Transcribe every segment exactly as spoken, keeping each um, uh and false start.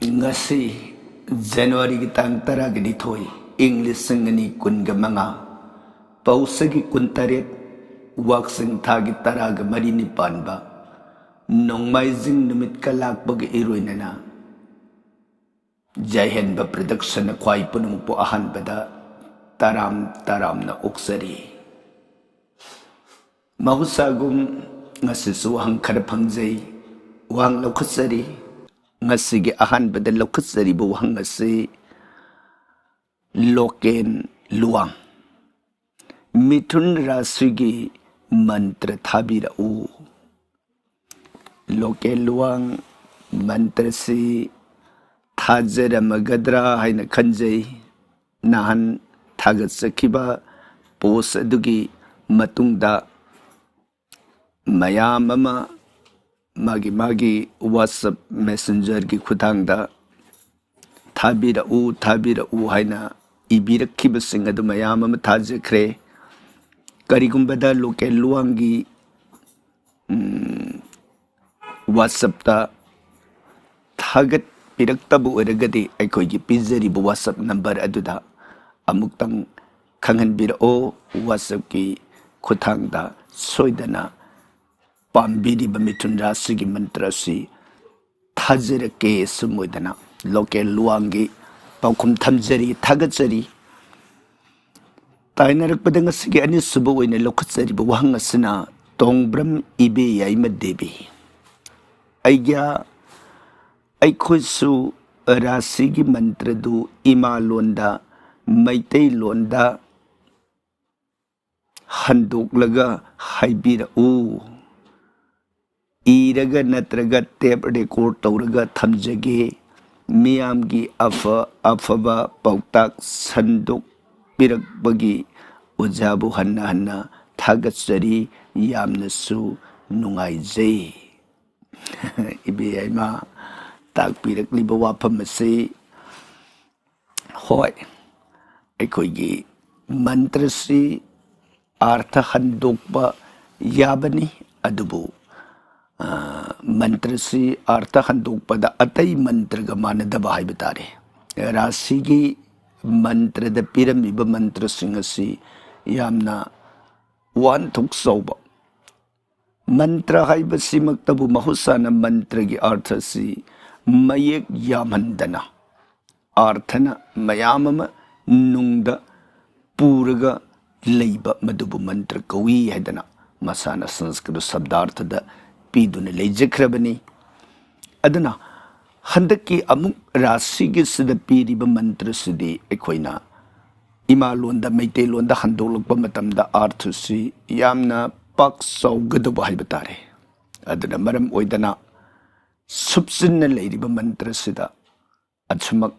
ꯉꯁꯤ ꯖꯅꯋꯥꯔꯤꯒꯤ ꯇꯥꯡ ꯇꯔꯥꯒ ꯅꯤꯊꯣꯏ, ꯏꯪ ꯂꯤꯁꯤꯡ ꯑꯅꯤ ꯀꯨꯟꯒ ꯃꯉꯥ, ꯄꯧꯁꯒꯤ ꯀꯨꯟꯇꯔꯦꯠ, ꯋꯥꯛꯆꯤꯡ ꯊꯥꯒꯤ ꯇꯔꯥꯒ ꯃꯔꯤꯅꯤ ꯄꯥꯟꯕ ꯅꯣꯡꯃꯥꯏꯖꯤꯡ ꯅꯨꯃꯤꯠꯀ ꯂꯥꯛꯄꯒ ꯏꯔꯣꯏꯅꯅ ꯖꯩꯍꯦꯟꯕ ꯄ꯭ꯔꯗꯛꯁꯟꯅ ꯈ꯭ꯋꯥꯏ ꯄꯨꯝꯅꯃꯛꯄꯨ ꯑꯍꯥꯟꯕꯗ ꯇꯔꯥꯝ ꯇꯔꯥꯝꯅ ꯑꯣꯛꯆꯔꯤ꯫ ꯃꯍꯧꯁꯥꯒꯨꯝ ꯉꯁꯤꯁꯨ ꯋꯥꯍꯪ ꯈꯔ ꯐꯪꯖꯩ, ꯋꯥꯍꯪ ꯂꯧꯈꯠꯆꯔꯤ꯫ ꯉꯁꯤꯒꯤ ꯑꯍꯥꯟꯕꯗ ꯂꯧꯈꯠꯆꯔꯤꯕ ꯋꯥꯍꯪ ꯑꯁꯤ ꯂꯣꯀꯦꯟ ꯂꯨꯋꯥꯡ, ꯃꯤꯊꯨꯟ ꯔꯥꯁꯤꯒꯤ ꯃꯟꯇ꯭ꯔ ꯊꯥꯕꯤꯔꯛꯎ꯫ ꯂꯣꯀꯦꯟ ꯂꯨꯋꯥꯡ, ꯃꯟꯇ꯭ꯔꯁꯤ ꯊꯥꯖꯔꯝꯃꯒꯗ꯭ꯔꯥ ꯍꯥꯏꯅ ꯈꯟꯖꯩ꯫ ꯅꯍꯥꯟ ꯊꯥꯒꯠꯆꯈꯤꯕ ꯄꯣꯁ ꯑꯗꯨꯒꯤ ꯃꯇꯨꯡꯗ ꯃꯌꯥꯝ ꯑꯃ ꯃꯥꯒꯤ ꯃꯥꯒꯤ WhatsApp Messenger-ꯒꯤ ꯈꯨꯠꯊꯥꯡꯗ "ꯊꯥꯕꯤꯔꯛꯎ, ꯊꯥꯕꯤꯔꯛꯎ" ꯍꯥꯏꯅ ꯏꯕꯤꯔꯛꯈꯤꯕꯁꯤꯡ ꯑꯗꯨ ꯃꯌꯥꯝ ꯑꯃ ꯊꯥꯖꯈ꯭ꯔꯦ꯫ ꯀꯔꯤꯒꯨꯝꯕꯗ ꯂꯣꯀꯦꯟ ꯂꯨꯋꯥꯡꯒꯤ, ꯎꯝ, WhatsApp-ꯇ ꯊꯥꯒꯠꯄꯤꯔꯛꯇꯕ ꯑꯣꯏꯔꯒꯗꯤ, ꯑꯩꯈꯣꯏꯒꯤ ꯄꯤꯖꯔꯤꯕ WhatsApp number ꯑꯗꯨꯗ ꯑꯃꯨꯛꯇꯪ ꯈꯪꯍꯟꯕꯤꯔꯛꯑꯣ꯫ WhatsApp-ꯀꯤ ꯈꯨꯠꯊꯥꯡꯗ ꯁꯣꯏꯗꯅ ꯄꯥꯝꯕꯤꯔꯤꯕ ꯃꯤꯊꯨꯟ ꯔꯥꯁꯤꯒꯤ ꯃꯟꯇ꯭ꯔ ꯑꯁꯤ ꯊꯥꯖꯔꯛꯀꯦ꯫ ꯑꯁꯨꯝ ꯑꯣꯏꯗꯅ ꯂꯣꯀꯦꯟ ꯂꯨꯋꯥꯡꯒꯤ ꯄꯥꯎꯈꯨꯝ ꯊꯝꯖꯔꯤ, ꯊꯥꯒꯠꯆꯔꯤ꯫ ꯇꯥꯏꯅꯔꯛꯄꯗ ꯉꯁꯤꯒꯤ ꯑꯅꯤꯁꯨꯕ ꯑꯣꯏꯅ ꯂꯧꯈꯠꯆꯔꯤꯕ ꯋꯥꯍꯪ ꯑꯁꯤꯅ ꯇꯣꯡꯕ꯭ꯔꯝ ꯏꯕꯦ ꯌꯥꯏꯃ ꯗꯦꯕꯤ꯫ ꯑꯩꯒ꯭ꯌꯥ, ꯑꯩꯈꯣꯏꯁꯨ ꯔꯥꯁꯤꯒꯤ ꯃꯟꯇ꯭ꯔꯗꯨ ꯏꯃꯥ ꯂꯣꯟꯗ, ꯃꯩꯇꯩꯂꯣꯟꯗ ꯍꯟꯗꯣꯛꯂꯒ ꯍꯥꯏꯕꯤꯔꯛꯎ꯫ ꯏꯔꯒ ꯅꯠꯇ꯭ꯔꯒ tape record ꯇꯧꯔꯒ ꯊꯝꯖꯒꯦ꯫ ꯃꯤꯌꯥꯝꯒꯤ ꯑꯐ ꯑꯐꯕ ꯄꯥꯎꯇꯥꯛ ꯁꯟꯗꯣꯛꯄꯤꯔꯛꯄꯒꯤ ꯑꯣꯖꯥꯕꯨ ꯍꯟꯅ ꯍꯟꯅ ꯊꯥꯒꯠꯆꯔꯤ꯫ ꯌꯥꯝꯅꯁꯨ ꯅꯨꯡꯉꯥꯏꯖꯩ꯫ ꯏꯕꯦ ꯌꯥꯏꯃ, ꯇꯥꯛꯄꯤꯔꯛꯂꯤꯕ ꯋꯥꯐꯝ ꯑꯁꯤ, ꯍꯣꯏ, ꯑꯩꯈꯣꯏꯒꯤ ꯃꯟꯇ꯭ꯔꯁꯤ ꯑꯥꯔꯊ ꯍꯟꯗꯣꯛꯄ ꯌꯥꯕꯅꯤ, ꯑꯗꯨꯕꯨ ꯃꯟꯇ꯭ꯔꯁꯤ ꯑꯥꯔꯊ ꯍꯟꯗꯣꯛꯄꯗ ꯑꯇꯩ ꯃꯟꯇ꯭ꯔꯒ ꯃꯥꯟꯅꯗꯕ ꯍꯥꯏꯕ ꯇꯥꯔꯦ꯫ ꯔꯥꯁꯤꯒꯤ ꯃꯟꯇ꯭ꯔꯗ ꯄꯤꯔꯝꯃꯤꯕ ꯃꯟꯇ꯭ꯔꯁꯤꯡ ꯑꯁꯤ ꯌꯥꯝꯅ ꯋꯥꯍꯟꯊꯣꯛ ꯆꯥꯎꯕ꯫ ꯃꯟꯇ꯭ꯔ ꯍꯥꯏꯕꯁꯤꯃꯛꯇꯕꯨ ꯃꯍꯧꯁꯥꯅ ꯃꯟꯇ꯭ꯔꯒꯤ ꯑꯥꯔꯊꯁꯤ ꯃꯌꯦꯛ ꯌꯥꯝꯍꯟꯗꯅ ꯑꯥꯔꯊꯅ ꯃꯌꯥꯝ ꯑꯃ ꯅꯨꯡꯗ ꯄꯨꯔꯒ ꯂꯩꯕ ꯃꯗꯨꯕꯨ ꯃꯟꯇ꯭ꯔ ꯀꯧꯏ ꯍꯥꯏꯗꯅ ꯃꯁꯥꯅ ꯁꯪꯁꯀ꯭ꯔꯤꯠ ꯁꯕꯗꯥꯔꯊꯗ ꯄꯤꯗꯨꯅ ꯂꯩꯖꯈ꯭ꯔꯕꯅꯤ꯫ ꯑꯗꯨꯅ ꯍꯟꯗꯛꯀꯤ ꯑꯃꯨꯛ ꯔꯥꯁꯤꯒꯤꯁꯤꯗ ꯄꯤꯔꯤꯕ ꯃꯟꯇ꯭ꯔꯁꯤꯗꯤ ꯑꯩꯈꯣꯏꯅ ꯏꯃꯥ ꯂꯣꯟꯗ, ꯃꯩꯇꯩꯂꯣꯟꯗ ꯍꯟꯗꯣꯛꯂꯛꯄ ꯃꯇꯝꯗ ꯑꯥꯔꯊꯁꯤ ꯌꯥꯝꯅ ꯄꯥꯛ ꯆꯥꯎꯒꯗꯧꯕ ꯍꯥꯏꯕ ꯇꯥꯔꯦ꯫ ꯑꯗꯨꯅ ꯃꯔꯝ ꯑꯣꯏꯗꯅ ꯁꯨꯞꯆꯤꯟꯅ ꯂꯩꯔꯤꯕ ꯃꯟꯇ꯭ꯔꯁꯤꯗ ꯑꯁꯨꯃꯛ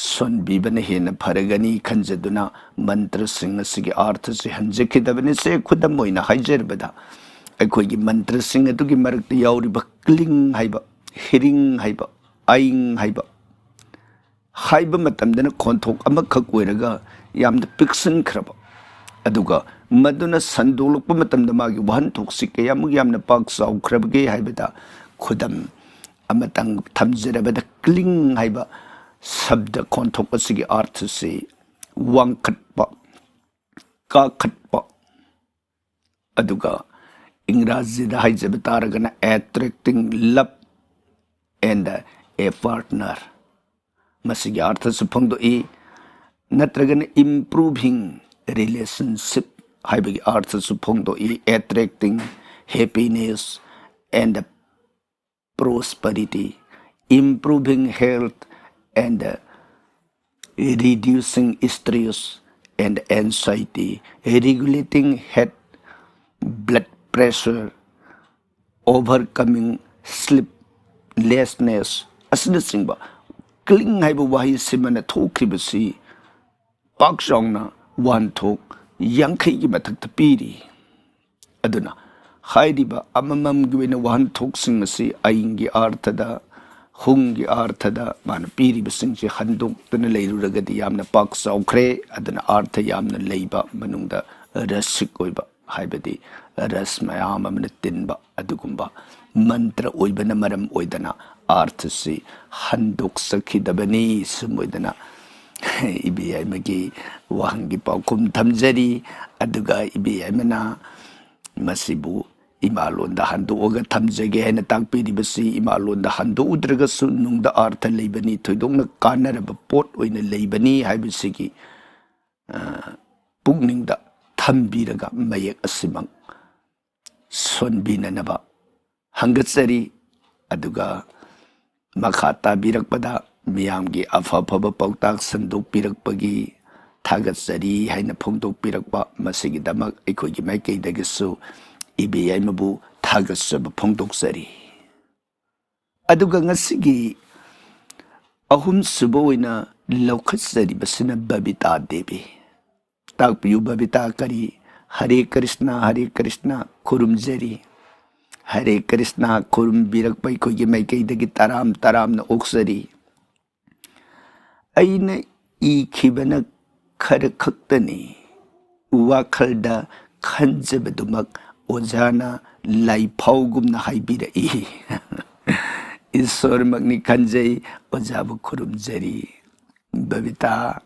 ꯁꯣꯟꯕꯤꯕꯅ ꯍꯦꯟꯅ ꯐꯔꯒꯅꯤ ꯈꯟꯖꯗꯨꯅ ꯃꯟꯇ꯭ꯔꯁꯤꯡ ꯑꯁꯤꯒꯤ ꯑꯥꯔꯊꯁꯤ ꯍꯟꯖꯈꯤꯗꯕꯅꯤ꯫ ꯁꯦ, ꯈꯨꯗꯝ ꯑꯣꯏꯅ ꯍꯥꯏꯖꯔꯕꯗ, ꯑꯩꯈꯣꯏꯒꯤ ꯃꯟꯇ꯭ꯔꯁꯤꯡ ꯑꯗꯨꯒꯤ ꯃꯔꯛꯇ ꯌꯥꯎꯔꯤꯕ ꯀ꯭ꯂꯤꯡ ꯍꯥꯏꯕ, ꯍꯤꯔꯤꯡ ꯍꯥꯏꯕ, ꯑꯥꯏꯡ ꯍꯥꯏꯕ, ꯍꯥꯏꯕ ꯃꯇꯝꯗꯅ ꯈꯣꯟꯊꯣꯛ ꯑꯃꯈꯛ ꯑꯣꯏꯔꯒ ꯌꯥꯝꯅ ꯄꯤꯛꯁꯤꯟꯈ꯭ꯔꯕ, ꯑꯗꯨꯒ ꯃꯗꯨꯅ ꯁꯟꯗꯣꯛꯂꯛꯄ ꯃꯇꯝꯗ ꯃꯥꯒꯤ ꯋꯥꯍꯟꯊꯣꯛꯁꯤ ꯀꯌꯥꯃꯨꯛ ꯌꯥꯝꯅ ꯄꯥꯛ ꯆꯥꯎꯈ꯭ꯔꯕꯒꯦ ꯍꯥꯏꯕꯗ, ꯈꯨꯗꯝ ꯑꯃꯇꯪ ꯊꯝꯖꯔꯕꯗ, ꯀ꯭ꯂꯤꯡ ꯍꯥꯏꯕ ꯁꯕꯗ ꯈꯣꯟꯊꯣꯛ ꯑꯁꯤꯒꯤ ꯑꯥꯔꯊꯁꯤ ꯋꯥꯡꯈꯠꯄ, ꯀꯥꯈꯠꯄ, ꯑꯗꯨꯒ ꯏꯪꯒ꯭ꯔꯥꯖꯤꯗ ꯍꯥꯏꯖꯕ ꯇꯥꯔꯒꯅ attracting love and a partner, ꯃꯁꯤꯒꯤ ꯑꯥꯔꯊꯁꯨ ꯐꯣꯡꯗꯣꯛꯏ꯫ ꯅꯠꯇ꯭ꯔꯒꯅ improving relationship ꯍꯥꯏꯕꯒꯤ ꯑꯥꯔꯊꯁꯨ ꯐꯣꯡꯗꯣꯛꯏ, attracting happiness and prosperity, improving health and reducing stress and anxiety, regulating head blood pressure, overcoming sleeplessness ꯑꯁꯤꯅꯆꯤꯡꯕ ꯀ꯭ꯂꯤꯡ ꯍꯥꯏꯕ ꯋꯥꯍꯩꯁꯤꯃꯅ ꯊꯣꯛꯈ꯭ꯔꯤꯕꯁꯤ ꯄꯥꯛ ꯆꯥꯎꯅ ꯋꯥꯍꯟꯊꯣꯛ ꯌꯥꯡꯈꯩꯒꯤ ꯃꯊꯛꯇ ꯄꯤꯔꯤ꯫ ꯑꯗꯨꯅ ꯍꯥꯏꯔꯤꯕ ꯑꯃꯃꯝꯒꯤ ꯑꯣꯏꯅ ꯋꯥꯍꯟꯊꯣꯛꯁꯤꯡ ꯑꯁꯤ ꯑꯏꯪꯒꯤ ꯑꯥꯔꯊꯗ, ꯍꯨꯡꯒꯤ ꯑꯥꯔꯊꯗ ꯃꯥꯅ ꯄꯤꯔꯤꯕꯁꯤꯡꯁꯤ ꯍꯟꯗꯣꯛꯇꯨꯅ ꯂꯩꯔꯨꯔꯒꯗꯤ ꯌꯥꯝꯅ ꯄꯥꯛ ꯆꯥꯎꯈ꯭ꯔꯦ꯫ ꯑꯗꯨꯅ ꯑꯥꯔꯊ ꯌꯥꯝꯅ ꯂꯩꯕ, ꯃꯅꯨꯡꯗ ꯔꯁꯤꯛ ꯑꯣꯏꯕ ꯍꯥꯏꯕꯗꯤ ꯔꯁ ꯃꯌꯥꯝ ꯑꯃꯅ ꯇꯤꯟꯕ ꯑꯗꯨꯒꯨꯝꯕ ꯃꯟꯇ꯭ꯔ ꯑꯣꯏꯕꯅ ꯃꯔꯝ ꯑꯣꯏꯗꯅ ꯑꯥꯔꯊꯁꯤ ꯍꯟꯗꯣꯛꯆꯈꯤꯗꯕꯅꯤ꯫ ꯁꯨꯝ ꯑꯣꯏꯗꯅ ꯏꯕꯦꯌꯥꯏꯃꯒꯤ ꯋꯥꯍꯪꯒꯤ ꯄꯥꯎꯈꯨꯝ ꯊꯝꯖꯔꯤ꯫ ꯑꯗꯨꯒ ꯏꯕꯦꯌꯥꯏꯃꯅ ꯃꯁꯤꯕꯨ ꯏꯃꯥꯂꯣꯟꯗ ꯍꯟꯗꯣꯛꯑꯒ ꯊꯝꯖꯒꯦ ꯍꯥꯏꯅ ꯇꯥꯛꯄꯤꯔꯤꯕꯁꯤ ꯏꯃꯥꯂꯣꯟꯗ ꯍꯟꯗꯣꯛꯎꯗ꯭ꯔꯒꯁꯨ ꯅꯨꯡꯗ ꯑꯥꯔꯊ ꯂꯩꯕꯅꯤ, ꯊꯣꯏꯗꯣꯛꯅ ꯀꯥꯟꯅꯔꯕ ꯄꯣꯠ ꯑꯣꯏꯅ ꯂꯩꯕꯅꯤ ꯍꯥꯏꯕꯁꯤꯒꯤ, ꯑ, ꯄꯨꯛꯅꯤꯡꯗ ꯊꯝꯕꯤꯔꯒ ꯃꯌꯦꯛ ꯑꯁꯤꯃꯛ ꯁꯣꯟꯕꯤꯅꯅꯕ ꯍꯪꯒꯠꯆꯔꯤ꯫ ꯑꯗꯨꯒ ꯃꯈꯥ ꯇꯥꯕꯤꯔꯛꯄꯗ ꯃꯤꯌꯥꯝꯒꯤ ꯑꯐ ꯑꯐꯕ ꯄꯥꯎꯇꯥꯛ ꯁꯟꯗꯣꯛꯄꯤꯔꯛꯄꯒꯤ ꯊꯥꯒꯠꯆꯔꯤ ꯍꯥꯏꯅ ꯐꯣꯡꯗꯣꯛꯄꯤꯔꯛꯄ, ꯃꯁꯤꯒꯤꯗꯃꯛ ꯑꯩꯈꯣꯏꯒꯤ ꯃꯥꯏꯀꯩꯗꯒꯤꯁꯨ ꯏꯕꯦꯌꯥꯏꯃꯕꯨ ꯊꯥꯒꯠꯆꯕ ꯐꯣꯡꯗꯣꯛꯆꯔꯤ꯫ ꯑꯗꯨꯒ ꯉꯁꯤꯒꯤ ꯑꯍꯨꯝꯁꯨꯕ ꯑꯣꯏꯅ ꯂꯧꯈꯠꯆꯔꯤꯕꯁꯤꯅ ꯕꯕꯤꯇꯥ ꯗꯦꯕꯤ꯫ ꯇꯥꯛꯄꯤꯌꯨ ꯕꯕꯤꯇꯥ, ꯀꯔꯤ? ꯍꯔꯦ ꯀ꯭ꯔꯤꯁꯅ, ꯍꯔꯦ ꯀ꯭ꯔꯤꯁꯅ ꯈꯨꯔꯨꯝꯖꯔꯤ꯫ ꯍꯔꯦ ꯀ꯭ꯔꯤꯁꯅ ꯈꯨꯔꯨꯝꯕꯤꯔꯛꯄ ꯑꯩꯈꯣꯏꯒꯤ ꯃꯥꯏꯀꯩꯗꯒꯤ ꯇꯔꯥꯝ ꯇꯔꯥꯝꯅ ꯑꯣꯛꯆꯔꯤ꯫ ꯑꯩꯅ ꯏꯈꯤꯕꯅ ꯈꯔ ꯈꯛꯇꯅꯤ꯫ ꯋꯥꯈꯜꯗ ꯈꯟꯖꯕꯗꯨꯃꯛ ꯑꯣꯖꯥꯅ ꯂꯥꯏꯐꯥꯎꯒꯨꯝꯅ ꯍꯥꯏꯕꯤꯔꯛꯏ꯫ ꯏꯁꯣꯔꯃꯛꯅꯤ ꯈꯟꯖꯩ, ꯑꯣꯖꯥꯕꯨ ꯈꯨꯔꯨꯝꯖꯔꯤ꯫ ꯕꯕꯤꯇꯥ,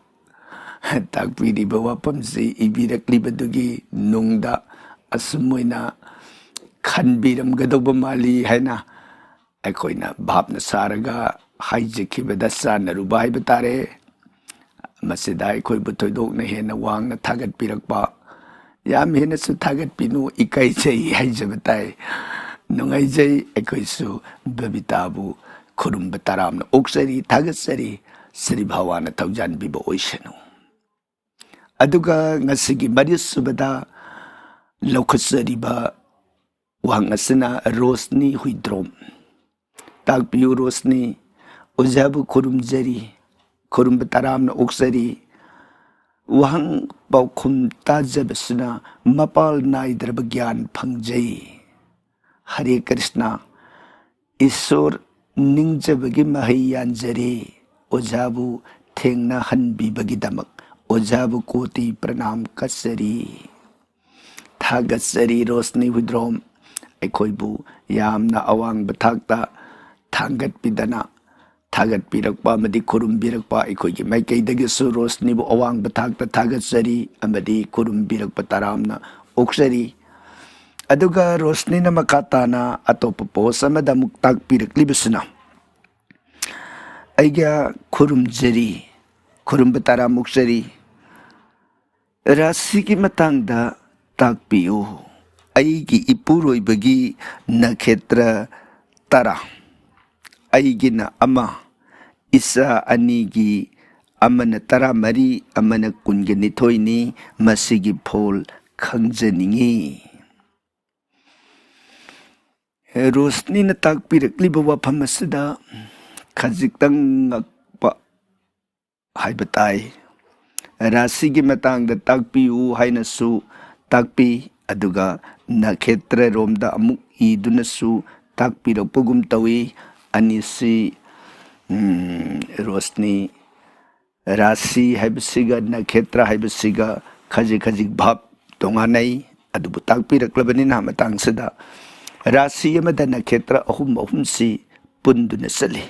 ꯇꯥꯛꯄꯤꯔꯤꯕ ꯋꯥꯐꯝꯁꯤ ꯏꯕꯤꯔꯛꯂꯤꯕꯗꯨꯒꯤ ꯅꯨꯡꯗ ꯑꯁꯨꯝ ꯑꯣꯏꯅ ꯈꯟꯕꯤꯔꯝꯒꯗꯧꯕ ꯃꯥꯜꯂꯤ ꯍꯥꯏꯅ ꯑꯩꯈꯣꯏꯅ ꯚꯥꯞꯅ ꯁꯥꯔꯒ ꯍꯥꯏꯖꯈꯤꯕꯗ ꯆꯥꯟꯅꯔꯨꯕ ꯍꯥꯏꯕ ꯇꯥꯔꯦ꯫ ꯃꯁꯤꯗ ꯑꯩꯈꯣꯏꯕꯨ ꯊꯣꯏꯗꯣꯛꯅ ꯍꯦꯟꯅ ꯋꯥꯡꯅ ꯊꯥꯒꯠꯄꯤꯔꯛꯄ, ꯌꯥꯝ ꯍꯦꯟꯅꯁꯨ ꯊꯥꯒꯠꯄꯤꯅꯨ, ꯏꯀꯥꯏꯖꯩ ꯍꯥꯏꯖꯕ ꯇꯥꯏ꯫ ꯅꯨꯡꯉꯥꯏꯖꯩ꯫ ꯑꯩꯈꯣꯏꯁꯨ ꯕꯕꯤꯇꯥꯕꯨ ꯈꯨꯔꯨꯝꯕ ꯇꯔꯥꯝꯅ ꯑꯣꯛꯆꯔꯤ, ꯊꯥꯒꯠꯆꯔꯤ꯫ ꯁ꯭ꯔꯤ ꯚꯒꯋꯥꯟꯅ ꯊꯧꯖꯥꯟꯕꯤꯕ ꯑꯣꯏꯁꯅꯨ꯫ ꯑꯗꯨꯒ ꯉꯁꯤꯒꯤ ꯃꯔꯤꯁꯨꯕꯗ ꯂꯧꯈꯠꯆꯔꯤꯕ ꯋꯥꯍꯪ ꯑꯁꯤꯅ ꯔꯣꯁꯅꯤ ꯍꯨꯏꯗ꯭ꯔꯣꯝ꯫ ꯇꯥꯛꯄꯤꯌꯨ ꯔꯣꯁꯅꯤ, ꯑꯣꯖꯥꯕꯨ ꯈꯨꯔꯨꯝꯖꯔꯤ, ꯈꯨꯔꯨꯝꯕ ꯇꯔꯥꯝꯅ ꯑꯣꯛꯆꯔꯤ꯫ ꯋꯥꯍꯪ ꯄꯥꯎꯈꯨꯝ ꯇꯥꯖꯕꯁꯤꯅ ꯃꯄꯥꯜ ꯅꯥꯏꯗ꯭ꯔꯕ ꯒ꯭ꯌꯥꯟ ꯐꯪꯖꯩ꯫ ꯍꯔꯦ ꯀ꯭ꯔꯤꯁꯅ, ꯏꯁꯣꯔ ꯅꯤꯡꯖꯕꯒꯤ ꯃꯍꯩ ꯌꯥꯟꯖꯔꯦ꯫ ꯑꯣꯖꯥꯕꯨ ꯊꯦꯡꯅꯍꯟꯕꯤꯕꯒꯤꯗꯃꯛ ꯑꯣꯖꯥꯕꯨ ꯀꯣꯇꯤ ꯄ꯭ꯔꯅꯥꯝ ꯀꯠꯆꯔꯤ꯫ ꯊꯥꯒꯠꯆꯔꯤ ꯔꯣꯁꯅꯤ ꯍꯨꯏꯗ꯭ꯔꯣꯝ, ꯑꯩꯈꯣꯏꯕꯨ ꯌꯥꯝꯅ ꯑꯋꯥꯡꯕ ꯊꯥꯛꯇ ꯊꯥꯡꯒꯠꯄꯤꯗꯅ, ꯊꯥꯒꯠꯄꯤꯔꯛꯄ ꯑꯃꯗꯤ ꯈꯨꯔꯨꯝꯕꯤꯔꯛꯄ ꯑꯩꯈꯣꯏꯒꯤ ꯃꯥꯏꯀꯩꯗꯒꯤꯁꯨ ꯔꯣꯁꯅꯤꯕꯨ ꯑꯋꯥꯡꯕ ꯊꯥꯛꯇ ꯊꯥꯒꯠꯆꯔꯤ ꯑꯃꯗꯤ ꯈꯨꯔꯨꯝꯕꯤꯔꯛꯄ ꯇꯔꯥꯝꯅ ꯑꯣꯛꯆꯔꯤ꯫ ꯑꯗꯨꯒ ꯔꯣꯁꯅꯤꯅ ꯃꯈꯥ ꯇꯥꯅ ꯑꯇꯣꯞꯄ ꯄꯣꯁ ꯑꯃꯗ ꯑꯃꯨꯛ ꯇꯥꯛꯄꯤꯔꯛꯂꯤꯕꯁꯤꯅ, ꯑꯩꯒ ꯈꯨꯔꯨꯝꯖꯔꯤ, ꯈꯨꯔꯨꯝꯕ ꯇꯔꯥꯝ ꯑꯣꯛꯆꯔꯤ꯫ ꯔꯥꯁꯤꯒꯤ ꯃꯇꯥꯡꯗ ꯇꯥꯛꯄꯤꯌꯨ꯫ ꯑꯩꯒꯤ ꯏꯄꯨꯔꯣꯏꯕꯒꯤ ꯅꯈꯦꯇ꯭ꯔ ꯇꯔꯥ, ꯑꯩꯒꯤꯅ ꯑꯃ, ꯏꯆꯥ ꯑꯅꯤꯒꯤ ꯑꯃꯅ ꯇꯔꯥꯃꯔꯤ, ꯑꯃꯅ ꯀꯨꯟꯒ ꯅꯤꯊꯣꯏꯅꯤ꯫ ꯃꯁꯤꯒꯤ ꯐꯣꯜ ꯈꯪꯖꯅꯤꯡꯏ꯫ ꯔꯣꯁꯅꯤꯅ ꯇꯥꯛꯄꯤꯔꯛꯂꯤꯕ ꯋꯥꯐꯝ ꯑꯁꯤꯗ ꯈꯖꯤꯛꯇꯪ ꯉꯛꯄ ꯍꯥꯏꯕ ꯇꯥꯏ꯫ ꯔꯥꯁꯤꯒꯤ ꯃꯇꯥꯡꯗ ꯇꯥꯛꯄꯤꯌꯨ ꯍꯥꯏꯅꯁꯨ ꯇꯥꯛꯄꯤ, ꯑꯗꯨꯒ ꯅꯈꯦꯇ꯭ꯔꯔꯣꯝꯗ ꯑꯃꯨꯛ ꯏꯗꯨꯅꯁꯨ ꯇꯥꯛꯄꯤꯔꯛꯄꯒꯨꯝ ꯇꯧꯏ꯫ ꯑꯅꯤꯁꯤ, ꯎꯝ, ꯔꯣꯁꯅꯤ, ꯔꯥꯁꯤ ꯍꯥꯏꯕꯁꯤꯒ ꯅꯈꯦꯇ꯭ꯔ ꯍꯥꯏꯕꯁꯤꯒ ꯈꯖꯤꯛ ꯈꯖꯤꯛ ꯚꯥꯞ ꯇꯣꯉꯥꯟꯅꯩ꯫ ꯑꯗꯨꯕꯨ ꯇꯥꯛꯄꯤꯔꯛꯂꯕꯅꯤꯅ ꯃꯇꯥꯡꯁꯤꯗ ꯔꯥꯁꯤ ꯑꯃꯗ ꯅꯈꯦꯇ꯭ꯔ ꯑꯍꯨꯝ ꯑꯍꯨꯝꯁꯤ ꯄꯨꯟꯗꯨꯅ ꯆꯠꯂꯤ꯫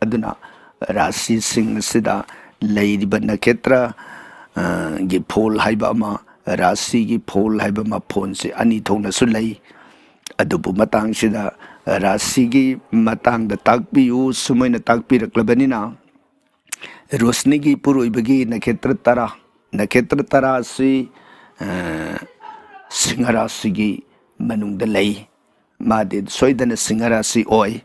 ꯑꯗꯨꯅ ꯔꯥꯁꯤꯁꯤꯡ ꯑꯁꯤꯗ ꯂꯩꯔꯤꯕ ꯅꯈꯦꯇ꯭ꯔ, ꯑ, ꯒꯤ ꯐꯣꯜ ꯍꯥꯏꯕ ꯑꯃ, ꯔꯥꯁꯤꯒꯤ ꯐꯣꯜ ꯍꯥꯏꯕ ꯑꯃ, ꯐꯣꯟꯁꯤ ꯑꯅꯤ ꯊꯣꯛꯅꯁꯨ ꯂꯩ꯫ ꯑꯗꯨꯕꯨ ꯃꯇꯥꯡꯁꯤꯗ ꯔꯥꯁꯤꯒꯤ ꯃꯇꯥꯡꯗ ꯇꯥꯛꯄꯤꯌꯨ, ꯁꯨꯃꯥꯏꯅ ꯇꯥꯛꯄꯤꯔꯛꯂꯕꯅꯤꯅ, ꯔꯣꯁꯅꯤꯒꯤ ꯏꯄꯨꯔꯣꯏꯕꯒꯤ ꯅꯈꯦꯇ꯭ꯔ ꯇꯔꯥ, ꯅꯈꯦꯇ꯭ꯔ ꯇꯔꯥ ꯑꯁꯤ, ꯑ, ꯁꯤꯡꯍ ꯔꯥꯁꯤꯒꯤ ꯃꯅꯨꯡꯗ ꯂꯩ꯫ ꯃꯥꯗꯤ ꯁꯣꯏꯗꯅ ꯁꯤꯡꯍ ꯔꯥꯁꯤ ꯑꯣꯏ꯫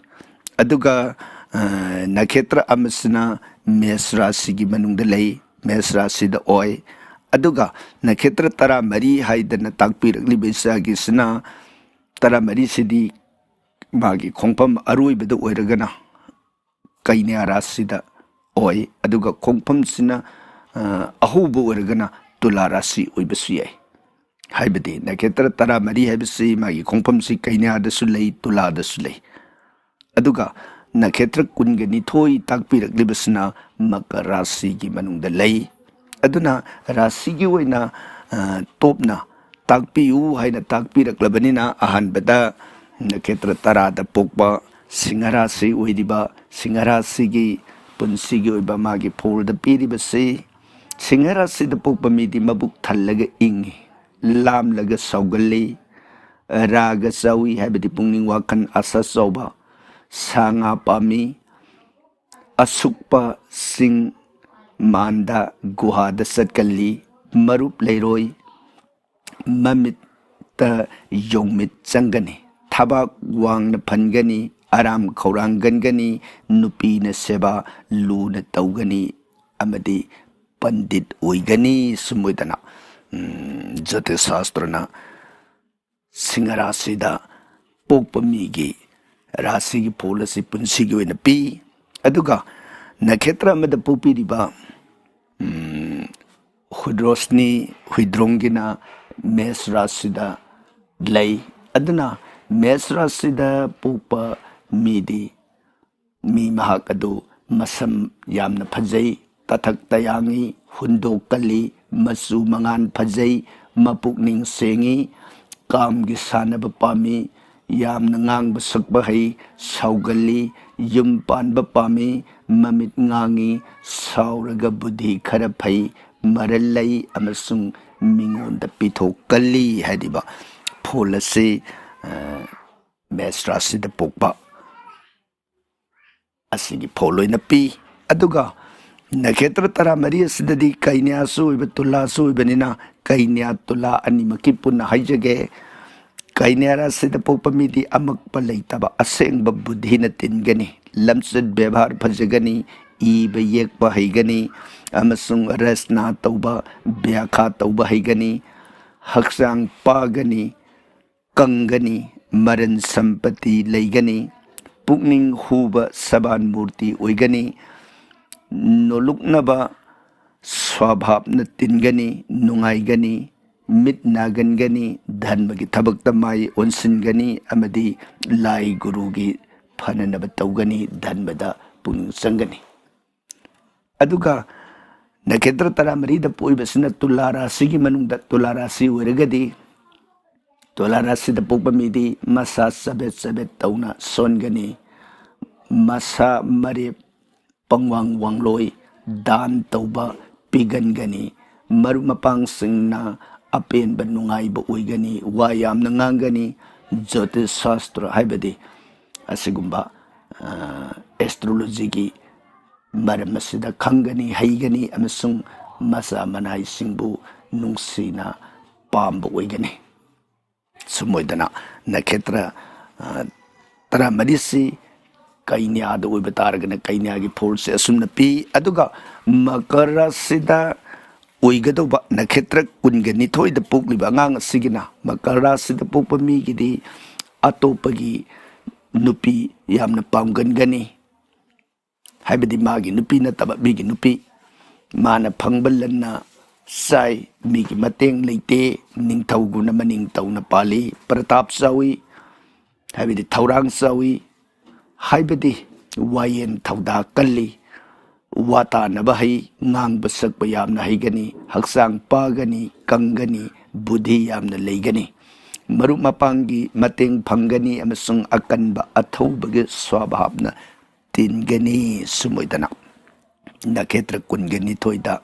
ꯑꯗꯨꯒ, ꯑ, ꯅꯈꯦꯇ꯭ꯔ ꯑꯃꯁꯤꯅ ꯃꯦꯁ ꯔꯥꯁꯤꯒꯤ ꯃꯅꯨꯡꯗ ꯂꯩ, ꯃꯦꯁ ꯔꯥꯁꯤꯗ ꯑꯣꯏ꯫ ꯑꯗꯨꯒ ꯅꯈꯦꯇ꯭ꯔ ꯇꯔꯥꯃꯔꯤ ꯍꯥꯏꯗꯅ ꯇꯥꯛꯄꯤꯔꯛꯂꯤꯕ ꯏꯆꯥꯒꯤꯁꯤꯅ, ꯇꯔꯥꯃꯔꯤꯁꯤꯗꯤ ꯃꯥꯒꯤ ꯈꯣꯡꯐꯝ ꯑꯔꯣꯏꯕꯗ ꯑꯣꯏꯔꯒꯅ ꯀꯩꯅ꯭ꯌꯥ ꯔꯥꯁꯤꯗ ꯑꯣꯏ, ꯑꯗꯨꯒ ꯈꯣꯡꯐꯝꯁꯤꯅ, ꯑ, ꯑꯍꯧꯕ ꯑꯣꯏꯔꯒꯅ ꯇꯨꯂꯥ ꯔꯥꯁꯤ ꯑꯣꯏꯕꯁꯨ ꯌꯥꯏ꯫ ꯍꯥꯏꯕꯗꯤ ꯅꯈꯦꯇ꯭ꯔ ꯇꯔꯥꯃꯔꯤ ꯍꯥꯏꯕꯁꯤ ꯃꯥꯒꯤ ꯈꯣꯡꯐꯝꯁꯤ ꯀꯩꯅ꯭ꯌꯥꯗꯁꯨ ꯂꯩ, ꯇꯨꯂꯥꯗꯁꯨ ꯂꯩ꯫ ꯑꯗꯨꯒ ꯅꯈꯦꯇ꯭ꯔ ꯀꯨꯟꯒ ꯅꯤꯊꯣꯏ ꯇꯥꯛꯄꯤꯔꯛꯂꯤꯕꯁꯤꯅ ꯃꯀꯔ ꯔꯥꯁꯤꯒꯤ ꯃꯅꯨꯡꯗ ꯂꯩ꯫ ꯑꯗꯨꯅ ꯔꯥꯁꯤꯒꯤ ꯑꯣꯏꯅ, ꯑ, ꯇꯣꯞꯅ ꯇꯥꯛꯄꯤꯌꯨ ꯍꯥꯏꯅ ꯇꯥꯛꯄꯤꯔꯛꯂꯕꯅꯤꯅ, ꯑꯍꯥꯟꯕꯗ ꯅꯈꯦꯇ꯭ꯔ ꯇꯔꯥꯗ ꯄꯣꯛꯄ ꯁꯤꯡꯍ ꯔꯥꯁꯤ ꯑꯣꯏꯔꯤꯕ ꯁꯤꯡꯍ ꯔꯥꯁꯤꯒꯤ ꯄꯨꯟꯁꯤꯒꯤ ꯑꯣꯏꯕ ꯃꯥꯒꯤ ꯐꯣꯜꯗ ꯄꯤꯔꯤꯕꯁꯤ, ꯁꯤꯡꯍ ꯔꯥꯁꯤꯗ ꯄꯣꯛꯄ ꯃꯤꯗꯤ ꯃꯕꯨꯛ ꯊꯜꯂꯒ ꯏꯪꯏ, ꯂꯥꯝꯂꯒ ꯁꯥꯎꯒꯜꯂꯤ, ꯔꯥꯒ ꯆꯥꯎꯏ ꯍꯥꯏꯕꯗꯤ ꯄꯨꯛꯅꯤꯡ ꯋꯥꯈꯜ ꯑꯁꯥ ꯆꯥꯎꯕ, ꯁꯥ ꯉꯥ ꯄꯥꯝꯃꯤ, ꯑꯁꯨꯛꯄ ꯆꯤꯡ ꯃꯥꯟꯗ ꯒꯨꯍꯥꯗ ꯆꯠꯀꯜꯂꯤ, ꯃꯔꯨꯞ ꯂꯩꯔꯣꯏ, ꯃꯃꯤꯠꯇ ꯌꯣꯡꯃꯤꯠ ꯆꯪꯒꯅꯤ, ꯊꯕꯥꯛ ꯋꯥꯡꯅ ꯐꯟꯒꯅꯤ, ꯑꯔꯥꯝ ꯈꯧꯔꯥꯡꯒꯟꯒꯅꯤ, ꯅꯨꯄꯤꯅ ꯁꯦꯕꯥ ꯂꯨꯅ ꯇꯧꯒꯅꯤ ꯑꯃꯗꯤ ꯄꯟꯗꯤꯠ ꯑꯣꯏꯒꯅꯤ꯫ ꯁꯨꯝ ꯑꯣꯏꯗꯅ, ꯎꯝ, ꯖ꯭ꯌꯣꯇꯤꯁ ꯁꯥꯁꯇ꯭ꯔꯅ ꯁꯤꯡꯍ ꯔꯥꯁꯤꯗ ꯄꯣꯛꯄ ꯃꯤꯒꯤ ꯔꯥꯁꯤꯒꯤ ꯐꯣꯜ ꯑꯁꯤ ꯄꯨꯟꯁꯤꯒꯤ ꯑꯣꯏꯅ ꯄꯤ꯫ ꯑꯗꯨꯒ ꯅꯈꯦꯇ꯭ꯔ ꯑꯃꯗ ꯄꯣꯛꯄꯤꯔꯤꯕ, ꯎꯝ, ꯍꯨꯗ꯭ꯔꯣꯁꯅꯤ ꯍꯨꯏꯗ꯭ꯔꯣꯡꯒꯤꯅ ꯃꯦꯁ ꯔꯥꯁꯤꯗ ꯂꯩ꯫ ꯑꯗꯨꯅ ꯃꯦꯁ ꯔꯥꯁꯤꯗ ꯄꯣꯛꯄ ꯃꯤꯗꯤ ꯃꯤ ꯃꯍꯥꯛ ꯑꯗꯨ ꯃꯁꯝ ꯌꯥꯝꯅ ꯐꯖꯩ, ꯇꯊꯛ ꯇꯌꯥꯡꯉꯤ, ꯍꯨꯟꯗꯣꯛꯀꯜꯂꯤ, ꯃꯆꯨ ꯃꯉꯥꯟ ꯐꯖꯩ, ꯃꯄꯨꯛꯅꯤꯡ ꯁꯦꯡꯉꯤ, ꯀꯥꯝꯒꯤ ꯁꯥꯟꯅꯕ ꯄꯥꯝꯃꯤ, ꯌꯥꯝꯅ ꯉꯥꯡꯕ ꯁꯛꯄ ꯍꯩ, ꯁꯥꯎꯒꯜꯂꯤ, ꯌꯨꯝ ꯄꯥꯟꯕ ꯄꯥꯝꯃꯤ, ꯃꯃꯤꯠ ꯉꯥꯡꯉꯤ, ꯁꯥꯎꯔꯒ ꯕꯨꯙꯤ ꯈꯔ ꯐꯩ, ꯃꯔꯜ ꯂꯩ ꯑꯃꯁꯨꯡ ꯃꯤꯉꯣꯟꯗ ꯄꯤꯊꯣꯛꯀꯜꯂꯤ ꯍꯥꯏꯔꯤꯕ ꯐꯣꯜ ꯑꯁꯤ, ꯑ, ꯃꯦꯁ ꯔꯥꯁꯤꯗ ꯄꯣꯛꯄ ꯑꯁꯤꯒꯤ ꯐꯣꯜ ꯑꯣꯏꯅ ꯄꯤ꯫ ꯑꯗꯨꯒ ꯅꯈꯦꯇ꯭ꯔ ꯇꯔꯥꯃꯔꯤ ꯑꯁꯤꯗꯗꯤ ꯀꯩꯅ꯭ꯌꯥꯁꯨ ꯑꯣꯏꯕ, ꯇꯨꯂꯥꯁꯨ ꯑꯣꯏꯕꯅꯤꯅ, ꯀꯩꯅ꯭ꯌꯥ ꯇꯨꯂꯥ ꯑꯅꯤꯃꯛꯀꯤ ꯄꯨꯟꯅ ꯍꯥꯏꯖꯒꯦ꯫ ꯀꯩꯅ꯭ꯌꯥ ꯔꯥꯁꯤꯗ ꯄꯣꯛꯄ ꯃꯤꯗꯤ ꯑꯃꯛꯄ ꯂꯩꯇꯕ ꯑꯁꯦꯡꯕ ꯕꯨꯙꯤꯅ ꯇꯤꯟꯒꯅꯤ, ꯂꯝꯆꯠ ꯕꯦꯕꯥꯔ ꯐꯖꯒꯅꯤ, ꯏꯕ ꯌꯦꯛꯄ ꯍꯩꯒꯅꯤ ꯑꯃꯁꯨꯡ ꯔꯆꯅꯥ ꯇꯧꯕ, ꯕ꯭ꯌꯥꯈꯥ ꯇꯧꯕ ꯍꯩꯒꯅꯤ꯫ ꯍꯛꯆꯥꯡ ꯄꯥꯒꯅꯤ, ꯀꯪꯒꯅꯤ, ꯃꯔꯟ ꯁꯝꯄꯇꯤ ꯂꯩꯒꯅꯤ, ꯄꯨꯛꯅꯤꯡ ꯍꯨꯕ ꯁꯕꯥꯟ ꯃꯨꯔꯇꯤ ꯑꯣꯏꯒꯅꯤ, ꯅꯣꯂꯨꯛꯅꯕ ꯁ꯭ꯋꯥꯚꯥꯞꯅ ꯇꯤꯟꯒꯅꯤ, ꯅꯨꯡꯉꯥꯏꯒꯅꯤ, ꯃꯤꯠ ꯅꯥꯒꯟꯒꯅꯤ, ꯙꯔꯃꯒꯤ ꯊꯕꯛꯇ ꯃꯥꯏ ꯑꯣꯟꯁꯤꯟꯒꯅꯤ ꯑꯃꯗꯤ ꯂꯥꯏ ꯒꯨꯔꯨꯒꯤ ꯐꯅꯅꯕ ꯇꯧꯒꯅꯤ, ꯙꯔꯃꯗ ꯄꯨꯛꯅꯤꯡ ꯆꯪꯒꯅꯤ꯫ ꯑꯗꯨꯒ ꯅꯈꯦꯇ꯭ꯔ ꯇꯔꯥꯃꯔꯤꯗ ꯄꯣꯛꯏꯕꯁꯤꯅ ꯇꯨꯂꯥ ꯔꯥꯁꯤꯒꯤ ꯃꯅꯨꯡꯗ ꯇꯨꯂꯥ ꯔꯥꯁꯤ ꯑꯣꯏꯔꯒꯗꯤ, ꯇꯨꯂꯥ ꯔꯥꯁꯤꯗ ꯄꯣꯛꯄ ꯃꯤꯗꯤ ꯃꯁꯥ ꯆꯕꯦꯠ ꯆꯕꯦꯠ ꯇꯧꯅ ꯁꯣꯟꯒꯅꯤ, ꯃꯁꯥ ꯃꯔꯦꯞ ꯄꯪꯋꯥꯡ ꯋꯥꯡꯂꯣꯏ, ꯗꯥꯟ ꯇꯧꯕ ꯄꯤꯒꯟꯒꯅꯤ, ꯃꯔꯨꯞ ꯃꯄꯥꯡꯁꯤꯡꯅ ꯑꯄꯦꯟꯕ ꯅꯨꯡꯉꯥꯏꯕ ꯑꯣꯏꯒꯅꯤ, ꯋꯥ ꯌꯥꯝꯅ ꯉꯥꯡꯒꯅꯤ꯫ ꯖꯣꯇꯤꯁ ꯁꯥꯁꯇ꯭ꯔ ꯍꯥꯏꯕꯗꯤ ꯑꯁꯤꯒꯨꯝꯕ, ꯑ, ꯑꯦꯁꯇ꯭ꯔꯣꯂꯣꯖꯤꯒꯤ ꯃꯔꯝ ꯑꯁꯤꯗ ꯈꯪꯒꯅꯤ, ꯍꯩꯒꯅꯤ ꯑꯃꯁꯨꯡ ꯃꯆꯥ ꯃꯅꯥꯏꯁꯤꯡꯕꯨ ꯅꯨꯡꯁꯤꯅ ꯄꯥꯝꯕ ꯑꯣꯏꯒꯅꯤ꯫ ꯁꯨꯝ ꯑꯣꯏꯗꯅ ꯅꯈꯦꯇ꯭ꯔ, ꯑ, ꯇꯔꯥꯃꯔꯤꯁꯤ ꯀꯩꯅ꯭ꯌꯥꯗ ꯑꯣꯏꯕ ꯇꯥꯔꯒꯅ ꯀꯩꯅ꯭ꯌꯥꯒꯤ ꯐꯣꯜꯁꯦ ꯑꯁꯨꯝꯅ ꯄꯤ꯫ ꯑꯗꯨꯒ ꯃꯀꯔ ꯔꯥꯁꯤꯗ ꯑꯣꯏꯒꯗꯧꯕ ꯅꯈꯦꯇ꯭ꯔ ꯀꯨꯟꯒ ꯅꯤꯊꯣꯏꯗ ꯄꯣꯛꯂꯤꯕ ꯑꯉꯥꯡ ꯑꯁꯤꯒꯤꯅ, ꯃꯀꯔ ꯔꯥꯁꯤꯗ ꯄꯣꯛꯄ ꯃꯤꯒꯤꯗꯤ ꯑꯇꯣꯞꯄꯒꯤ ꯅꯨꯄꯤ ꯌꯥꯝꯅ ꯄꯥꯝꯒꯟꯒꯅꯤ꯫ ꯍꯥꯏꯕꯗꯤ ꯃꯥꯒꯤ ꯅꯨꯄꯤ ꯅꯠꯇꯕ ꯃꯤꯒꯤ ꯅꯨꯄꯤ꯫ ꯃꯥꯅ ꯐꯪꯕ ꯂꯟꯅ ꯆꯥꯏ, ꯃꯤꯒꯤ ꯃꯇꯦꯡ ꯂꯩꯇꯦ, ꯅꯤꯡꯊꯧꯒꯨꯝꯅ ꯃꯅꯤꯡ ꯇꯧꯅ ꯄꯥꯜꯂꯤ, ꯄ꯭ꯔꯇꯥꯞ ꯆꯥꯎꯏ, ꯍꯥꯏꯕꯗꯤ ꯊꯧꯔꯥꯡ ꯆꯥꯎꯏ, ꯍꯥꯏꯕꯗꯤ ꯋꯥꯌꯦꯟ ꯊꯧꯗꯥ ꯀꯜꯂꯤ, ꯋꯥ ꯇꯥꯅꯕ ꯍꯩ, ꯉꯥꯡꯕ ꯁꯛꯄ ꯌꯥꯝꯅ ꯍꯩꯒꯅꯤ, ꯍꯛꯆꯥꯡ ꯄꯥꯒꯅꯤ, ꯀꯪꯒꯅꯤ, ꯕꯨꯙꯤ ꯌꯥꯝꯅ ꯂꯩꯒꯅꯤ, ꯃꯔꯨꯞ ꯃꯄꯥꯡꯒꯤ ꯃꯇꯦꯡ ꯐꯪꯒꯅꯤ ꯑꯃꯁꯨꯡ ꯑꯀꯟꯕ ꯑꯊꯧꯕꯒꯤ ꯁ꯭ꯋꯥꯚꯥꯕꯅ ꯇꯤꯟꯒꯅꯤ꯫ ꯁꯨꯝ ꯑꯣꯏꯗꯅ ꯅꯈꯦꯇ꯭ꯔ ꯀꯨꯟꯒ ꯅꯤꯊꯣꯏꯗ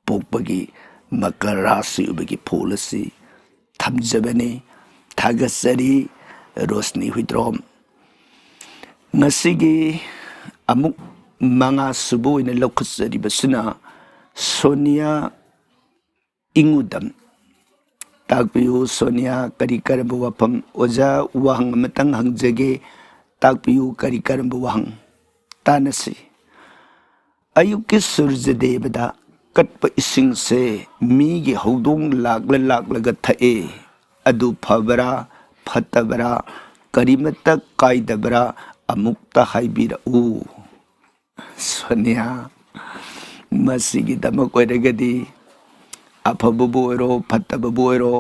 ꯄꯣꯛꯄꯒꯤ ꯃꯀꯔ ꯔꯥꯁꯤ ꯑꯣꯏꯕꯒꯤ ꯐꯣꯜ ꯑꯁꯤ ꯊꯝꯖꯕꯅꯤ꯫ ꯊꯥꯒꯠꯆꯔꯤ ꯔꯣꯁꯅꯤ ꯍꯨꯏꯗ꯭ꯔꯣꯝ꯫ ꯉꯁꯤꯒꯤ ꯑꯃꯨꯛ ꯃꯉꯥ ꯁꯨꯕ ꯑꯣꯏꯅ ꯂꯧꯈꯠꯆꯔꯤꯕꯁꯤꯅ ꯁꯣꯅꯤꯌꯥ ꯏꯉꯨꯗꯝ꯫ ꯇꯥꯛꯄꯤꯌꯨ ꯁꯣꯅꯤꯌꯥ, ꯀꯔꯤ ꯀꯔꯝꯕ ꯋꯥꯐꯝ? ꯑꯣꯖꯥ, ꯋꯥꯍꯪ ꯑꯃꯇꯪ ꯍꯪꯖꯒꯦ, ꯇꯥꯛꯄꯤꯌꯨ ꯀꯔꯤ ꯀꯔꯝꯕ ꯋꯥꯍꯪ? ꯇꯥꯟꯅꯁꯤ꯫ ꯑꯌꯨꯛꯀꯤ ꯁꯨꯔꯖ ꯗꯦꯕꯗ ꯀꯠꯄ ꯏꯁꯤꯡꯁꯦ ꯃꯤꯒꯤ ꯍꯧꯗꯣꯡ ꯂꯥꯛꯂ ꯂꯥꯛꯂꯒ ꯊꯛꯑꯦ꯫ ꯑꯗꯨ ꯐꯕ꯭ꯔꯥ, ꯐꯠꯇꯕ꯭ꯔꯥ, ꯀꯔꯤꯃꯠꯇ ꯀꯥꯏꯗꯕ꯭ꯔꯥ? ꯑꯃꯨꯛꯇ ꯍꯥꯏꯕꯤꯔꯛꯎ꯫ ꯁꯣꯅꯤꯌꯥ, ꯃꯁꯤꯒꯤꯗꯃꯛ ꯑꯣꯏꯔꯒꯗꯤ ꯑꯐꯕꯕꯨ ꯑꯣꯏꯔꯣ, ꯐꯠꯇꯕꯕꯨ ꯑꯣꯏꯔꯣ,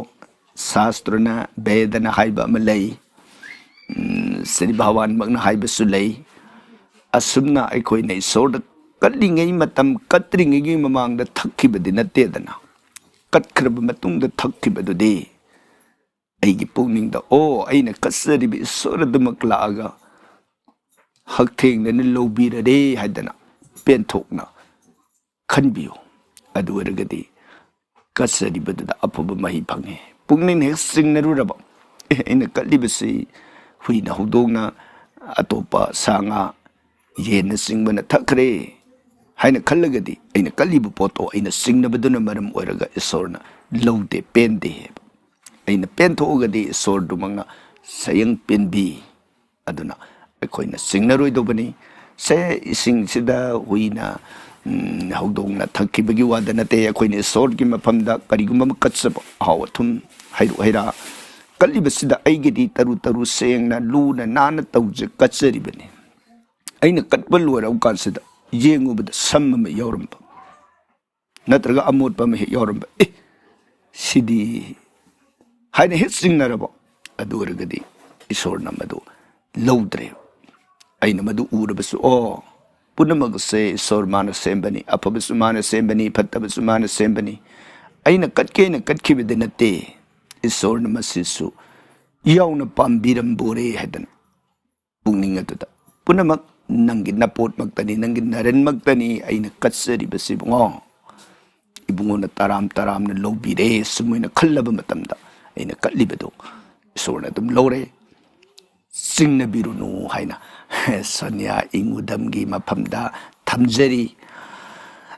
ꯁꯥꯁꯇ꯭ꯔꯅ, ꯚꯦꯗꯅ ꯍꯥꯏꯕ ꯑꯃ ꯂꯩ, ꯎꯝ, ꯁ꯭ꯔꯤ ꯚꯒꯋꯥꯟꯃꯛꯅ ꯍꯥꯏꯕꯁꯨ ꯂꯩ꯫ ꯑꯁꯨꯝꯅ ꯑꯩꯈꯣꯏꯅ ꯏꯁꯣꯔꯗ ꯀꯠꯂꯤꯉꯩ ꯃꯇꯝ, ꯀꯠꯇ꯭ꯔꯤꯉꯩꯒꯤ ꯃꯃꯥꯡꯗ ꯊꯛꯈꯤꯕꯗꯤ ꯅꯠꯇꯦꯗꯅ꯫ ꯀꯠꯈ꯭ꯔꯕ ꯃꯇꯨꯡꯗ ꯊꯛꯈꯤꯕꯗꯨꯗꯤ ꯑꯩꯒꯤ ꯄꯨꯛꯅꯤꯡꯗ, "ꯑꯣ, ꯑꯩꯅ ꯀꯠꯆꯔꯤꯕ ꯏꯁꯣꯔ ꯑꯗꯨꯃꯛ ꯂꯥꯛꯑꯒ ꯍꯛꯊꯦꯡꯅꯅ ꯂꯧꯕꯤꯔꯔꯦ" ꯍꯥꯏꯗꯅ ꯄꯦꯟꯊꯣꯛꯅ ꯈꯟꯕꯤꯌꯨ꯫ ꯑꯗꯨ ꯑꯣꯏꯔꯒꯗꯤ ꯀꯠꯆꯔꯤꯕꯗꯨꯗ ꯑꯐꯕ ꯃꯍꯩ ꯐꯪꯉꯤ꯫ ꯄꯨꯛꯅꯤꯡ ꯍꯦꯛ ꯆꯤꯡꯅꯔꯨꯔꯕ, "ꯑꯦ, ꯑꯩꯅ ꯀꯠꯂꯤꯕꯁꯤ ꯍꯨꯏꯅ, ꯍꯧꯗꯣꯡꯅ, ꯑꯇꯣꯞꯄ ꯁꯥ ꯉꯥ, ꯌꯦꯟꯅꯆꯤꯡꯕꯅ ꯊꯛꯈ꯭ꯔꯦ" ꯍꯥꯏꯅ ꯈꯜꯂꯒꯗꯤ, ꯑꯩꯅ ꯀꯠꯂꯤꯕ ꯄꯣꯠꯇꯣ ꯑꯩꯅ ꯆꯤꯡꯅꯕꯗꯨꯅ ꯃꯔꯝ ꯑꯣꯏꯔꯒ ꯏꯁꯣꯔꯅ ꯂꯧꯗꯦ, ꯄꯦꯟꯗꯦ ꯍꯥꯏꯕ꯫ ꯑꯩꯅ ꯄꯦꯟꯊꯣꯛꯑꯒꯗꯤ ꯏꯁꯣꯔꯗꯨꯃꯛꯅ ꯁꯌꯦꯡ ꯄꯦꯟꯕꯤ꯫ ꯑꯗꯨꯅ ꯑꯩꯈꯣꯏꯅ ꯆꯤꯡꯅꯔꯣꯏꯗꯧꯕꯅꯤ꯫ ꯁꯦ, ꯏꯁꯤꯡꯁꯤꯗ ꯍꯨꯏꯅ, ꯎꯝ, ꯍꯧꯗꯣꯡꯅ ꯊꯛꯈꯤꯕꯒꯤ ꯋꯥꯗ ꯅꯠꯇꯦ꯫ ꯑꯩꯈꯣꯏꯅ ꯏꯁꯣꯔꯒꯤ ꯃꯐꯝꯗ ꯀꯔꯤꯒꯨꯝꯕ ꯑꯃ ꯀꯠꯆꯕ, ꯑꯍꯥꯎ ꯑꯊꯨꯝ, ꯍꯩꯔꯨꯛ ꯍꯩꯔꯥ ꯀꯠꯂꯤꯕꯁꯤꯗ ꯑꯩꯒꯤꯗꯤ ꯇꯔꯨ ꯇꯔꯨ ꯁꯦꯡꯅ, ꯂꯨꯅ ꯅꯥꯟꯅ ꯇꯧꯖ-, ꯀꯠꯆꯔꯤꯕꯅꯤ꯫ ꯑꯩꯅ ꯀꯠꯄ ꯂꯣꯏꯔꯕ ꯀꯥꯟꯁꯤꯗ ꯌꯦꯡꯉꯨꯕꯗ ꯁꯝ ꯑꯃ ꯌꯥꯎꯔꯝꯕ, ꯅꯠꯇ꯭ꯔꯒ ꯑꯃꯣꯠꯄ ꯑꯃ ꯍꯦꯛ ꯌꯥꯎꯔꯝꯕ, "ꯑꯦ, ꯁꯤꯗꯤ" ꯍꯥꯏꯅ ꯍꯦꯛ ꯆꯤꯡꯅꯔꯕ, ꯑꯗꯨ ꯑꯣꯏꯔꯒꯗꯤ ꯏꯁꯣꯔꯅ ꯃꯗꯨ ꯂꯧꯗ꯭ꯔꯦ꯫ ꯑꯩꯅ ꯃꯗꯨ ꯎꯔꯕꯁꯨ, "ꯑꯣ, ꯄꯨꯝꯅꯃꯛ ꯑꯁꯦ ꯏꯁꯣꯔ ꯃꯥꯅ ꯁꯦꯝꯕꯅꯤ, ꯑꯐꯕꯁꯨ ꯃꯥꯅ ꯁꯦꯝꯕꯅꯤ, ꯐꯠꯇꯕꯁꯨ ꯃꯥꯅ ꯁꯦꯝꯕꯅꯤ꯫ ꯑꯩꯅ ꯀꯠꯀꯦꯅ ꯀꯠꯈꯤꯕꯗꯤ ꯅꯠꯇꯦ, ꯏꯁꯣꯔꯅ ꯃꯁꯤꯁꯨ ꯌꯥꯎꯅ ꯄꯥꯝꯕꯤꯔꯝꯕꯣꯔꯦ" ꯍꯥꯏꯗꯅ ꯄꯨꯛꯅꯤꯡ ꯑꯗꯨꯗ, "ꯄꯨꯝꯅꯃꯛ ꯅꯪꯒꯤ ꯅꯄꯣꯠꯃꯛꯇꯅꯤ, ꯅꯪꯒꯤ ꯅꯔꯟꯃꯛꯇꯅꯤ ꯑꯩꯅ ꯀꯠꯆꯔꯤꯕꯁꯤ, ꯏꯕꯨꯡꯉꯣ꯫ ꯏꯕꯨꯡꯉꯣꯅ ꯇꯔꯥꯝ ꯇꯔꯥꯝꯅ ꯂꯧꯕꯤꯔꯦ", ꯁꯨꯃꯥꯏꯅ ꯈꯜꯂꯕ ꯃꯇꯝꯗ ꯑꯩꯅ ꯀꯠꯂꯤꯕꯗꯨ ꯏꯁꯣꯔꯅ ꯑꯗꯨꯝ ꯂꯧꯔꯦ꯫ ꯆꯤꯡꯅꯕꯤꯔꯨꯅꯨ ꯍꯥꯏꯅ ꯁꯣꯅꯤꯌꯥ ꯏꯉꯨꯗꯝꯒꯤ ꯃꯐꯝꯗ ꯊꯝꯖꯔꯤ꯫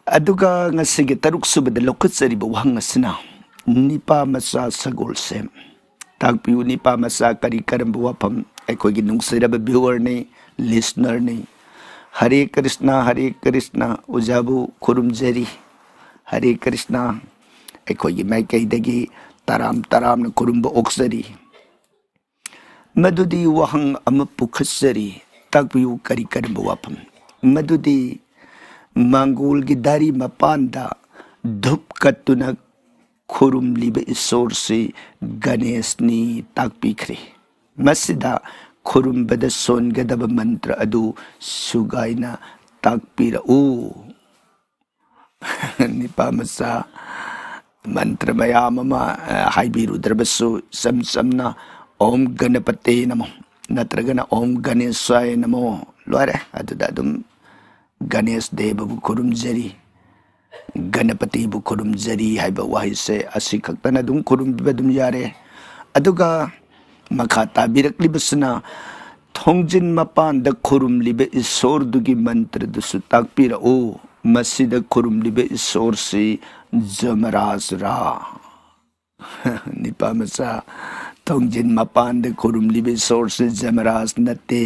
ꯑꯗꯨꯒ ꯉꯁꯤꯒꯤ ꯇꯔꯨꯛ ꯁꯨꯕꯗ ꯂꯧꯈꯠꯆꯔꯤꯕ ꯋꯥꯍꯪ ꯑꯁꯤꯅ ꯅꯤꯄꯥ ꯃꯆꯥ ꯁꯒꯣꯜꯁꯦꯝ꯫ ꯇꯥꯛꯄꯤꯌꯨ, ꯅꯤꯄꯥ ꯃꯆꯥ ꯀꯔꯤ ꯀꯔꯝꯕ ꯋꯥꯐꯝ? ꯑꯩꯈꯣꯏꯒꯤ ꯅꯨꯡꯁꯤꯔꯕ viewerꯅꯤ, listenerꯅꯤ꯫ ꯍꯔꯦ ꯀ꯭ꯔꯤꯁꯅ, ꯍꯔꯦ ꯀ꯭ꯔꯤꯁꯅ, ꯑꯣꯖꯥꯕꯨ ꯈꯨꯔꯨꯝꯖꯔꯤ꯫ ꯍꯔꯦ ꯀ꯭ꯔꯤꯁꯅ, ꯑꯩꯈꯣꯏꯒꯤ ꯃꯥꯏꯀꯩꯗꯒꯤ ꯇꯔꯥꯝ ꯇꯔꯥꯝꯅ ꯈꯨꯔꯨꯝꯕ ꯑꯣꯛꯆꯔꯤ꯫ ꯃꯗꯨꯗꯤ ꯋꯥꯍꯪ ꯑꯃ ꯄꯨꯈꯠꯆꯔꯤ, ꯇꯥꯛꯄꯤꯌꯨ, ꯀꯔꯤ ꯀꯔꯝꯕ ꯋꯥꯐꯝ? ꯃꯗꯨꯗꯤ ꯃꯥꯡꯒꯣꯜꯒꯤ ꯗꯥꯔꯤ ꯃꯄꯥꯟꯗ ꯙꯨꯞ ꯀꯠꯇꯨꯅ ꯈꯨꯔꯨꯝꯂꯤꯕ ꯏꯁꯣꯔꯁꯤ ꯒꯅꯦꯁꯅꯤ ꯇꯥꯛꯄꯤꯈ꯭ꯔꯦ꯫ ꯃꯁꯤꯗ ꯈꯨꯔꯨꯝꯕꯗ ꯁꯣꯟꯒꯗꯕ ꯃꯟꯇ꯭ꯔ ꯑꯗꯨ ꯁꯨꯒꯥꯏꯅ ꯇꯥꯛꯄꯤꯔꯛꯎ꯫ ꯅꯤꯄꯥ ꯃꯆꯥ ꯃꯟꯇ꯭ꯔ ꯃꯌꯥꯝ ꯑꯃ, ꯑ, ꯍꯥꯏꯕꯤꯔꯨꯗ꯭ꯔꯕꯁꯨ, ꯏꯆꯝ ꯆꯝꯅ "ꯑꯣꯝ ꯒꯅꯄꯇꯦ ꯅꯃꯣ" ꯅꯠꯇ꯭ꯔꯒꯅ "ꯑꯣꯝ ꯒꯅꯦꯁꯥꯌ ꯅꯃꯣ", ꯂꯣꯏꯔꯦ꯫ ꯑꯗꯨꯗ ꯑꯗꯨꯝ "ꯒꯅꯦꯁ ꯗꯦꯕꯕꯨ ꯈꯨꯔꯨꯝꯖꯔꯤ, ꯒꯅꯄꯇꯤꯕꯨ ꯈꯨꯔꯨꯝꯖꯔꯤ" ꯍꯥꯏꯕ ꯋꯥꯍꯩꯁꯦ ꯑꯁꯤ ꯈꯛꯇꯅ ꯑꯗꯨꯝ ꯈꯨꯔꯨꯝꯕꯤꯕ ꯑꯗꯨꯝ ꯌꯥꯔꯦ꯫ ꯑꯗꯨꯒ ꯃꯈꯥ ꯇꯥꯕꯤꯔꯛꯂꯤꯕꯁꯤꯅ, ꯊꯣꯡꯖꯤꯟ ꯃꯄꯥꯟꯗ ꯈꯨꯔꯨꯝꯂꯤꯕ ꯏꯁꯣꯔꯗꯨꯒꯤ ꯃꯟꯇ꯭ꯔꯗꯨꯁꯨ ꯇꯥꯛꯄꯤꯔꯛꯎ꯫ ꯃꯁꯤꯗ ꯈꯨꯔꯨꯝꯂꯤꯕ ꯏꯁꯣꯔꯁꯤ ꯖꯃꯔꯥꯖꯔꯥ? ꯅꯤꯄꯥ ꯃꯆꯥ, ꯊꯣꯡꯖꯤꯟ ꯃꯄꯥꯟꯗ ꯈꯨꯔꯨꯝꯂꯤꯕ ꯏꯁꯣꯔꯁꯤ ꯖꯃꯔꯥꯖ ꯅꯠꯇꯦ꯫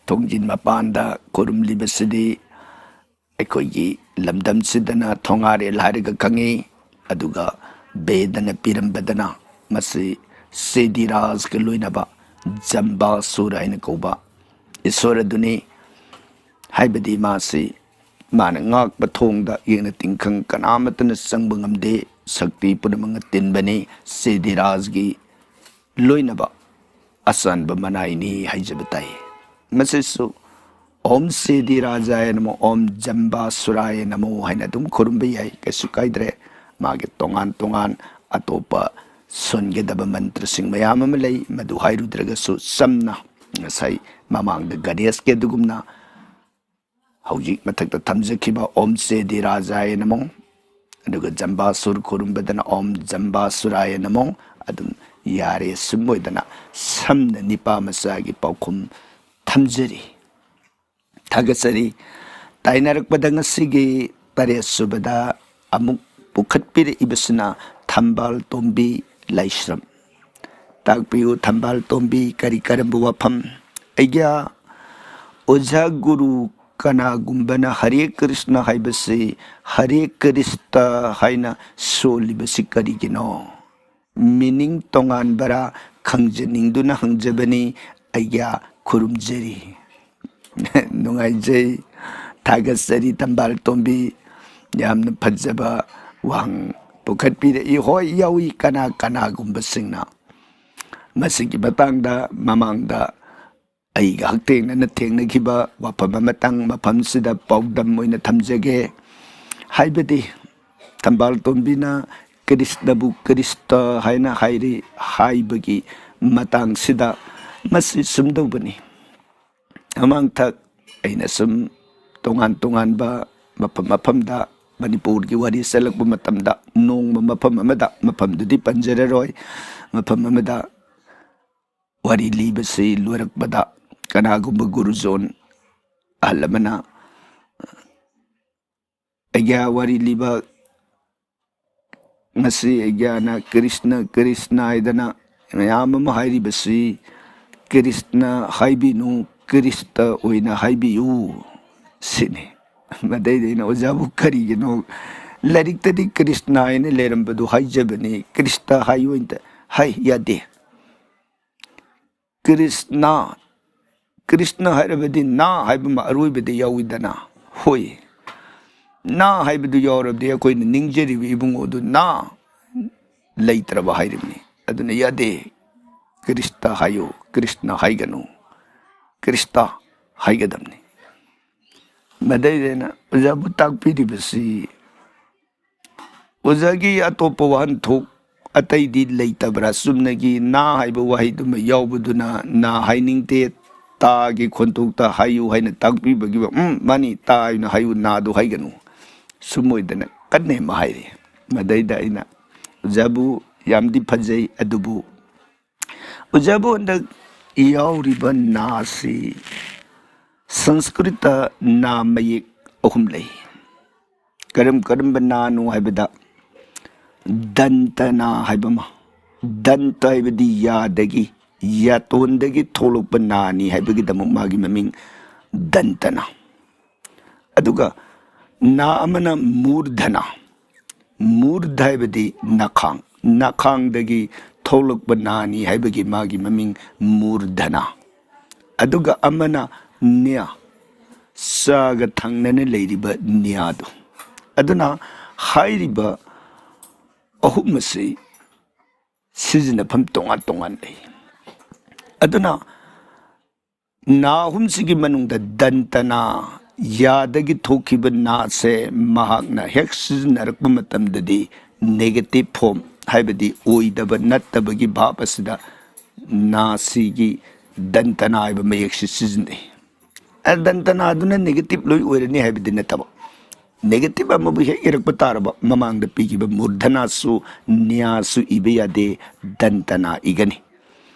ꯊꯣꯡꯖꯤꯟ ꯃꯄꯥꯟꯗ ꯈꯨꯔꯨꯝꯂꯤꯕꯁꯤꯗꯤ ꯑꯩꯈꯣꯏꯒꯤ ꯂꯝꯗꯝꯁꯤꯗꯅ ꯊꯣꯉꯥꯔꯦꯜ ꯍꯥꯏꯔꯒ ꯈꯪꯉꯤ꯫ ꯑꯗꯨꯒ ꯕꯦꯗꯅ ꯄꯤꯔꯝꯕꯗꯅ ꯃꯁꯤ ꯁꯤꯗꯤꯔꯥꯖꯒ ꯂꯣꯏꯅꯕ ꯖꯝꯕꯥꯁꯨꯔ ꯍꯥꯏꯅ ꯀꯧꯕ ꯏꯁꯣꯔ ꯑꯗꯨꯅꯤ꯫ ꯍꯥꯏꯕꯗꯤ ꯃꯥꯁꯤ, ꯃꯥꯅ ꯉꯥꯛꯄ ꯊꯣꯡꯗ ꯌꯦꯡꯅ ꯇꯤꯡꯈꯪ ꯀꯅꯥꯃꯠꯇꯅ ꯆꯪꯕ ꯉꯝꯗꯦ꯫ ꯁꯛꯇꯤ ꯄꯨꯝꯅꯃꯛꯅ ꯇꯤꯟꯕꯅꯤ꯫ ꯁꯤꯗꯤꯔꯥꯖꯒꯤ ꯂꯣꯏꯅꯕ ꯑꯆꯥꯟꯕ ꯃꯅꯥꯏꯅꯤ ꯍꯥꯏꯖꯕ ꯇꯥꯏ꯫ ꯃꯁꯤꯁꯨ "ꯑꯣꯝ ꯁꯤꯗꯤꯔꯥꯖꯥꯌ ꯅꯃꯣ, ꯑꯣꯝ ꯖꯝꯕꯥꯁꯨꯔꯥꯌ ꯅꯃꯣ" ꯍꯥꯏꯅ ꯑꯗꯨꯝ ꯈꯨꯔꯨꯝꯕ ꯌꯥꯏ, ꯀꯩꯁꯨ ꯀꯥꯏꯗ꯭ꯔꯦ꯫ ꯃꯥꯒꯤ ꯇꯣꯉꯥꯟ ꯇꯣꯉꯥꯟ ꯑꯇꯣꯞꯄ ꯁꯣꯟꯒꯗꯕ ꯃꯟꯇ꯭ꯔꯁꯤꯡ ꯃꯌꯥꯝ ꯑꯃ ꯂꯩ, ꯃꯗꯨ ꯍꯥꯏꯔꯨꯗ꯭ꯔꯒꯁꯨ ꯆꯝꯅ ꯉꯁꯥꯏ ꯃꯃꯥꯡꯗ ꯒꯅꯦꯁꯀꯤ ꯑꯗꯨꯒꯨꯝꯅ ꯍꯧꯖꯤꯛ ꯃꯊꯛꯇ ꯊꯝꯖꯈꯤꯕ "ꯑꯣꯝ ꯁꯤꯗꯤꯔꯥꯖꯥꯌ ꯅꯃꯣ", ꯑꯗꯨꯒ ꯖꯝꯕꯥꯁꯨꯔ ꯈꯨꯔꯨꯝꯕꯗꯅ "ꯑꯣꯝ ꯖꯝꯕꯥꯁꯨꯔꯥꯌ ꯅꯃꯣ", ꯑꯗꯨꯝ ꯌꯥꯔꯦ꯫ ꯁꯨꯝ ꯑꯣꯏꯗꯅ ꯁꯝꯅ ꯅꯤꯄꯥ ꯃꯆꯥꯒꯤ ꯄꯥꯎꯈꯨꯝ ꯊꯝꯖꯔꯤ꯫ ꯊꯥꯒꯠꯆꯔꯤ꯫ ꯇꯥꯏꯅꯔꯛꯄꯗ ꯉꯁꯤꯒꯤ ꯇꯔꯦꯠ ꯁꯨꯕꯗ ꯑꯃꯨꯛ ꯄꯨꯈꯠꯄꯤꯔꯛꯏꯕꯁꯤꯅ ꯊꯝꯕꯥꯜ ꯇꯣꯝꯕꯤ ꯂꯥꯏꯁ꯭ꯔꯝ꯫ ꯇꯥꯛꯄꯤꯌꯨ ꯊꯝꯕꯥꯜ ꯇꯣꯝꯕꯤ, ꯀꯔꯤ ꯀꯔꯝꯕ ꯋꯥꯐꯝ? ꯑꯩꯒ꯭ꯌꯥ, ꯑꯣꯖꯥ ꯒꯨꯔꯨ ꯀꯅꯥꯒꯨꯝꯕꯅ "ꯍꯔꯦ ꯀ꯭ꯔꯤꯁꯅ" ꯍꯥꯏꯕꯁꯤ "ꯍꯔꯦ ꯀ꯭ꯔꯤꯁꯇ" ꯍꯥꯏꯅ ꯁꯣꯜꯂꯤꯕꯁꯤ ꯀꯔꯤꯒꯤꯅꯣ? ꯃꯤꯅꯤꯡ ꯇꯣꯉꯥꯟꯕꯔꯥ ꯈꯪꯖꯅꯤꯡꯗꯨꯅ ꯍꯪꯖꯕꯅꯤ꯫ ꯑꯩꯒ꯭ꯌꯥ, ꯈꯨꯔꯨꯝꯖꯔꯤ꯫ ꯅꯨꯡꯉꯥꯏꯖꯩ, ꯊꯥꯒꯠꯆꯔꯤ ꯊꯝꯕꯥꯜ ꯇꯣꯝꯕꯤ꯫ ꯌꯥꯝꯅ ꯐꯖꯕ ꯋꯥꯍꯪ ꯄꯨꯈꯠꯄꯤꯔꯛꯏ꯫ ꯍꯣꯏ, ꯌꯥꯎꯏ, ꯀꯅꯥ ꯀꯅꯥꯒꯨꯝꯕꯁꯤꯡꯅ꯫ ꯃꯁꯤꯒꯤ ꯃꯇꯥꯡꯗ ꯃꯃꯥꯡꯗ ꯑꯩꯒ ꯍꯛꯊꯦꯡꯅꯅ ꯊꯦꯡꯅꯈꯤꯕ ꯋꯥꯐꯝ ꯑꯃꯇꯪ ꯃꯐꯝꯁꯤꯗ ꯄꯥꯎꯗꯝ ꯑꯣꯏꯅ ꯊꯝꯖꯒꯦ꯫ ꯍꯥꯏꯕꯗꯤ ꯊꯝꯕꯥꯜ ꯇꯣꯝꯕꯤꯅ ꯀ꯭ꯔꯤꯁꯅꯕꯨ ꯀ꯭ꯔꯤꯁꯇ ꯍꯥꯏꯅ ꯍꯥꯏꯔꯤ ꯍꯥꯏꯕꯒꯤ ꯃꯇꯥꯡꯁꯤꯗ ꯃꯁꯤ ꯁꯨꯝꯗꯧꯕꯅꯤ꯫ ꯃꯃꯥꯡꯊꯛ ꯑꯩꯅ ꯁꯨꯝ ꯇꯣꯉꯥꯟ ꯇꯣꯉꯥꯟꯕ ꯃꯐꯝ ꯃꯐꯝꯗ ꯃꯅꯤꯄꯨꯔꯒꯤ ꯋꯥꯔꯤ ꯆꯠꯂꯛꯄ ꯃꯇꯝꯗ ꯅꯣꯡꯃ ꯃꯐꯝ ꯑꯃꯗ, ꯃꯐꯝꯗꯨꯗꯤ ꯄꯟꯖꯔꯔꯣꯏ, ꯃꯐꯝ ꯑꯃꯗ ꯋꯥꯔꯤ ꯂꯤꯕꯁꯤ ꯂꯣꯏꯔꯛꯄꯗ ꯀꯅꯥꯒꯨꯝꯕ ꯒꯨꯔꯨꯖꯣꯟ ꯑꯍꯜ ꯑꯃꯅ ꯑꯩꯒ ꯋꯥꯔꯤ ꯂꯤꯕ ꯉꯁꯤ ꯑꯩꯒ꯭ꯌꯥꯅ ꯀ꯭ꯔꯤꯁꯅ ꯀ꯭ꯔꯤꯁꯅ ꯍꯥꯏꯗꯅ ꯃꯌꯥꯝ ꯑꯃ ꯍꯥꯏꯔꯤꯕꯁꯤ ꯀ꯭ꯔꯤꯁꯅ ꯍꯥꯏꯕꯤꯅꯨ, ꯀ꯭ꯔꯤꯁꯇ ꯑꯣꯏꯅ ꯍꯥꯏꯕꯤꯌꯨ ꯁꯤꯅꯤ꯫ ꯃꯗꯩꯗ ꯑꯩꯅ, "ꯑꯣꯖꯥꯕꯨ ꯀꯔꯤꯒꯤꯅꯣ? ꯂꯥꯏꯔꯤꯛꯇꯗꯤ ꯀ꯭ꯔꯤꯁꯅ ꯍꯥꯏꯅ ꯂꯩꯔꯝꯕꯗꯨ ꯍꯥꯏꯖꯕꯅꯤ, ꯀ꯭ꯔꯤꯁꯇ ꯍꯥꯏꯌꯨ" ꯑꯅ ꯍꯥꯏ꯫ ꯌꯥꯗꯦ꯫ ꯀ꯭ꯔꯤꯁꯅ, ꯀ꯭ꯔꯤꯁꯅ ꯍꯥꯏꯔꯕꯗꯤ ꯅ ꯍꯥꯏꯕ ꯑꯃ ꯑꯔꯣꯏꯕꯗ ꯌꯥꯎꯏꯗꯅ꯫ ꯍꯣꯏ, ꯅ ꯍꯥꯏꯕꯗꯨ ꯌꯥꯎꯔꯕꯗꯤ ꯑꯩꯈꯣꯏꯅ ꯅꯤꯡꯖꯔꯤꯕ ꯏꯕꯨꯡꯉꯣꯗꯨ ꯅ ꯂꯩꯇ꯭ꯔꯕ ꯍꯥꯏꯔꯤꯕꯅꯤ꯫ ꯑꯗꯨꯅ ꯌꯥꯗꯦ꯫ ꯀ꯭ꯔꯤꯁꯇ ꯍꯥꯏꯌꯨ, ꯀ꯭ꯔꯤꯁꯅ ꯍꯥꯏꯒꯅꯨ, ꯀ꯭ꯔꯤꯁꯇ ꯍꯥꯏꯒꯗꯕꯅꯤ꯫ ꯃꯗꯩꯗ ꯑꯩꯅ ꯑꯣꯖꯥꯕꯨ ꯇꯥꯛꯄꯤꯔꯤꯕꯁꯤ ꯑꯣꯖꯥꯒꯤ ꯑꯇꯣꯞꯄ ꯋꯥꯍꯟꯊꯣꯛ ꯑꯇꯩꯗꯤ ꯂꯩꯇꯕ꯭ꯔꯥ? ꯆꯨꯝꯅꯒꯤ ꯅ ꯍꯥꯏꯕ ꯋꯥꯍꯩꯗꯨꯃ ꯌꯥꯎꯕꯗꯨꯅ ꯅ ꯍꯥꯏꯅꯤꯡꯗꯦ, ꯇꯥꯒꯤ ꯈꯣꯟꯊꯣꯛꯇ ꯍꯥꯏꯌꯨ ꯍꯥꯏꯅ ꯇꯥꯛꯄꯤꯕꯒꯤ, "ꯎꯝ, ꯃꯥꯅꯤ, ꯇꯥ" ꯍꯥꯏꯅ ꯍꯥꯏꯌꯨ, ꯅꯥꯗꯣ ꯍꯥꯏꯒꯅꯨ꯫ ꯁꯨꯝ ꯑꯣꯏꯗꯅ ꯀꯟꯅ ꯑꯃ ꯍꯥꯏꯔꯦ꯫ ꯃꯗꯩꯗ ꯑꯩꯅ, "ꯑꯣꯖꯥꯕꯨ ꯌꯥꯝꯗꯤ ꯐꯖꯩ, ꯑꯗꯨꯕꯨ ꯑꯣꯖꯥꯕꯨ ꯍꯟꯗꯛ ꯌꯥꯎꯔꯤꯕ ꯅꯥꯁꯤ ꯁꯪꯁꯀ꯭ꯔꯤꯠꯇ ꯅꯥ ꯃꯌꯦꯛ ꯑꯍꯨꯝ ꯂꯩ꯫ ꯀꯔꯝ ꯀꯔꯝꯕ ꯅꯥꯅꯣ ꯍꯥꯏꯕꯗ ꯗꯟꯇ ꯅꯥ ꯍꯥꯏꯕ ꯑꯃ, ꯗꯟꯇ ꯍꯥꯏꯕꯗꯤ ꯌꯥꯗꯒꯤ, ꯌꯥꯇꯣꯟꯗꯒꯤ ꯊꯣꯛꯂꯛꯄ ꯅꯥꯅꯤ ꯍꯥꯏꯕꯒꯤꯗꯃꯛ ꯃꯥꯒꯤ ꯃꯃꯤꯡ ꯗꯟꯇꯅ"꯫ ꯑꯗꯨꯒ ꯅꯥ ꯑꯃꯅ ꯃꯨꯔꯙꯅ, ꯃꯨꯔꯙ ꯍꯥꯏꯕꯗꯤ ꯅꯈꯥꯡ, ꯅꯈꯥꯡꯗꯒꯤ ꯊꯣꯛꯂꯛꯄ ꯅꯥꯅꯤ ꯍꯥꯏꯕꯒꯤ ꯃꯥꯒꯤ ꯃꯃꯤꯡ ꯃꯨꯔꯙꯅ꯫ ꯑꯗꯨꯒ ꯑꯃꯅ ꯅ꯭ꯌ, ꯆꯥꯒ ꯊꯪꯅꯅ ꯂꯩꯔꯤꯕ ꯅ꯭ꯌꯥꯗꯨ꯫ ꯑꯗꯨꯅ ꯍꯥꯏꯔꯤꯕ ꯑꯍꯨꯝ ꯑꯁꯤ ꯁꯤꯖꯤꯟꯅꯐꯝ ꯇꯣꯉꯥꯟ ꯇꯣꯉꯥꯟ ꯂꯩ꯫ ꯑꯗꯨꯅ ꯅꯥ ꯑꯍꯨꯝꯁꯤꯒꯤ ꯃꯅꯨꯡꯗ ꯗꯟꯇꯅꯥ, ꯌꯥꯗꯒꯤ ꯊꯣꯛꯈꯤꯕ ꯅꯥꯁꯦ ꯃꯍꯥꯛꯅ ꯍꯦꯛ ꯁꯤꯖꯤꯟꯅꯔꯛꯄ ꯃꯇꯝꯗꯗꯤ negative form, ꯍꯥꯏꯕꯗꯤ ꯑꯣꯏꯗꯕ ꯅꯠꯇꯕꯒꯤ ꯚꯥꯞ ꯑꯁꯤꯗ ꯅꯥꯁꯤꯒꯤ ꯗꯟꯇꯅꯥ ꯍꯥꯏꯕ ꯃꯌꯦꯛꯁꯤ ꯁꯤꯖꯤꯟꯅꯩ꯫ ꯑ, ꯗꯟꯇꯅꯥꯗꯨꯅ negative ꯂꯣꯏ ꯑꯣꯏꯔꯅꯤ ꯍꯥꯏꯕꯗꯤ ꯅꯠꯇꯕ, negative ꯑꯃꯕꯨ ꯍꯦꯛ ꯏꯔꯛꯄ ꯇꯥꯔꯕ, ꯃꯃꯥꯡꯗ ꯄꯤꯈꯤꯕ ꯃꯨꯔꯙꯅꯥꯁꯨ, ꯅ꯭ꯌꯥꯁꯨ ꯏꯕ ꯌꯥꯗꯦ, ꯗꯟꯇꯅꯥ ꯏꯒꯅꯤ꯫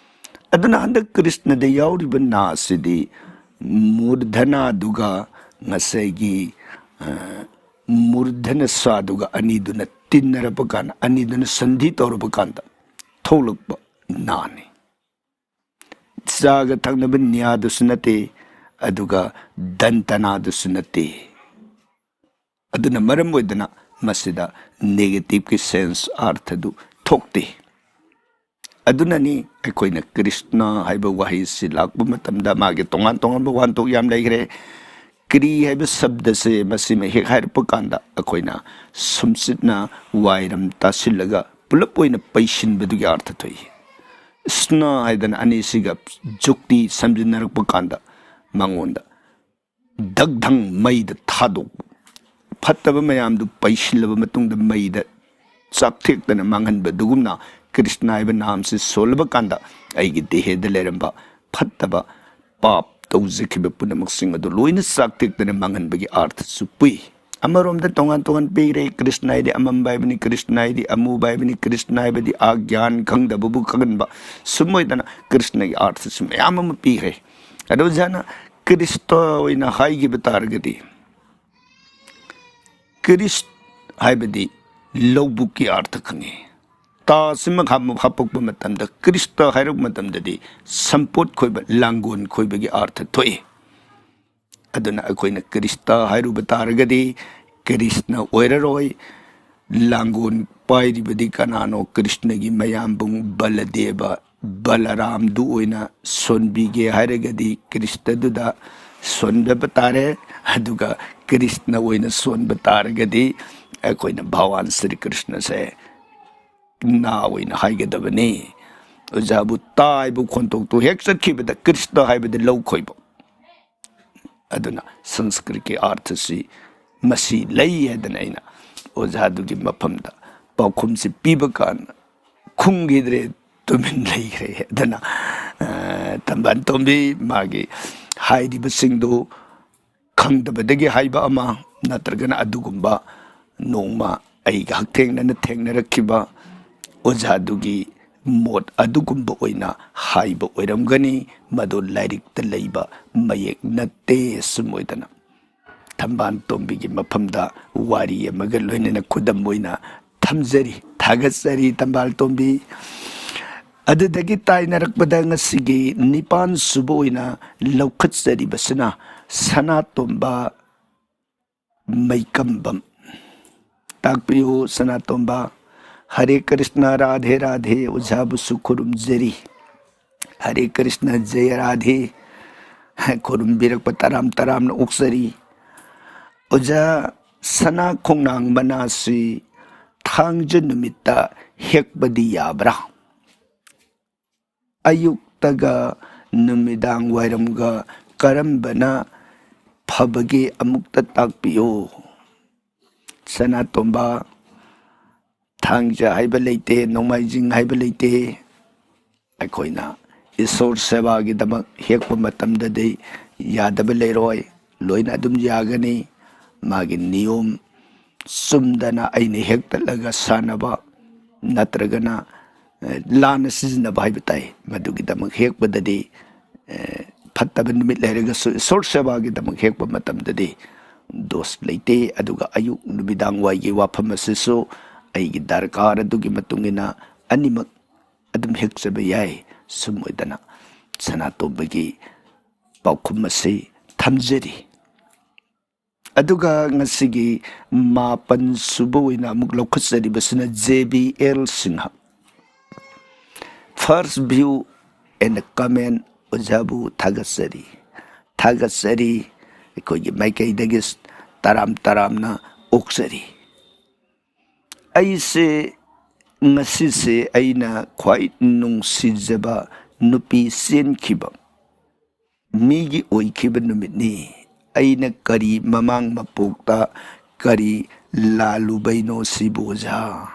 ꯑꯗꯨꯅ ꯍꯟꯗꯛ ꯀ꯭ꯔꯤꯁꯅꯗ ꯌꯥꯎꯔꯤꯕ ꯅꯥꯁꯤꯗꯤ ꯃꯨꯔꯙꯅꯥꯗꯨꯒ ꯉꯁꯥꯏꯒꯤ, ꯑ, ꯃꯨꯔꯙꯅꯁꯥꯗꯨꯒ ꯑꯅꯤꯗꯨꯅ ꯇꯤꯟꯅꯔꯛꯄ ꯀꯥꯟꯗ, ꯑꯅꯤꯗꯨꯅ ꯁꯟꯙꯤ ꯇꯧꯔꯕ ꯀꯥꯟꯗ ꯊꯣꯛꯂꯛꯄ ꯅꯥꯅꯤ꯫ ꯆꯥꯒ ꯊꯛꯅꯕ ꯅ꯭ꯌꯥꯗꯨꯁꯨ ꯅꯠꯇꯦ, ꯑꯗꯨꯒ ꯗꯟꯇꯅꯥꯗꯨꯁꯨ ꯅꯠꯇꯦ꯫ ꯑꯗꯨꯅ ꯃꯔꯝ ꯑꯣꯏꯗꯅ ꯃꯁꯤꯗ negative ꯀꯤ sense, ꯑꯥꯔꯊꯗꯨ ꯊꯣꯛꯇꯦ꯫ ꯑꯗꯨꯅꯅꯤ ꯑꯩꯈꯣꯏꯅ ꯀ꯭ꯔꯤꯁꯅ ꯍꯥꯏꯕ ꯋꯥꯍꯩꯁꯤ ꯂꯥꯛꯄ ꯃꯇꯝꯗ ꯃꯥꯒꯤ ꯇꯣꯉꯥꯟ ꯇꯣꯉꯥꯟꯕ ꯋꯥꯍꯟꯊꯣꯛ ꯌꯥꯝ ꯂꯩꯈ꯭ꯔꯦ꯫ ꯀ꯭ꯔꯤ ꯍꯥꯏꯕ ꯁꯕꯗꯁꯦ ꯃꯁꯤꯃ ꯍꯦꯛ ꯍꯥꯏꯔꯛꯄ ꯀꯥꯟꯗ ꯑꯩꯈꯣꯏꯅ ꯁꯨꯝꯁꯤꯠꯅ ꯋꯥꯏꯔꯝ ꯇꯥꯁꯤꯜꯂꯒ ꯄꯨꯂꯞ ꯑꯣꯏꯅ ꯄꯩꯁꯤꯟꯕꯗꯨꯒꯤ ꯑꯥꯔꯊ ꯊꯣꯛꯏ꯫ ꯁ꯭ꯅ ꯍꯥꯏꯗꯅ ꯑꯅꯤꯁꯤꯒ ꯖꯨꯛꯇꯤ ꯁꯝꯖꯤꯟꯅꯔꯛꯄ ꯀꯥꯟꯗ ꯃꯉꯣꯟꯗ ꯗꯒꯙꯪ, ꯃꯩꯗ ꯊꯥꯗꯣꯛꯄ, ꯐꯠꯇꯕ ꯃꯌꯥꯝꯗꯨ ꯄꯩꯁꯤꯜꯂꯕ ꯃꯇꯨꯡꯗ ꯃꯩꯗ ꯆꯥꯛꯊꯦꯛꯇꯅ ꯃꯥꯡꯍꯟꯕꯗꯨꯒꯨꯝꯅ ꯀ꯭ꯔꯤꯁꯅ ꯍꯥꯏꯕ ꯅꯥꯝꯁꯤ ꯁꯣꯜꯂꯕ ꯀꯥꯟꯗ ꯑꯩꯒꯤ ꯗꯦꯍꯦꯗ ꯂꯩꯔꯝꯕ ꯐꯠꯇꯕ ꯄꯥꯞ ꯇꯧꯖꯈꯤꯕ ꯄꯨꯝꯅꯃꯛꯁꯤꯡ ꯑꯗꯨ ꯂꯣꯏꯅ ꯆꯥꯛꯊꯦꯛꯇꯅ ꯃꯥꯡꯍꯟꯕꯒꯤ ꯑꯥꯔꯊꯁꯨ ꯄꯨꯏ꯫ ꯑꯃꯔꯣꯝꯗ ꯇꯣꯉꯥꯟ ꯇꯣꯉꯥꯟ ꯄꯤꯈ꯭ꯔꯦ꯫ ꯀ꯭ꯔꯤꯁꯅ ꯍꯥꯏꯗꯤ ꯑꯃꯝꯕ ꯍꯥꯏꯕꯅꯤ, ꯀ꯭ꯔꯤꯁꯅ ꯍꯥꯏꯗꯤ ꯑꯃꯨꯕ ꯍꯥꯏꯕꯅꯤ, ꯀ꯭ꯔꯤꯁꯅ ꯍꯥꯏꯕꯗꯤ ꯑꯥ ꯒ꯭ꯌꯥꯟ ꯈꯪꯗꯕꯕꯨ ꯈꯪꯍꯟꯕ꯫ ꯁꯨꯝ ꯑꯣꯏꯗꯅ ꯀ꯭ꯔꯤꯁꯅꯒꯤ ꯑꯥꯔꯊꯁꯨ ꯃꯌꯥꯝ ꯑꯃ ꯄꯤꯈ꯭ꯔꯦ꯫ ꯑꯗꯣ ꯑꯣꯖꯥꯅ ꯀ꯭ꯔꯤꯁꯇ ꯑꯣꯏꯅ ꯍꯥꯏꯈꯤꯕ ꯇꯥꯔꯒꯗꯤ, ꯀ꯭ꯔꯤꯁ ꯍꯥꯏꯕꯗꯤ ꯂꯧꯕꯨꯛꯀꯤ ꯑꯥꯔꯊ ꯈꯪꯉꯤ꯫ ꯇꯥꯁꯤꯃ ꯍꯥꯞ-, ꯍꯥꯞꯄꯛꯄ ꯃꯇꯝꯗ, ꯀ꯭ꯔꯤꯁꯇ ꯍꯥꯏꯔꯛꯄ ꯃꯇꯝꯗꯗꯤ ꯁꯝꯄꯣꯠ ꯈꯣꯏꯕ, ꯂꯥꯡꯒꯣꯜ ꯈꯣꯏꯕꯒꯤ ꯑꯥꯔꯊ ꯊꯣꯛꯏ꯫ ꯑꯗꯨꯅ ꯑꯩꯈꯣꯏꯅ ꯀ꯭ꯔꯤꯁꯇ ꯍꯥꯏꯔꯨꯕ ꯇꯥꯔꯒꯗꯤ ꯀ꯭ꯔꯤꯁꯅ ꯑꯣꯏꯔꯔꯣꯏ꯫ ꯂꯥꯡꯒꯣꯜ ꯄꯥꯏꯔꯤꯕꯗꯤ ꯀꯅꯥꯅꯣ? ꯀ꯭ꯔꯤꯁꯅꯒꯤ ꯃꯌꯥꯝꯕꯨꯡ ꯕꯂꯗꯦꯕ, ꯕꯂꯔꯥꯝꯗꯨ ꯑꯣꯏꯅ ꯁꯣꯟꯕꯤꯒꯦ ꯍꯥꯏꯔꯒꯗꯤ ꯀ꯭ꯔꯤꯁꯇꯗꯨꯗ ꯁꯣꯟꯕ ꯇꯥꯔꯦ꯫ ꯑꯗꯨꯒ ꯀ꯭ꯔꯤꯁꯅ ꯑꯣꯏꯅ ꯁꯣꯟꯕ ꯇꯥꯔꯒꯗꯤ ꯑꯩꯈꯣꯏꯅ ꯚꯒꯋꯥꯟ ꯁ꯭ꯔꯤ ꯀ꯭ꯔꯤꯁꯅꯁꯦ ꯅꯥ ꯑꯣꯏꯅ ꯍꯥꯏꯒꯗꯕꯅꯤ꯫ ꯑꯣꯖꯥꯕꯨ ꯇꯥꯏꯕ ꯈꯣꯟꯊꯣꯛꯇꯨ ꯍꯦꯛ ꯆꯠꯈꯤꯕꯗ ꯀ꯭ꯔꯤꯁꯅ ꯍꯥꯏꯕꯗ ꯂꯧ ꯈꯣꯏꯕ꯫ ꯑꯗꯨꯅ ꯁꯪꯁꯀ꯭ꯔꯤꯠꯀꯤ ꯑꯥꯔꯊꯁꯤ ꯃꯁꯤ ꯂꯩ ꯍꯥꯏꯗꯅ ꯑꯩꯅ ꯑꯣꯖꯥꯗꯨꯒꯤ ꯃꯐꯝꯗ ꯄꯥꯎꯈꯨꯝꯁꯤ ꯄꯤꯕ ꯀꯥꯟꯗ ꯈꯨꯝꯈꯤꯗ꯭ꯔꯦ, ꯇꯨꯃꯤꯟ ꯂꯩꯈ꯭ꯔꯦ꯫ ꯑꯗꯨꯅ, ꯑ, ꯊꯝꯕꯥꯜ ꯇꯣꯝꯕꯤ ꯃꯥꯒꯤ ꯍꯥꯏꯔꯤꯕꯁꯤꯡꯗꯨ ꯈꯪꯗꯕꯗꯒꯤ ꯍꯥꯏꯕ ꯑꯃ, ꯅꯠꯇ꯭ꯔꯒꯅ ꯑꯗꯨꯒꯨꯝꯕ ꯅꯣꯡꯃ ꯑꯩꯒ ꯍꯛꯊꯦꯡꯅꯅ ꯊꯦꯡꯅꯔꯛꯈꯤꯕ ꯑꯣꯖꯥꯗꯨꯒꯤ ꯃꯣꯠ ꯑꯗꯨꯒꯨꯝꯕ ꯑꯣꯏꯅ ꯍꯥꯏꯕ ꯑꯣꯏꯔꯝꯒꯅꯤ꯫ ꯃꯗꯨ ꯂꯥꯏꯔꯤꯛꯇ ꯂꯩꯕ ꯃꯌꯦꯛ ꯅꯠꯇꯦ꯫ ꯑꯁꯨꯝ ꯑꯣꯏꯗꯅ ꯊꯝꯕꯥꯜ ꯇꯣꯝꯕꯤꯒꯤ ꯃꯐꯝꯗ ꯋꯥꯔꯤ ꯑꯃꯒ ꯂꯣꯏꯅꯅ ꯈꯨꯗꯝ ꯑꯣꯏꯅ ꯊꯝꯖꯔꯤ꯫ ꯊꯥꯒꯠꯆꯔꯤ ꯊꯝꯕꯥꯜ ꯇꯣꯝꯕꯤ꯫ ꯑꯗꯨꯗꯒꯤ ꯇꯥꯏꯅꯔꯛꯄꯗ ꯉꯁꯤꯒꯤ ꯅꯤꯄꯥꯟ ꯁꯨꯕ ꯑꯣꯏꯅ ꯂꯧꯈꯠꯆꯔꯤꯕꯁꯤꯅ ꯁꯅꯥꯇꯣꯝꯕ ꯃꯩꯀꯝꯕꯝ꯫ ꯇꯥꯛꯄꯤꯌꯨ ꯁꯅꯥꯇꯣꯝꯕ꯫ ꯍꯔꯦ ꯀ꯭ꯔꯤꯁꯅ, ꯔꯥꯙꯦ ꯔꯥꯙꯦ, ꯑꯣꯖꯥꯕꯨꯁꯨ ꯈꯨꯔꯨꯝꯖꯔꯤ꯫ ꯍꯔꯦ ꯀ꯭ꯔꯤꯁꯅ, ꯖꯌ ꯔꯥꯙꯦ꯫ ꯈꯨꯔꯨꯝꯕꯤꯔꯛꯄ ꯇꯔꯥꯝ ꯇꯔꯥꯝꯅ ꯑꯣꯛꯆꯔꯤ꯫ ꯑꯣꯖꯥ, ꯁꯅꯥ ꯈꯣꯡꯅꯥꯡ ꯃꯅꯥꯁꯤ ꯊꯥꯡꯖ ꯅꯨꯃꯤꯠꯇ ꯍꯦꯛꯄꯗꯤ ꯌꯥꯕ꯭ꯔꯥ? ꯑꯌꯨꯛꯇꯒ ꯅꯨꯃꯤꯗꯥꯡ ꯋꯥꯏꯔꯝꯒ ꯀꯔꯝꯕꯅ ꯐꯕꯒꯦ ꯑꯃꯨꯛꯇ ꯇꯥꯛꯄꯤꯌꯨ꯫ ꯁꯅꯥꯇꯣꯝꯕ, ꯊꯥꯡꯖ ꯍꯥꯏꯕ ꯂꯩꯇꯦ, ꯅꯣꯡꯃꯥꯏꯖꯤꯡ ꯍꯥꯏꯕ ꯂꯩꯇꯦ꯫ ꯑꯩꯈꯣꯏꯅ ꯏꯁꯣꯔ ꯁꯦꯕꯥꯒꯤꯗꯃꯛ ꯍꯦꯛꯄ ꯃꯇꯝꯗꯗꯤ ꯌꯥꯗꯕ ꯂꯩꯔꯣꯏ, ꯂꯣꯏꯅ ꯑꯗꯨꯝ ꯌꯥꯒꯅꯤ꯫ ꯃꯥꯒꯤ ꯅꯤꯌꯣꯝ ꯆꯨꯝꯗꯅ ꯑꯩꯅ ꯍꯦꯛꯇꯠꯂꯒ ꯁꯥꯟꯅꯕ ꯅꯠꯇ꯭ꯔꯒꯅ, ꯑꯦ, ꯂꯥꯟꯅ ꯁꯤꯖꯤꯟꯅꯕ ꯍꯥꯏꯕ ꯇꯥꯏ꯫ ꯃꯗꯨꯒꯤꯗꯃꯛ ꯍꯦꯛꯄꯗꯗꯤ, ꯑꯦ, ꯐꯠꯇꯕ ꯅꯨꯃꯤꯠ ꯂꯩꯔꯒꯁꯨ ꯏꯁꯣꯔ ꯁꯦꯕꯥꯒꯤꯗꯃꯛ ꯍꯦꯛꯄ ꯃꯇꯝꯗꯗꯤ ꯗꯣꯁ ꯂꯩꯇꯦ꯫ ꯑꯗꯨꯒ ꯑꯌꯨꯛ ꯅꯨꯃꯤꯗꯥꯡ ꯋꯥꯏꯒꯤ ꯋꯥꯐꯝ ꯑꯁꯤꯁꯨ ꯑꯩꯒꯤ ꯗꯔꯀꯥꯔ ꯑꯗꯨꯒꯤ ꯃꯇꯨꯡ ꯏꯟꯅ ꯑꯅꯤꯃꯛ ꯑꯗꯨꯝ ꯍꯦꯛꯆꯕ ꯌꯥꯏ꯫ ꯁꯨꯝ ꯑꯣꯏꯗꯅ ꯁꯅꯥꯇꯣꯝꯕꯒꯤ ꯄꯥꯎꯈꯨꯝ ꯑꯁꯤ ꯊꯝꯖꯔꯤ꯫ ꯑꯗꯨꯒ ꯉꯁꯤꯒꯤ ꯃꯥꯄꯟ ꯁꯨꯕ ꯑꯣꯏꯅ ꯑꯃꯨꯛ ꯂꯧꯈꯠꯆꯔꯤꯕꯁꯤꯅ J B L Singh. First view and comment, ꯑꯣꯖꯥꯕꯨ ꯊꯥꯒꯠꯆꯔꯤ꯫ ꯊꯥꯒꯠꯆꯔꯤ꯫ ꯑꯩꯈꯣꯏꯒꯤ ꯃꯥꯏꯀꯩꯗꯒꯤ ꯇꯔꯥꯝ ꯇꯔꯥꯝꯅ ꯑꯣꯛꯆꯔꯤ꯫ ꯑꯩꯁꯦ ꯉꯁꯤꯁꯦ ꯑꯩꯅ ꯈ꯭ꯋꯥꯏ ꯅꯨꯡꯁꯤꯖꯕ ꯅꯨꯄꯤ ꯆꯦꯟꯈꯤꯕ ꯃꯤꯒꯤ ꯑꯣꯏꯈꯤꯕ ꯅꯨꯃꯤꯠꯅꯤ꯫ ꯑꯩꯅ ꯀꯔꯤ ꯃꯃꯥꯡ ꯃꯄꯣꯛꯇ ꯀꯔꯤ ꯂꯥꯜꯂꯨꯕꯩꯅꯣ ꯁꯤꯕꯨ ꯑꯣꯖꯥ?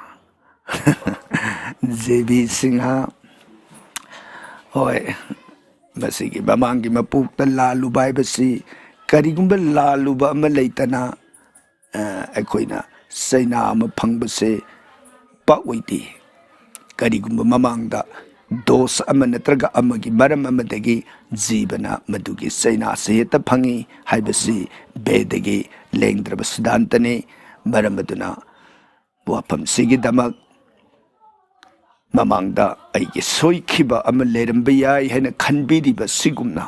ꯖꯦ ꯕꯤ ꯁꯤꯡꯍ, ꯍꯣꯏ, ꯃꯁꯤꯒꯤ ꯃꯃꯥꯡꯒꯤ ꯃꯄꯣꯛꯇ ꯂꯥꯜꯂꯨꯕ ꯍꯥꯏꯕꯁꯤ ꯀꯔꯤꯒꯨꯝꯕ ꯂꯥꯜꯂꯨꯕ ꯑꯃ ꯂꯩꯇꯅ ꯑ, ꯑꯩꯈꯣꯏꯅ ꯆꯩꯅꯥ ꯑꯃ ꯐꯪꯕꯁꯦ ꯄꯥꯛ ꯑꯣꯏꯗꯦ꯫ ꯀꯔꯤꯒꯨꯝꯕ ꯃꯃꯥꯡꯗ ꯗꯣꯁ ꯑꯃ ꯅꯠꯇ꯭ꯔꯒ ꯑꯃꯒꯤ ꯃꯔꯝ ꯑꯃꯗꯒꯤ ꯖꯤꯕꯅ ꯃꯗꯨꯒꯤ ꯆꯩꯅꯥꯁꯦ ꯍꯦꯛꯇ ꯐꯪꯉꯤ ꯍꯥꯏꯕꯁꯤ ꯕꯦꯗꯒꯤ ꯂꯦꯡꯗ꯭ꯔꯕ ꯁꯤꯗꯥꯟꯇꯅꯤ꯫ ꯃꯔꯝ ꯑꯗꯨꯅ ꯋꯥꯐꯝꯁꯤꯒꯤꯗꯃꯛ ꯃꯃꯥꯡꯗ ꯑꯩꯒꯤ ꯁꯣꯏꯈꯤꯕ ꯑꯃ ꯂꯩꯔꯝꯕ ꯌꯥꯏ ꯍꯥꯏꯅ ꯈꯟꯕꯤꯔꯤꯕ ꯁꯤꯒꯨꯝꯅ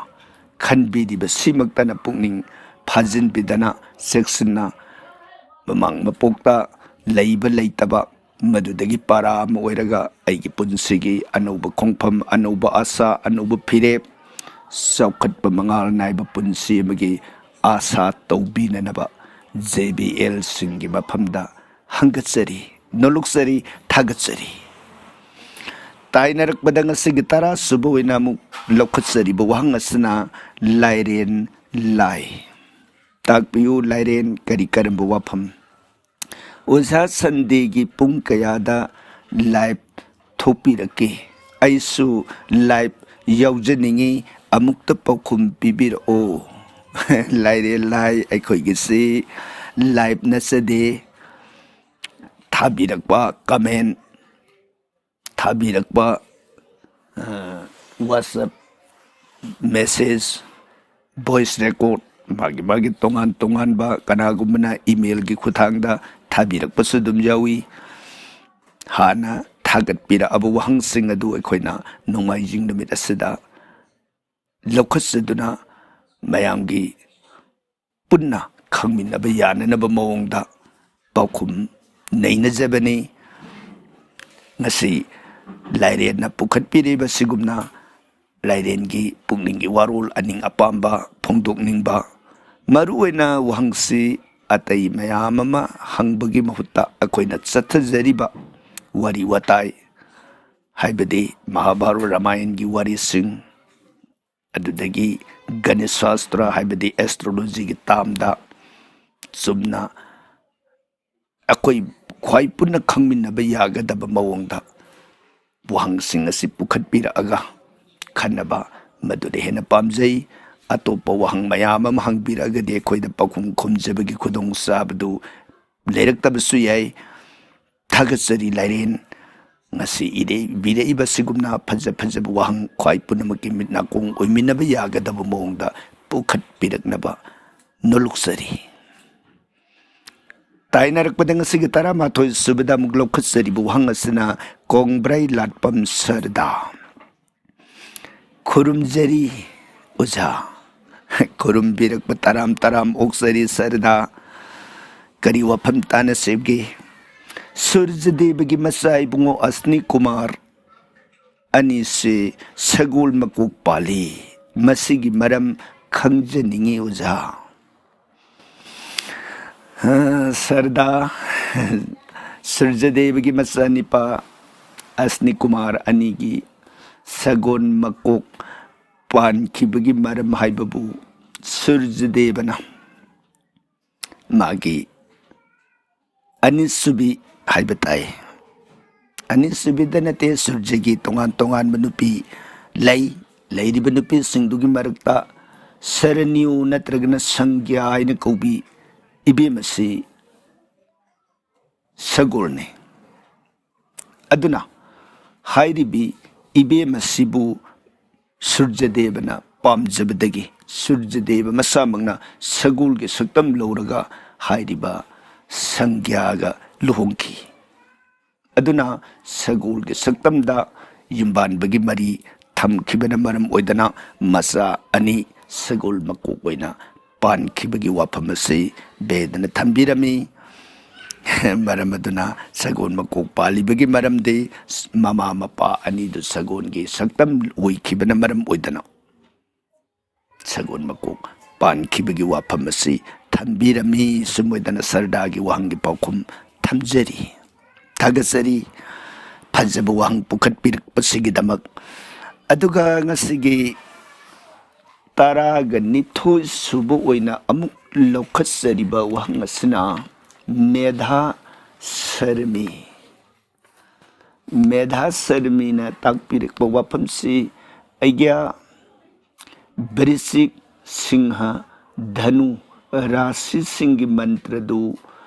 ꯈꯟꯕꯤꯔꯤꯕ ꯁꯤꯃꯛꯇꯅ ꯄꯨꯛꯅꯤꯡ ꯐꯥꯖꯤꯟꯕꯤꯗꯅ ꯆꯦꯛꯁꯤꯟꯅ ꯃꯃꯥꯡ ꯃꯄꯣꯛꯇ ꯂꯩꯕ ꯂꯩꯇꯕ ꯃꯗꯨꯗꯒꯤ ꯄꯔꯥ ꯑꯃ ꯑꯣꯏꯔꯒ ꯑꯩꯒꯤ ꯄꯨꯟꯁꯤꯒꯤ ꯑꯅꯧꯕ ꯈꯣꯡꯐꯝ, ꯑꯅꯧꯕ ꯑꯥꯁꯥ, ꯑꯅꯧꯕ ꯐꯤꯔꯦꯞ, ꯆꯥꯎꯈꯠꯄ ꯃꯉꯥꯜ ꯅꯥꯏꯕ ꯄꯨꯟꯁꯤ ꯑꯃꯒꯤ ꯑꯥꯁꯥ ꯇꯧꯕꯤꯅꯅꯕ ꯖꯦ ꯕꯤ ꯑꯦꯜꯁꯤꯡꯒꯤ ꯃꯐꯝꯗ ꯍꯪꯒꯠꯆꯔꯤ, ꯅꯣꯂꯨꯛꯆꯔꯤ, ꯊꯥꯒꯠꯆꯔꯤ꯫ ꯇꯥꯏꯅꯔꯛꯄꯗ ꯉꯁꯤꯒꯤ ꯇꯔꯥ ꯁꯨꯕ ꯑꯣꯏꯅ ꯑꯃꯨꯛ ꯂꯧꯈꯠꯆꯔꯤꯕ ꯋꯥꯍꯪ ꯑꯁꯤꯅ ꯂꯥꯏꯔꯦꯟ ꯂꯥꯏ꯫ ꯇꯥꯛꯄꯤꯌꯨ, ꯂꯥꯏꯔꯦꯟ ꯀꯔꯤ ꯀꯔꯝꯕ ꯋꯥꯐꯝ? ꯑꯣꯖꯥ, ꯁꯟꯗꯦꯒꯤ ꯄꯨꯡ ꯀꯌꯥꯗ ꯂꯥꯏꯚ ꯊꯣꯛꯄꯤꯔꯛꯀꯦ? ꯑꯩꯁꯨ ꯂꯥꯏꯚ ꯌꯥꯎꯖꯅꯤꯡꯉꯤ, ꯑꯃꯨꯛꯇ ꯄꯥꯎꯈꯨꯝ ꯄꯤꯕꯤꯔꯛꯑꯣ꯫ ꯂꯥꯏꯔꯦꯟ ꯂꯥꯏ, ꯑꯩꯈꯣꯏꯒꯤꯁꯤ ꯂꯥꯏꯚ ꯅꯠꯆꯗꯦ꯫ ꯊꯥꯕꯤꯔꯛꯄ ꯀꯃꯦꯟ, ꯊꯥꯕꯤꯔꯛꯄ, ꯑ, ꯋꯥꯆꯞ ꯃꯦꯁꯦꯖ, ꯚꯣꯏꯁ ꯔꯦꯀꯣꯔꯠ, ꯃꯥꯒꯤ ꯃꯥꯒꯤ ꯇꯣꯉꯥꯟ ꯇꯣꯉꯥꯟꯕ, ꯀꯅꯥꯒꯨꯝꯕꯅ ꯏꯃꯦꯜꯒꯤ ꯈꯨꯠꯊꯥꯡꯗ ꯊꯥꯕꯤꯔꯛꯄꯁꯨ ꯑꯗꯨꯝ ꯌꯥꯎꯏ꯫ ꯍꯥꯟꯅ ꯊꯥꯒꯠꯄꯤꯔꯛꯑꯕ ꯋꯥꯍꯪꯁꯤꯡ ꯑꯗꯨ ꯑꯩꯈꯣꯏꯅ ꯅꯣꯡꯃꯥꯏꯖꯤꯡ ꯅꯨꯃꯤꯠ ꯑꯁꯤꯗ ꯂꯧꯈꯠꯆꯗꯨꯅ ꯃꯌꯥꯝꯒꯤ ꯄꯨꯟꯅ ꯈꯪꯃꯤꯟꯅꯕ ꯌꯥꯅꯅꯕ ꯃꯑꯣꯡꯗ ꯄꯥꯎꯈꯨꯝ ꯅꯩꯅꯖꯕꯅꯤ꯫ ꯉꯁꯤ ꯂꯥꯏꯔꯦꯟꯅ ꯄꯨꯈꯠꯄꯤꯔꯤꯕ ꯁꯤꯒꯨꯝꯅ ꯂꯥꯏꯔꯦꯟꯒꯤ ꯄꯨꯛꯅꯤꯡꯒꯤ ꯋꯥꯔꯣꯜ, ꯑꯅꯤꯡ ꯑꯄꯥꯝꯕ ꯐꯣꯡꯗꯣꯛꯅꯤꯡꯕ, ꯃꯔꯨꯑꯣꯏꯅ ꯋꯥꯍꯪꯁꯤ ꯑꯇꯩ ꯃꯌꯥꯝ ꯑꯃ ꯍꯪꯕꯒꯤ ꯃꯍꯨꯠꯇ ꯑꯩꯈꯣꯏꯅ ꯆꯠꯊꯖꯔꯤꯕ ꯋꯥꯔꯤ ꯋꯥꯇꯥꯏ, ꯍꯥꯏꯕꯗꯤ ꯃꯍꯥꯚꯥꯔꯠ ꯔꯥꯃꯥꯌꯟꯒꯤ ꯋꯥꯔꯤꯁꯤꯡ, ꯑꯗꯨꯗꯒꯤ ꯒꯅꯤꯁꯥꯁꯇ꯭ꯔ ꯍꯥꯏꯕꯗꯤ ꯑꯦꯁꯇ꯭ꯔꯣꯂꯣꯖꯤꯒꯤ ꯇꯥꯝꯗ ꯆꯨꯝꯅ ꯑꯩꯈꯣꯏ ꯈ꯭ꯋꯥꯏ ꯄꯨꯟꯅ ꯈꯪꯃꯤꯟꯅꯕ ꯌꯥꯒꯗꯕ ꯃꯑꯣꯡꯗ ꯋꯥꯍꯪꯁꯤꯡ ꯑꯁꯤ ꯄꯨꯈꯠꯄꯤꯔꯛꯑꯒ ꯈꯟꯅꯕ, ꯃꯗꯨꯗ ꯍꯦꯟꯅ ꯄꯥꯝꯖꯩ꯫ ꯑꯇꯣꯞꯄ ꯋꯥꯍꯪ ꯃꯌꯥꯝ ꯑꯃ ꯍꯪꯕꯤꯔꯛꯑꯒꯗꯤ ꯑꯩꯈꯣꯏꯗ ꯄꯥꯎꯈꯨꯝ ꯈꯨꯝꯖꯕꯒꯤ ꯈꯨꯗꯣꯡꯆꯥꯕꯗꯨ ꯂꯩꯔꯛꯇꯕꯁꯨ ꯌꯥꯏ꯫ ꯊꯥꯒꯠꯆꯔꯤ ꯂꯥꯏꯔꯦꯟ, ꯉꯁꯤ ꯏꯔꯦ-, ꯏꯕꯤꯔꯛꯏꯕ ꯁꯤꯒꯨꯝꯅ ꯐꯖ ꯐꯖꯕ ꯋꯥꯍꯪ ꯈ꯭ꯋꯥꯏ ꯄꯨꯝꯅꯃꯛꯀꯤ ꯃꯤꯠ ꯅꯥꯀꯣꯡ ꯑꯣꯏꯃꯤꯟꯅꯕ ꯌꯥꯒꯗꯕ ꯃꯑꯣꯡꯗ ꯄꯨꯈꯠꯄꯤꯔꯛꯅꯕ ꯅꯣꯜꯂꯨꯛꯆꯔꯤ꯫ ꯇꯥꯏꯅꯔꯛꯄꯗ ꯉꯁꯤꯒꯤ ꯇꯔꯥꯃꯥꯊꯣꯏ ꯁꯨꯕꯗ ꯑꯃꯨꯛ ꯂꯧꯈꯠꯆꯔꯤꯕ ꯋꯥꯍꯪ ꯑꯁꯤꯅ ꯀꯣꯡꯕ꯭ꯔꯩ ꯂꯥꯠꯄꯝ ꯁꯔꯗꯥ꯫ ꯈꯨꯔꯨꯝꯖꯔꯤ ꯑꯣꯖꯥ꯫ ꯈꯨꯔꯨꯝꯕꯤꯔꯛꯄ ꯇꯔꯥꯝ ꯇꯔꯥꯝ ꯑꯣꯛꯆꯔꯤ ꯁꯔꯗꯥ꯫ ꯀꯔꯤ ꯋꯥꯐꯝ ꯇꯥꯟꯅꯁꯤꯒꯦ? ꯁꯨꯔꯖꯗꯦꯕꯒꯤ ꯃꯆꯥ ꯏꯕꯨꯡꯉꯣ ꯑꯁꯅꯤ ꯀꯨꯃꯥꯔ ꯑꯅꯤꯁꯤ ꯁꯒꯣꯜ ꯃꯀꯣꯛ ꯄꯥꯜꯂꯤ꯫ ꯃꯁꯤꯒꯤ ꯃꯔꯝ ꯈꯪꯖꯅꯤꯡꯏ ꯑꯣꯖꯥ꯫ ꯁꯔꯗꯥ, ꯁꯨꯔꯖꯗꯦꯕꯒꯤ ꯃꯆꯥꯅꯤꯄꯥ ꯑꯁꯅꯤ ꯀꯨꯃꯥꯔ ꯑꯅꯤꯒꯤ ꯁꯒꯣꯜ ꯃꯀꯣꯛ ꯄꯥꯟꯈꯤꯕꯒꯤ ꯃꯔꯝ ꯍꯥꯏꯕꯕꯨ ꯁꯨꯔꯖꯗꯦꯕꯅ ꯃꯥꯒꯤ ꯑꯅꯤꯁꯨꯕꯤ ꯍꯥꯏꯕ ꯇꯥꯏ꯫ ꯑꯅꯤꯁꯨꯕꯤꯗ ꯅꯠꯇꯦ, ꯁꯨꯔꯖꯒꯤ ꯇꯣꯉꯥꯟ ꯇꯣꯉꯥꯟꯕ ꯅꯨꯄꯤ ꯂꯩ꯫ ꯂꯩꯔꯤꯕ ꯅꯨꯄꯤꯁꯤꯡꯗꯨꯒꯤ ꯃꯔꯛꯇ ꯁꯔꯅꯤꯌꯨ ꯅꯠꯇ꯭ꯔꯒꯅ ꯁꯪꯒ꯭ꯌꯥ ꯍꯥꯏꯅ ꯀꯧꯕꯤ ꯏꯕꯦꯝ ꯑꯁꯤ ꯁꯒꯣꯜꯅꯤ꯫ ꯑꯗꯨꯅ ꯍꯥꯏꯔꯤꯕꯤ ꯏꯕꯦꯝ ꯑꯁꯤꯕꯨ ꯁꯨꯔꯖꯗꯦꯕꯅ ꯄꯥꯝꯖꯕꯗꯒꯤ ꯁꯨꯔꯖꯗꯦꯕ ꯃꯁꯥꯃꯛꯅ ꯁꯒꯣꯜꯒꯤ ꯁꯛꯇꯝ ꯂꯧꯔꯒ ꯍꯥꯏꯔꯤꯕ ꯁꯪꯒ꯭ꯌꯥꯒ ꯂꯨꯍꯣꯡꯈꯤ꯫ ꯑꯗꯨꯅ ꯁꯒꯣꯜꯒꯤ ꯁꯛꯇꯝꯗ ꯌꯨꯝꯕꯥꯟꯕꯒꯤ ꯃꯔꯤ ꯊꯝꯈꯤꯕꯅ ꯃꯔꯝ ꯑꯣꯏꯗꯅ ꯃꯆꯥ ꯑꯅꯤ ꯁꯒꯣꯜ ꯃꯀꯣꯛ ꯑꯣꯏꯅ ꯄꯥꯟꯈꯤꯕꯒꯤ ꯋꯥꯐꯝ ꯑꯁꯤ ꯕꯦꯗꯅ ꯊꯝꯕꯤꯔꯝꯃꯤ꯫ ꯃꯔꯝ ꯑꯗꯨꯅ ꯁꯒꯣꯜ ꯃꯀꯣꯛ ꯄꯥꯜꯂꯤꯕꯒꯤ ꯃꯔꯝꯗꯤ ꯃꯃꯥ ꯃꯄꯥ ꯑꯅꯤꯗꯨ ꯁꯒꯣꯜꯒꯤ ꯁꯛꯇꯝ ꯑꯣꯏꯈꯤꯕꯅ ꯃꯔꯝ ꯑꯣꯏꯗꯅ ꯁꯒꯣꯜ ꯃꯀꯣꯛ ꯄꯥꯟꯈꯤꯕꯒꯤ ꯋꯥꯐꯝ ꯑꯁꯤ ꯊꯝꯕꯤꯔꯝꯃꯤ꯫ ꯁꯨꯝ ꯑꯣꯏꯗꯅ ꯁꯔꯗꯥꯒꯤ ꯋꯥꯍꯪꯒꯤ ꯄꯥꯎꯈꯨꯝ ꯊꯝꯖꯔꯤ꯫ ꯊꯥꯒꯠꯆꯔꯤ, ꯐꯖꯕ ꯋꯥꯍꯪ ꯄꯨꯈꯠꯄꯤꯔꯛꯄꯁꯤꯒꯤꯗꯃꯛ꯫ ꯑꯗꯨꯒ ꯉꯁꯤꯒꯤ ꯇꯔꯥꯒ ꯅꯤꯊꯣꯏ ꯁꯨꯕ ꯑꯣꯏꯅ ꯑꯃꯨꯛ ꯂꯧꯈꯠꯆꯔꯤꯕ ꯋꯥꯍꯪ ꯑꯁꯤꯅ ꯃꯦꯙꯥ ꯁꯔꯃꯤ꯫ ꯃꯦꯙꯥ ꯁꯔꯃꯤꯅ ꯇꯥꯛꯄꯤꯔꯛꯄ ꯋꯥꯐꯝꯁꯤ ꯑꯩꯒ꯭ꯌꯥ ꯕ꯭ꯔꯤꯁꯤꯛ, ꯁꯤꯡꯍ, ꯙꯅꯨ ꯔꯥꯁꯤꯁꯤꯡꯒꯤ ꯃꯟꯇ꯭ꯔꯗꯨ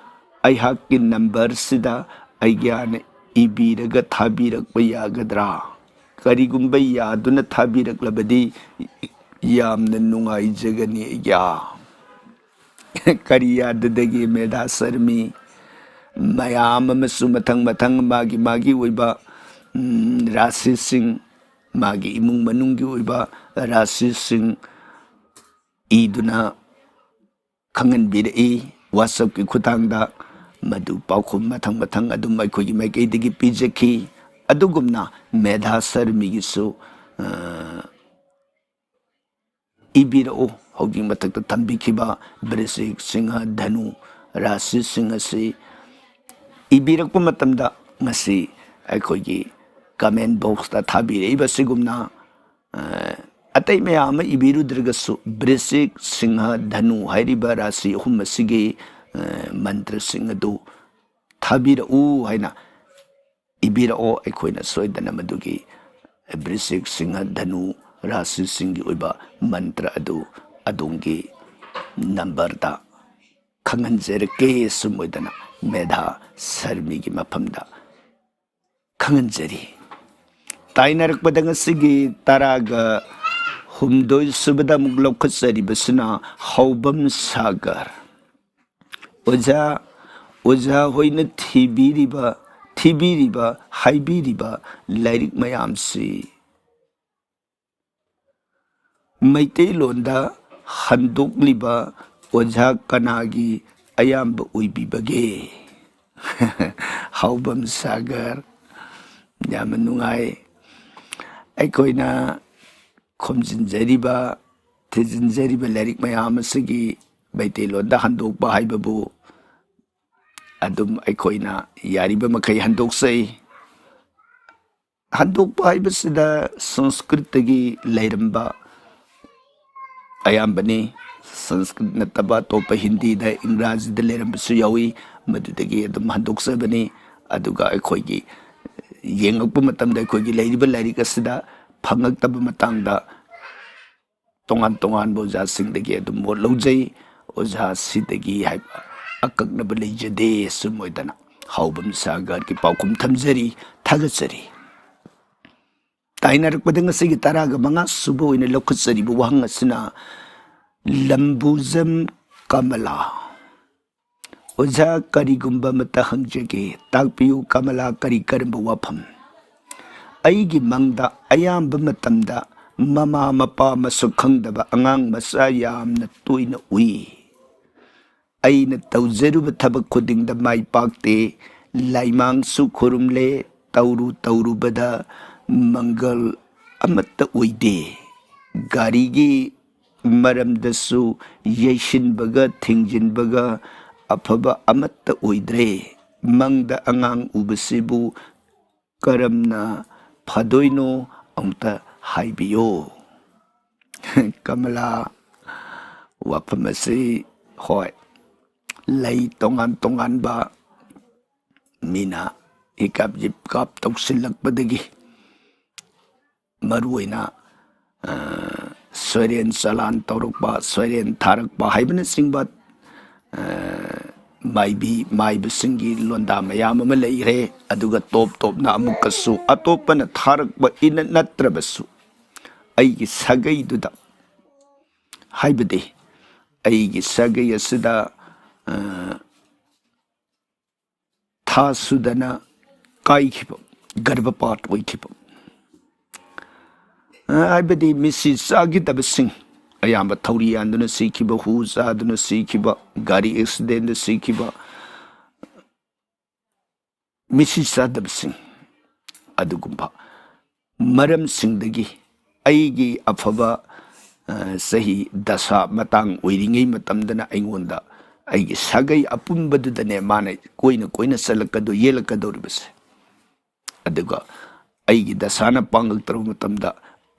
ꯑꯩꯍꯥꯛꯀꯤ ꯅꯝꯕꯔꯁꯤꯗ ꯑꯩꯒ꯭ꯌꯥꯅ ꯏꯕꯤꯔꯒ ꯊꯥꯕꯤꯔꯛꯄ ꯌꯥꯒꯗ꯭ꯔꯥ? ꯀꯔꯤꯒꯨꯝꯕ ꯌꯥꯗꯨꯅ ꯊꯥꯕꯤꯔꯛꯂꯕꯗꯤ ꯌꯥꯝꯅ ꯅꯨꯡꯉꯥꯏꯖꯒꯅꯤ ꯑꯩꯒ꯭ꯌꯥ꯫ ꯀꯔꯤ ꯌꯥꯗꯗꯒꯦ ꯃꯦꯙꯥ ꯁꯔꯃꯤ? ꯃꯌꯥꯝ ꯑꯃꯁꯨ ꯃꯊꯪ ꯃꯊꯪ ꯃꯥꯒꯤ ꯃꯥꯒꯤ ꯑꯣꯏꯕ, ꯎꯝ, ꯔꯥꯁꯤꯁꯤꯡ, ꯃꯥꯒꯤ ꯏꯃꯨꯡ ꯃꯅꯨꯡꯒꯤ ꯑꯣꯏꯕ ꯔꯥꯁꯤꯁꯤꯡ ꯏꯗꯨꯅ ꯈꯪꯍꯟꯕꯤꯔꯛꯏ WhatsAppꯀꯤ ꯈꯨꯠꯊꯥꯡꯗ꯫ ꯃꯗꯨ ꯄꯥꯎꯈꯨꯝ ꯃꯊꯪ ꯃꯊꯪ ꯑꯗꯨꯝ ꯑꯩꯈꯣꯏꯒꯤ ꯃꯥꯏꯀꯩꯗꯒꯤ ꯄꯤꯖꯈꯤ꯫ ꯑꯗꯨꯒꯨꯝꯅ ꯃꯦꯙꯥ ꯁꯔꯃꯤꯒꯤꯁꯨ, ꯑ, ꯏꯕꯤꯔꯛꯎ꯫ ꯍꯧꯖꯤꯛ ꯃꯊꯛꯇ ꯊꯝꯕꯤꯈꯤꯕ ꯕ꯭ꯔꯤꯁꯤꯛ, ꯁꯤꯡꯍ, ꯙꯅꯨ ꯔꯥꯁꯤꯁꯤꯡ ꯑꯁꯤ ꯏꯕꯤꯔꯛꯄ ꯃꯇꯝꯗ ꯉꯁꯤ ꯑꯩꯈꯣꯏꯒꯤ comment boxꯇ ꯊꯥꯕꯤꯔꯛꯏꯕ ꯑꯁꯤꯒꯨꯝꯅ, ꯑ, ꯑꯇꯩ ꯃꯌꯥꯝ ꯑꯃ ꯏꯕꯤꯔꯨꯗ꯭ꯔꯒꯁꯨ ꯕ꯭ꯔꯤꯁꯤꯛ, ꯁꯤꯡꯍ, ꯙꯅꯨ ꯍꯥꯏꯔꯤꯕ ꯔꯥꯁꯤ ꯑꯍꯨꯝ ꯑꯁꯤꯒꯤ, ꯑ, ꯃꯟꯇ꯭ꯔꯁꯤꯡ ꯑꯗꯨ ꯊꯥꯕꯤꯔꯛꯎ ꯍꯥꯏꯅ ꯏꯕꯤꯔꯛꯑꯣ꯫ ꯑꯩꯈꯣꯏꯅ ꯁꯣꯏꯗꯅ ꯃꯗꯨꯒꯤ ꯕ꯭ꯔꯤꯁꯤꯛ, ꯁꯤꯡꯍ, ꯙꯅꯨ ꯔꯥꯁꯤꯁꯤꯡꯒꯤ ꯑꯣꯏꯕ ꯃꯟꯇ꯭ꯔ ꯑꯗꯨ ꯑꯗꯣꯝꯒꯤ ꯅꯝꯕꯔꯗ ꯈꯪꯍꯟꯖꯔꯛꯀꯦ꯫ ꯁꯨꯝ ꯑꯣꯏꯗꯅ ꯃꯦꯙꯥ ꯁꯔꯃꯤꯒꯤ ꯃꯐꯝꯗ ꯈꯪꯍꯟꯖꯔꯤ꯫ ꯇꯥꯏꯅꯔꯛꯄꯗ ꯉꯁꯤꯒꯤ ꯇꯔꯥꯒ ꯍꯨꯝꯗꯣꯏ ꯁꯨꯕꯗ ꯑꯃꯨꯛ ꯂꯧꯈꯠꯆꯔꯤꯕꯁꯤꯅ ꯍꯥꯎꯕꯝ ꯁꯥꯒꯔ꯫ ꯑꯣꯖꯥ, ꯑꯣꯖꯥ ꯍꯣꯏꯅ ꯊꯤꯕꯤꯔꯤꯕ, ꯊꯤꯕꯤꯔꯤꯕ, ꯍꯥꯏꯕꯤꯔꯤꯕ ꯂꯥꯏꯔꯤꯛ ꯃꯌꯥꯝꯁꯤ ꯃꯩꯇꯩꯂꯣꯟꯗ ꯍꯟꯗꯣꯛꯂꯤꯕ ꯑꯣꯖꯥ ꯀꯅꯥꯒꯤ ꯑꯌꯥꯝꯕ ꯑꯣꯏꯕꯤꯕꯒꯦ? ꯍꯥꯎꯕꯝ ꯁꯥꯒꯔ, ꯌꯥꯝꯅ ꯅꯨꯡꯉꯥꯏ꯫ ꯑꯩꯈꯣꯏꯅ ꯈꯣꯝꯖꯤꯟꯖꯔꯤꯕ, ꯊꯤꯖꯤꯟꯖꯔꯤꯕ ꯂꯥꯏꯔꯤꯛ ꯃꯌꯥꯝ ꯑꯁꯤꯒꯤ ꯃꯩꯇꯩꯂꯣꯟꯗ ꯍꯟꯗꯣꯛꯄ ꯍꯥꯏꯕꯕꯨ ꯑꯗꯨꯝ ꯑꯩꯈꯣꯏꯅ ꯌꯥꯔꯤꯕ ꯃꯈꯩ ꯍꯟꯗꯣꯛꯆꯩ꯫ ꯍꯟꯗꯣꯛꯄ ꯍꯥꯏꯕꯁꯤꯗ ꯁꯪꯁꯀ꯭ꯔꯤꯠꯇꯒꯤ ꯂꯩꯔꯝꯕ, ꯑꯌꯥꯝꯕꯅꯤ, ꯁꯪꯁꯀ꯭ꯔꯤꯠ ꯅꯠꯇꯕ ꯑꯇꯣꯞꯄ ꯍꯤꯟꯗꯤꯗ, ꯏꯪꯒ꯭ꯔꯥꯖꯤꯗ ꯂꯩꯔꯝꯕꯁꯨ ꯌꯥꯎꯏ, ꯃꯗꯨꯗꯒꯤ ꯑꯗꯨꯝ ꯍꯟꯗꯣꯛꯆꯕꯅꯤ꯫ ꯑꯗꯨꯒ ꯑꯩꯈꯣꯏꯒꯤ ꯌꯦꯡꯉꯛꯄ ꯃꯇꯝꯗ ꯑꯩꯈꯣꯏꯒꯤ ꯂꯩꯔꯤꯕ ꯂꯥꯏꯔꯤꯛ ꯑꯁꯤꯗ ꯐꯪꯉꯛꯇꯕ ꯃꯇꯥꯡꯗ ꯇꯣꯉꯥꯟ ꯇꯣꯉꯥꯟꯕ ꯑꯣꯖꯥꯁꯤꯡꯗꯒꯤ ꯑꯗꯨꯝ ꯃꯣꯠ ꯂꯧꯖꯩ꯫ ꯑꯣꯖꯥ ꯁꯤꯗꯒꯤ ꯍꯥꯏꯕ ꯑꯀꯛꯅꯕ ꯂꯩꯖꯗꯦ꯫ ꯑꯁꯨꯝ ꯑꯣꯏꯗꯅ ꯍꯥꯎꯕꯝ ꯁꯥꯒꯔꯒꯤ ꯄꯥꯎꯈꯨꯝ ꯊꯝꯖꯔꯤ, ꯊꯥꯒꯠꯆꯔꯤ꯫ ꯇꯥꯏꯅꯔꯛꯄꯗ ꯉꯁꯤꯒꯤ ꯇꯔꯥꯒ ꯃꯉꯥ ꯁꯨꯕ ꯑꯣꯏꯅ ꯂꯧꯈꯠꯆꯔꯤꯕ ꯋꯥꯍꯪ ꯑꯁꯤꯅ ꯂꯝꯕꯨꯖꯝ ꯀꯃꯂꯥ꯫ ꯑꯣꯖꯥ, ꯀꯔꯤꯒꯨꯝꯕ ꯑꯃꯠꯇ ꯍꯪꯖꯒꯦ, ꯇꯥꯛꯄꯤꯌꯨ꯫ ꯀꯃꯂꯥ, ꯀꯔꯤ ꯀꯔꯝꯕ ꯋꯥꯐꯝ? ꯑꯩꯒꯤ ꯃꯪꯗ ꯑꯌꯥꯝꯕ ꯃꯇꯝꯗ ꯃꯃꯥ ꯃꯄꯥ ꯃꯁꯛ ꯈꯪꯗꯕ ꯑꯉꯥꯡ ꯃꯆꯥ ꯌꯥꯝꯅ ꯇꯣꯏꯅ ꯎꯏ꯫ ꯑꯩꯅ ꯇꯧꯖꯔꯨꯕ ꯊꯕꯛ ꯈꯨꯗꯤꯡꯗ ꯃꯥꯏ ꯄꯥꯛꯇꯦ꯫ ꯂꯥꯏꯃꯥꯡꯁꯨ ꯈꯨꯔꯨꯝꯂꯦ, ꯇꯧꯔꯨ ꯇꯧꯔꯨꯕꯗ ꯃꯪꯒꯜ ꯑꯃꯠꯇ ꯑꯣꯏꯗꯦ꯫ ꯒꯥꯔꯤꯒꯤ ꯃꯔꯝꯗꯁꯨ ꯌꯩꯁꯤꯟꯕꯒ ꯊꯤꯡꯖꯤꯟꯕꯒ ꯑꯐꯕ ꯑꯃꯠꯇ ꯑꯣꯏꯗ꯭ꯔꯦ꯫ ꯃꯪꯗ ꯑꯉꯥꯡ ꯎꯕꯁꯤꯕꯨ ꯀꯔꯝꯅ ꯐꯗꯣꯏꯅꯣ, ꯑꯃꯨꯛꯇ ꯍꯥꯏꯕꯤꯌꯨ꯫ ꯀꯃꯂꯥ, ꯋꯥꯐꯝ ꯑꯁꯤ, ꯍꯣꯏ, ꯂꯩ, ꯇꯣꯉꯥꯟ ꯇꯣꯉꯥꯟꯕ ꯃꯤꯅ ꯍꯤꯀꯥꯞ ꯖꯤꯞꯀꯥꯞ ꯇꯧꯁꯤꯜꯂꯛꯄꯗꯒꯤ, ꯃꯔꯨꯑꯣꯏꯅ, ꯑ, ꯁꯣꯏꯔꯦꯟ ꯆꯂꯥꯟ ꯇꯧꯔꯛꯄ, ꯁꯣꯏꯔꯦꯟ ꯊꯥꯔꯛꯄ ꯍꯥꯏꯕꯅꯆꯤꯡꯕ, ꯑ, ꯃꯥꯏꯕꯤ ꯃꯥꯏꯕꯁꯤꯡꯒꯤ ꯂꯣꯟꯗꯥ ꯃꯌꯥꯝ ꯑꯃ ꯂꯩꯈ꯭ꯔꯦ꯫ ꯑꯗꯨꯒ ꯇꯣꯞ ꯇꯣꯞꯅ ꯑꯃꯨꯛꯀꯁꯨ ꯑꯇꯣꯞꯄꯅ ꯊꯥꯔꯛꯄ ꯏꯅ ꯅꯠꯇ꯭ꯔꯕꯁꯨ, ꯑꯩꯒꯤ ꯁꯥꯒꯩꯗꯨꯗ, ꯍꯥꯏꯕꯗꯤ ꯑꯩꯒꯤ ꯁꯥꯒꯩ ꯑꯁꯤꯗ, ꯑ, ꯊꯥ ꯁꯨꯗꯅ ꯀꯥꯏꯈꯤꯕ, ꯒꯔꯚꯄꯥꯠ ꯑꯣꯏꯈꯤꯕ, ꯑ, ꯍꯥꯏꯕꯗꯤ ꯃꯤꯠꯁꯤ ꯆꯥꯈꯤꯗꯕꯁꯤꯡ, ꯑꯌꯥꯝꯕ ꯊꯧꯔꯤ ꯌꯥꯟꯗꯨꯅ ꯁꯤꯈꯤꯕ, ꯍꯨ ꯆꯥꯗꯨꯅ ꯁꯤꯈꯤꯕ, ꯒꯥꯔꯤ ꯑꯦꯛꯁꯤꯗꯦꯟꯗ ꯁꯤꯈꯤꯕ, ꯃꯤꯠꯁꯤ ꯆꯥꯗꯕꯁꯤꯡ, ꯑꯗꯨꯒꯨꯝꯕ ꯃꯔꯝꯁꯤꯡꯗꯒꯤ ꯑꯩꯒꯤ ꯑꯐꯕ, ꯑ, ꯆꯍꯤ ꯗꯁꯥ ꯃꯇꯥꯡ ꯑꯣꯏꯔꯤꯉꯩ ꯃꯇꯝꯗꯅ ꯑꯩꯉꯣꯟꯗ ꯑꯩꯒꯤ ꯁꯥꯒꯩ ꯑꯄꯨꯟꯕꯗꯨꯗꯅꯦ ꯃꯥꯅ ꯀꯣꯏꯅ ꯀꯣꯏꯅ ꯆꯠꯂꯛꯀꯗꯣ ꯌꯦꯜꯂꯛꯀꯗꯧꯔꯤꯕꯁꯦ꯫ ꯑꯗꯨꯒ ꯑꯩꯒꯤ ꯗꯁꯥꯅ ꯄꯥꯡꯉꯛꯇ꯭ꯔꯕ ꯃꯇꯝꯗ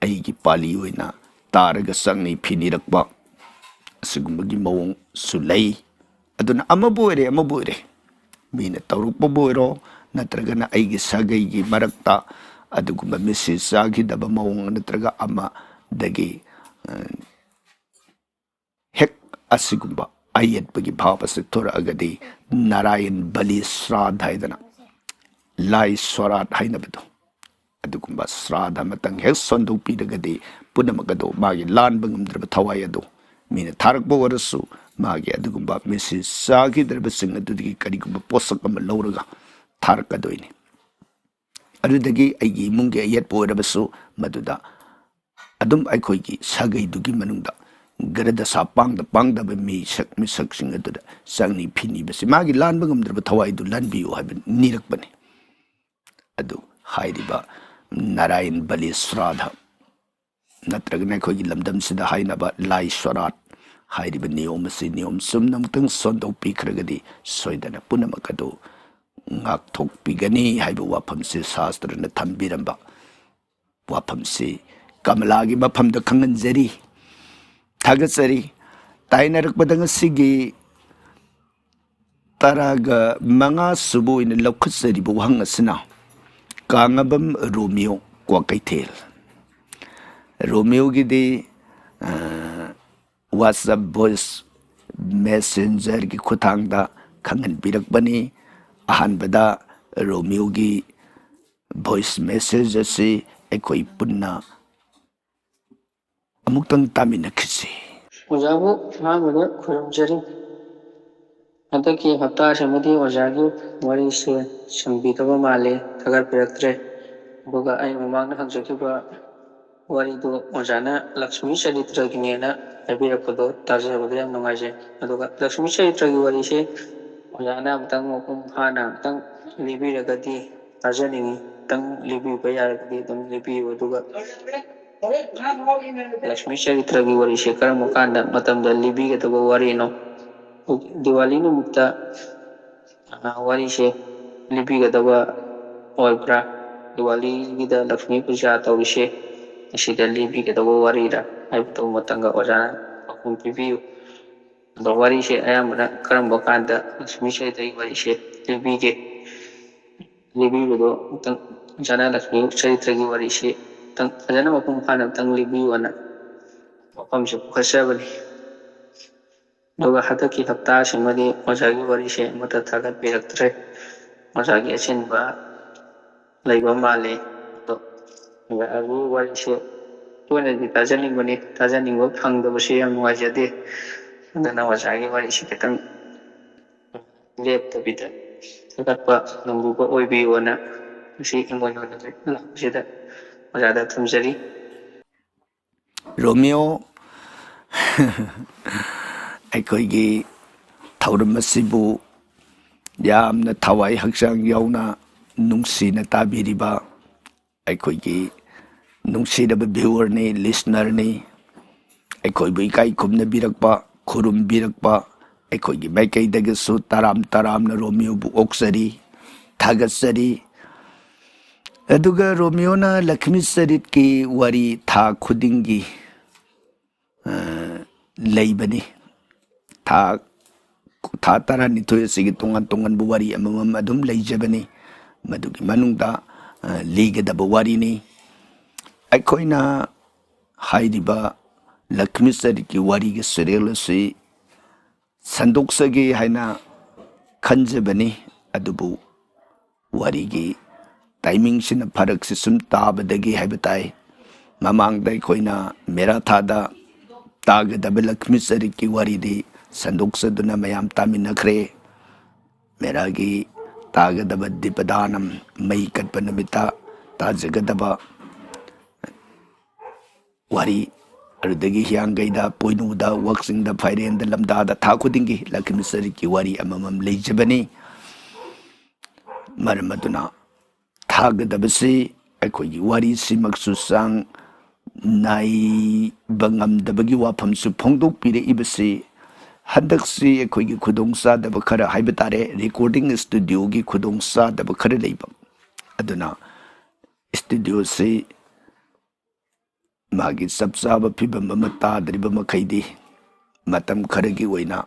ꯑꯩꯒꯤ ꯄꯥꯂꯤ ꯑꯣꯏꯅ ꯇꯥꯔꯒ ꯆꯪꯅꯤ ꯐꯤꯅꯤꯔꯛꯄ ꯑꯁꯤꯒꯨꯝꯕꯒꯤ ꯃꯑꯣꯡꯁꯨ ꯂꯩ꯫ ꯑꯗꯨꯅ ꯑꯃꯕꯨ ꯑꯣꯏꯔꯦ ꯑꯃꯕꯨ ꯑꯣꯏꯔꯦ, ꯃꯤꯅ ꯇꯧꯔꯛꯄꯕꯨ ꯑꯣꯏꯔꯣ, ꯅꯠꯇ꯭ꯔꯒꯅ ꯑꯩꯒꯤ ꯁꯥꯒꯩꯒꯤ ꯃꯔꯛꯇ ꯑꯗꯨꯒꯨꯝꯕ ꯃꯤꯠꯁꯤ ꯆꯥꯈꯤꯗꯕ ꯃꯑꯣꯡ ꯅꯠꯇ꯭ꯔꯒ ꯑꯃꯗꯒꯤ, ꯑ, ꯍꯦꯛ ꯑꯁꯤꯒꯨꯝꯕ ꯑꯌꯦꯠꯄꯒꯤ ꯚꯥꯕ ꯑꯁꯤ ꯊꯣꯔꯛꯑꯒꯗꯤ ꯅꯥꯔꯥꯌꯟ ꯕꯂꯤ ꯁ꯭ꯔꯥꯗ ꯍꯥꯏꯗꯅ ꯂꯥꯏ ꯁꯣꯔꯥꯠ ꯍꯥꯏꯅꯕꯗꯣ, ꯑꯗꯨꯒꯨꯝꯕ ꯁ꯭ꯔꯥꯗ ꯑꯃꯇꯪ ꯍꯦꯛ ꯁꯣꯟꯗꯣꯛꯄꯤꯔꯒꯗꯤ ꯄꯨꯝꯅꯃꯛ ꯑꯗꯨ ꯃꯥꯒꯤ ꯂꯥꯟꯕ ꯉꯝꯗ꯭ꯔꯕ ꯊꯋꯥꯏ ꯑꯗꯨ ꯃꯤꯅ ꯊꯥꯔꯛꯄ ꯑꯣꯏꯔꯁꯨ ꯃꯥꯒꯤ ꯑꯗꯨꯒꯨꯝꯕ ꯃꯤꯠꯁꯤ ꯆꯥꯈꯤꯗ꯭ꯔꯕꯁꯤꯡ ꯑꯗꯨꯗꯒꯤ ꯀꯔꯤꯒꯨꯝꯕ ꯄꯣꯠꯁꯛ ꯑꯃ ꯂꯧꯔꯒ ꯊꯥꯔꯛꯀꯗꯣꯏꯅꯤ꯫ ꯑꯗꯨꯗꯒꯤ ꯑꯩꯒꯤ ꯏꯃꯨꯡꯒꯤ ꯑꯌꯦꯠꯄ ꯑꯣꯏꯔꯕꯁꯨ ꯃꯗꯨꯗ ꯑꯗꯨꯝ ꯑꯩꯈꯣꯏꯒꯤ ꯁꯥꯒꯩꯗꯨꯒꯤ ꯃꯅꯨꯡꯗ ꯒ꯭ꯔꯍ ꯗꯁꯥ ꯄꯥꯡꯗ ꯄꯥꯡꯗꯕ ꯃꯤꯁꯛ ꯃꯤꯁꯛꯁꯤꯡ ꯑꯗꯨꯗ ꯆꯪꯅꯤ ꯐꯤꯅꯤꯕꯁꯤ ꯃꯥꯒꯤ ꯂꯥꯟꯕ ꯉꯝꯗ꯭ꯔꯕ ꯊꯋꯥꯏꯗꯨ ꯂꯥꯟꯕꯤꯌꯨ ꯍꯥꯏꯕ ꯅꯤꯔꯛꯄꯅꯤ꯫ ꯑꯗꯨ ꯍꯥꯏꯔꯤꯕ ꯅꯥꯔꯥꯌꯟ ꯕꯂꯤ ꯁ꯭ꯔꯥꯗ ꯅꯠꯇ꯭ꯔꯒꯅ ꯑꯩꯈꯣꯏꯒꯤ ꯂꯝꯗꯝꯁꯤꯗ ꯍꯥꯏꯅꯕ ꯂꯥꯏ ꯁꯣꯔꯥꯠ ꯍꯥꯏꯔꯤꯕ ꯅꯤꯌꯣꯝ ꯑꯁꯤ ꯅꯤꯌꯣꯝ ꯆꯨꯝꯅ ꯑꯃꯨꯛꯇꯪ ꯁꯣꯟꯗꯣꯛꯄꯤꯈ꯭ꯔꯒꯗꯤ ꯁꯣꯏꯗꯅ ꯄꯨꯝꯅꯃꯛ ꯑꯗꯨ ꯉꯥꯛꯊꯣꯛꯄꯤꯒꯅꯤ ꯍꯥꯏꯕ ꯋꯥꯐꯝꯁꯤ ꯁꯥꯁꯇ꯭ꯔꯅ ꯊꯝꯕꯤꯔꯝꯕ ꯋꯥꯐꯝꯁꯤ ꯀꯃꯂꯥꯒꯤ ꯃꯐꯝꯗ ꯈꯪꯍꯟꯖꯔꯤ꯫ ꯊꯥꯒꯠꯆꯔꯤ꯫ ꯇꯥꯏꯅꯔꯛꯄꯗ ꯉꯁꯤꯒꯤ ꯇꯔꯥꯒ ꯃꯉꯥ ꯁꯨꯕ ꯑꯣꯏꯅ ꯂꯧꯈꯠꯆꯔꯤꯕ ꯋꯥꯍꯪ ꯑꯁꯤꯅ ꯀꯥꯡꯉꯕꯝ ꯔꯣꯃꯤꯌꯣ ꯀ꯭ꯋꯥꯀꯩꯊꯦꯜ꯫ ꯔꯣꯃꯤꯌꯣꯒꯤꯗꯤ, ꯑ, WhatsApp voice messengerꯒꯤ ꯈꯨꯠꯊꯥꯡꯗ ꯈꯪꯍꯟꯕꯤꯔꯛꯄꯅꯤ꯫ ꯑꯍꯥꯟꯕꯗ ꯔꯣꯃꯤꯌꯣꯒꯤ voice message ꯑꯁꯤ ꯑꯩꯈꯣꯏ ꯄꯨꯟꯅ ꯑꯃꯨꯛꯇꯪ ꯇꯥꯃꯤꯟꯅꯈꯤꯁꯤ꯫ ꯑꯣꯖꯥꯕꯨ ꯑꯍꯥꯟꯕꯗ ꯈꯨꯔꯨꯝꯖꯔꯤ꯫ ꯍꯟꯗꯛꯀꯤ ꯍꯞꯇꯥꯁꯤꯃꯗꯤ ꯑꯣꯖꯥꯒꯤ ꯋꯥꯔꯤꯁꯦ ꯁꯪꯕꯤꯗꯕ ꯃꯥꯜꯂꯦ, ꯊꯥꯒꯠꯄꯤꯔꯛꯇ꯭ꯔꯦ꯫ ꯑꯗꯨꯒ ꯑꯩ ꯃꯃꯥꯡꯗ ꯍꯪꯖꯈꯤꯕ ꯋꯥꯔꯤꯗꯨ ꯑꯣꯖꯥꯅ ꯂꯛꯁꯃꯤ ꯆꯔꯤꯇ꯭ꯔꯒꯤꯅꯦꯅ ꯍꯥꯏꯕꯤꯔꯛꯄꯗꯣ ꯇꯥꯖꯕꯗ ꯌꯥꯝ ꯅꯨꯡꯉꯥꯏꯖꯩ꯫ ꯑꯗꯨꯒ ꯂꯛꯁꯃꯤ ꯆꯔꯤꯇ꯭ꯔꯒꯤ ꯋꯥꯔꯤꯁꯦ ꯑꯣꯖꯥꯅ ꯑꯃꯨꯛꯇꯪ ꯃꯄꯨꯡ ꯐꯥꯅ ꯑꯃꯨꯛꯇꯪ ꯂꯤꯕꯤꯔꯒꯗꯤ ꯇꯥꯖꯅꯤꯡꯉꯤ꯫ ꯑꯃꯨꯛꯇꯪ ꯂꯤꯕꯤꯕ ꯌꯥꯔꯒꯗꯤ ꯑꯗꯨꯝ ꯂꯤꯕꯤꯌꯨ꯫ ꯑꯗꯨꯒ ꯂꯛꯁꯃꯤ ꯆꯔꯤꯇ꯭ꯔꯒꯤ ꯋꯥꯔꯤꯁꯦ ꯀꯔꯝꯕ ꯀꯥꯟꯗ, ꯃꯇꯝꯗ ꯂꯤꯕꯤꯒꯗꯕ ꯋꯥꯔꯤꯅꯣ? ꯗꯤꯋꯥꯂꯤ ꯅꯨꯃꯤꯠꯇ, ꯑ, ꯋꯥꯔꯤꯁꯦ ꯂꯤꯕꯤꯒꯗꯕ ꯑꯣꯏꯕ꯭ꯔꯥ? ꯗꯤꯋꯥꯂꯤꯒꯤꯗ ꯂꯛꯁꯃꯤ ꯄꯨꯖꯥ ꯇꯧꯔꯤꯁꯦ ꯑꯁꯤꯗ ꯂꯤꯕꯤꯒꯗꯕ ꯋꯥꯔꯤꯔꯥ ꯍꯥꯏꯕꯗꯨ ꯃꯇꯪꯒ ꯑꯣꯖꯥꯅ ꯄꯥꯎꯈꯨꯝ ꯄꯤꯕꯤꯌꯨ꯫ ꯑꯗꯣ ꯋꯥꯔꯤꯁꯦ ꯑꯌꯥꯝꯕꯅ ꯀꯔꯝꯕ ꯀꯥꯟꯗ ꯂꯛꯁꯃꯤ ꯆꯔꯤꯇꯒꯤ ꯋꯥꯔꯤꯁꯦ ꯂꯤꯕꯤꯒꯦ? ꯂꯤꯕꯤꯕꯗꯣ ꯑꯃꯨꯛꯇꯪ, ꯑꯣꯖꯥꯅ ꯂꯛꯁꯃꯤ ꯆꯔꯤꯇꯒꯤ ꯋꯥꯔꯤꯁꯦ ꯑꯃꯨꯛꯇꯪ ꯐꯖꯅ ꯃꯄꯨꯡ ꯐꯥꯅ ꯑꯃꯨꯛꯇꯪ ꯂꯤꯕꯤꯌꯨ ꯑꯅ ꯋꯥꯐꯝꯁꯦ ꯄꯨꯈꯠꯆꯕꯅꯤ꯫ ꯑꯗꯨꯒ ꯍꯟꯗꯛꯀꯤ ꯍꯞꯇꯥꯁꯤꯃꯗꯤ ꯑꯣꯖꯥꯒꯤ ꯋꯥꯔꯤꯁꯦ ꯑꯃꯠꯇ ꯊꯥꯒꯠꯄꯤꯔꯛꯇ꯭ꯔꯦ꯫ ꯑꯣꯖꯥꯒꯤ ꯑꯆꯤꯟꯕ ꯂꯩꯕ ꯃꯥꯜꯂꯤ꯫ ꯑꯗꯣ ꯑꯣꯖꯥꯒꯤ ꯋꯥꯔꯤꯁꯦ ꯇꯣꯏꯅꯗꯤ ꯇꯥꯖꯅꯤꯡꯕꯅꯤ, ꯇꯥꯖꯅꯤꯡꯕ ꯐꯪꯗꯕꯁꯦ ꯌꯥꯝ ꯅꯨꯡꯉꯥꯏꯖꯗꯦ꯫ ꯑꯗꯨꯅ ꯑꯣꯖꯥꯒꯤ ꯋꯥꯔꯤꯁꯤ ꯈꯤꯇꯪ ꯂꯦꯞꯇꯕꯤꯗ ꯊꯥꯒꯠꯄ ꯉꯝꯕꯤꯕ ꯑꯣꯏꯕꯤꯌꯨꯅ ꯉꯁꯤ ꯑꯩꯉꯣꯟꯗ ꯂꯥꯛꯄꯁꯤꯗ ꯑꯣꯖꯥꯗ ꯊꯝꯖꯔꯤ꯫ ꯔꯣꯃꯤꯌꯣ, ꯑꯩꯈꯣꯏꯒꯤ ꯊꯧꯔꯝ ꯑꯁꯤꯕꯨ ꯌꯥꯝꯅ ꯊꯋꯥꯏ ꯍꯛꯆꯥꯡ ꯌꯥꯎꯅ ꯅꯨꯡꯁꯤꯅ ꯇꯥꯕꯤꯔꯤꯕ ꯑꯩꯈꯣꯏꯒꯤ ꯅꯨꯡꯁꯤꯔꯕ ꯚ꯭ꯌꯨꯋꯔꯅꯤ, ꯂꯤꯁꯅꯔꯅꯤ, ꯑꯩꯈꯣꯏꯕꯨ ꯏꯀꯥꯏ ꯈꯨꯝꯅꯕꯤꯔꯛꯄ, ꯈꯨꯔꯨꯝꯕꯤꯔꯛꯄ ꯑꯩꯈꯣꯏꯒꯤ ꯃꯥꯏꯀꯩꯗꯒꯤꯁꯨ ꯇꯔꯥꯝ ꯇꯔꯥꯝꯅ ꯔꯣꯃꯤꯌꯣꯕꯨ ꯑꯣꯛꯆꯔꯤ, ꯊꯥꯒꯠꯆꯔꯤ꯫ ꯑꯗꯨꯒ ꯔꯣꯃꯤꯌꯣꯅ ꯂꯛꯈꯃꯤ ꯆꯔꯤꯠꯀꯤ ꯋꯥꯔꯤ ꯊꯥ ꯈꯨꯗꯤꯡꯒꯤ, ꯑ, ꯂꯩꯕꯅꯤ꯫ ꯊꯥ, ꯊꯥ ꯇꯔꯥꯅꯤꯊꯣꯏ ꯑꯁꯤꯒꯤ ꯇꯣꯉꯥꯟ ꯇꯣꯉꯥꯟꯕ ꯋꯥꯔꯤ ꯑꯃꯃꯝ ꯑꯗꯨꯝ ꯂꯩꯖꯕꯅꯤ꯫ ꯃꯗꯨꯒꯤ ꯃꯅꯨꯡꯗ, ꯑ, ꯂꯤꯒꯗꯕ ꯋꯥꯔꯤꯅꯤ꯫ ꯑꯩꯈꯣꯏꯅ ꯍꯥꯏꯔꯤꯕ ꯂꯛꯈꯃꯤ ꯆꯔꯤꯠꯀꯤ ꯋꯥꯔꯤꯒꯤ ꯁꯤꯔꯤꯌꯦꯜ ꯑꯁꯤ ꯁꯟꯗꯣꯛꯆꯒꯦ ꯍꯥꯏꯅ ꯈꯟꯖꯕꯅꯤ, ꯑꯗꯨꯕꯨ ꯋꯥꯔꯤꯒꯤ ꯇꯥꯏꯃꯤꯡꯁꯤꯅ ꯐꯔꯛꯁꯤ ꯁꯨꯝ ꯇꯥꯕꯗꯒꯤ ꯍꯥꯏꯕ ꯇꯥꯏ꯫ ꯃꯃꯥꯡꯗ ꯑꯩꯈꯣꯏꯅ ꯃꯦꯔꯥ ꯊꯥꯗ ꯇꯥꯒꯗꯕ ꯂꯛꯈꯃꯤ ꯆꯔꯤꯠꯀꯤ ꯋꯥꯔꯤꯗꯤ ꯁꯟꯗꯣꯛꯆꯗꯨꯅ ꯃꯌꯥꯝ ꯇꯥꯃꯤꯟꯅꯈ꯭ꯔꯦ꯫ ꯃꯦꯔꯥꯒꯤ ꯇꯥꯒꯗꯕ ꯗꯤꯄꯗꯥꯅꯝ, ꯃꯩ ꯀꯠꯄ ꯅꯨꯃꯤꯠꯇ ꯇꯥꯖꯒꯗꯕ ꯋꯥꯔꯤ, ꯑꯗꯨꯗꯒꯤ ꯍꯤꯌꯥꯡꯒꯩꯗ, ꯄꯣꯏꯅꯨꯗ, ꯋꯥꯛꯆꯤꯡꯗ, ꯐꯥꯏꯔꯦꯟꯗ, ꯂꯝꯗꯥꯗ ꯊꯥ ꯈꯨꯗꯤꯡꯒꯤ ꯂꯛꯈꯃꯤ ꯆꯔꯤꯠꯀꯤ ꯋꯥꯔꯤ ꯑꯃꯃꯝ ꯂꯩꯖꯕꯅꯤ꯫ ꯃꯔꯝ ꯑꯗꯨꯅ ꯊꯥꯒꯗꯕꯁꯤ ꯑꯩꯈꯣꯏꯒꯤ ꯋꯥꯔꯤꯁꯤꯃꯛꯁꯨ ꯆꯥꯡ ꯅꯥꯏꯕ ꯉꯝꯗꯕꯒꯤ ꯋꯥꯐꯝꯁꯨ ꯐꯣꯡꯗꯣꯛꯄꯤꯔꯛꯏꯕꯁꯤ ꯍꯟꯗꯛꯁꯤ ꯑꯩꯈꯣꯏꯒꯤ ꯈꯨꯗꯣꯡꯆꯥꯗꯕ ꯈꯔ ꯍꯥꯏꯕ ꯇꯥꯔꯦ, ꯔꯦꯀꯣꯔꯗꯤꯡ ꯁ꯭ꯇꯨꯗꯤꯑꯣꯒꯤ ꯈꯨꯗꯣꯡꯆꯥꯗꯕ ꯈꯔ ꯂꯩꯕ꯫ ꯑꯗꯨꯅ ꯁ꯭ꯇꯨꯗꯤꯑꯣꯁꯤ ꯃꯥꯒꯤ ꯆꯞ ꯆꯥꯕ ꯐꯤꯕꯝ ꯑꯃ ꯇꯥꯗ꯭ꯔꯤꯕ ꯃꯈꯩꯗꯤ ꯃꯇꯝ ꯈꯔꯒꯤ ꯑꯣꯏꯅ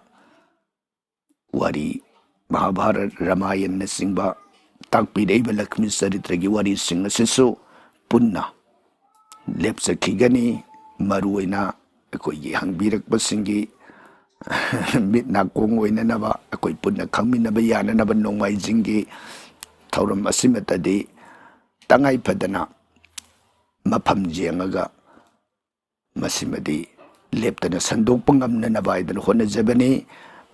ꯋꯥꯔꯤ, ꯃꯍꯥꯚꯥꯔꯠ, ꯔꯥꯃꯥꯌꯟꯅꯆꯤꯡꯕ ꯇꯥꯛꯄꯤꯔꯛꯏꯕ ꯂꯛꯁꯃꯤ ꯆꯔꯤꯇ꯭ꯔꯒꯤ ꯋꯥꯔꯤꯁꯤꯡ ꯑꯁꯤꯁꯨ ꯄꯨꯟꯅ ꯂꯦꯞꯆꯈꯤꯒꯅꯤ꯫ ꯃꯔꯨꯑꯣꯏꯅ ꯑꯩꯈꯣꯏꯒꯤ ꯍꯪꯕꯤꯔꯛꯄꯁꯤꯡꯒꯤ ꯃꯤꯠ ꯅꯥꯀꯣꯡ ꯑꯣꯏꯅꯅꯕ, ꯑꯩꯈꯣꯏ ꯄꯨꯟꯅ ꯈꯪꯃꯤꯟꯅꯕ ꯌꯥꯅꯅꯕ ꯅꯣꯡꯃꯥꯏꯖꯤꯡꯒꯤ ꯊꯧꯔꯝ ꯑꯁꯤꯃꯇꯗꯤ ꯇꯉꯥꯏ ꯐꯗꯅ ꯃꯐꯝ ꯌꯦꯡꯉꯒ ꯃꯁꯤꯃꯗꯤ ꯂꯦꯞꯇꯅ ꯁꯟꯗꯣꯛꯄ ꯉꯝꯅꯅꯕ ꯍꯥꯏꯗꯅ ꯍꯣꯠꯅꯖꯕꯅꯤ꯫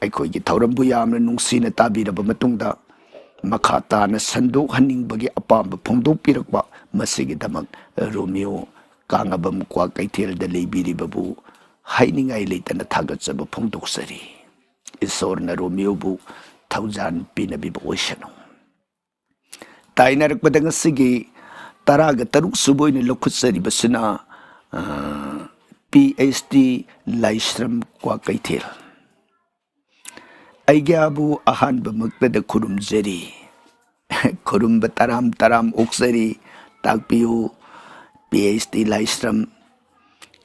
ꯑꯩꯈꯣꯏꯒꯤ ꯊꯧꯔꯝꯕꯨ ꯌꯥꯝꯅ ꯅꯨꯡꯁꯤꯅ ꯇꯥꯕꯤꯔꯕ ꯃꯇꯨꯡꯗ, ꯃꯈꯥ ꯇꯥꯅ ꯁꯟꯗꯣꯛꯍꯟꯅꯤꯡꯕꯒꯤ ꯑꯄꯥꯝꯕ ꯐꯣꯡꯗꯣꯛꯄꯤꯔꯛꯄ, ꯃꯁꯤꯒꯤꯗꯃꯛ ꯔꯣꯃꯤꯌꯣ ꯀꯥꯡꯉꯕꯝ ꯀ꯭ꯋꯥꯀꯩꯊꯦꯜꯗ ꯂꯩꯕꯤꯔꯤꯕꯕꯨ ꯍꯥꯏꯅꯤꯡꯉꯥꯏ ꯂꯩꯇꯅ ꯊꯥꯒꯠꯆꯕ ꯐꯣꯡꯗꯣꯛꯆꯔꯤ꯫ ꯏꯁꯣꯔꯅ ꯔꯣꯃꯤꯌꯣꯕꯨ ꯊꯧꯖꯥꯟ ꯄꯤꯅꯕꯤꯕ ꯑꯣꯏꯁꯅꯨ꯫ ꯇꯥꯏꯅꯔꯛꯄꯗ ꯉꯁꯤꯒꯤ ꯇꯔꯥꯒ ꯇꯔꯨꯛ ꯁꯨꯕ ꯑꯣꯏꯅ ꯂꯧꯈꯠꯆꯔꯤꯕꯁꯤꯅ, ꯑ, ꯄꯤ ꯑꯩꯆ ꯗꯤ ꯂꯥꯏꯁ꯭ꯔꯝ ꯀ꯭ꯋꯥꯀꯩꯊꯦꯜ꯫ ꯑꯩꯒ꯭ꯌꯥꯕꯨ ꯑꯍꯥꯟꯕꯃꯛꯇꯗ ꯈꯨꯔꯨꯝꯖꯔꯤ꯫ ꯈꯨꯔꯨꯝꯕ ꯇꯔꯥꯝ ꯇꯔꯥꯝ ꯑꯣꯛꯆꯔꯤ꯫ ꯇꯥꯛꯄꯤꯌꯨ, ꯄꯤ ꯑꯩꯆ ꯗꯤ ꯂꯥꯏꯁ꯭ꯔꯝ,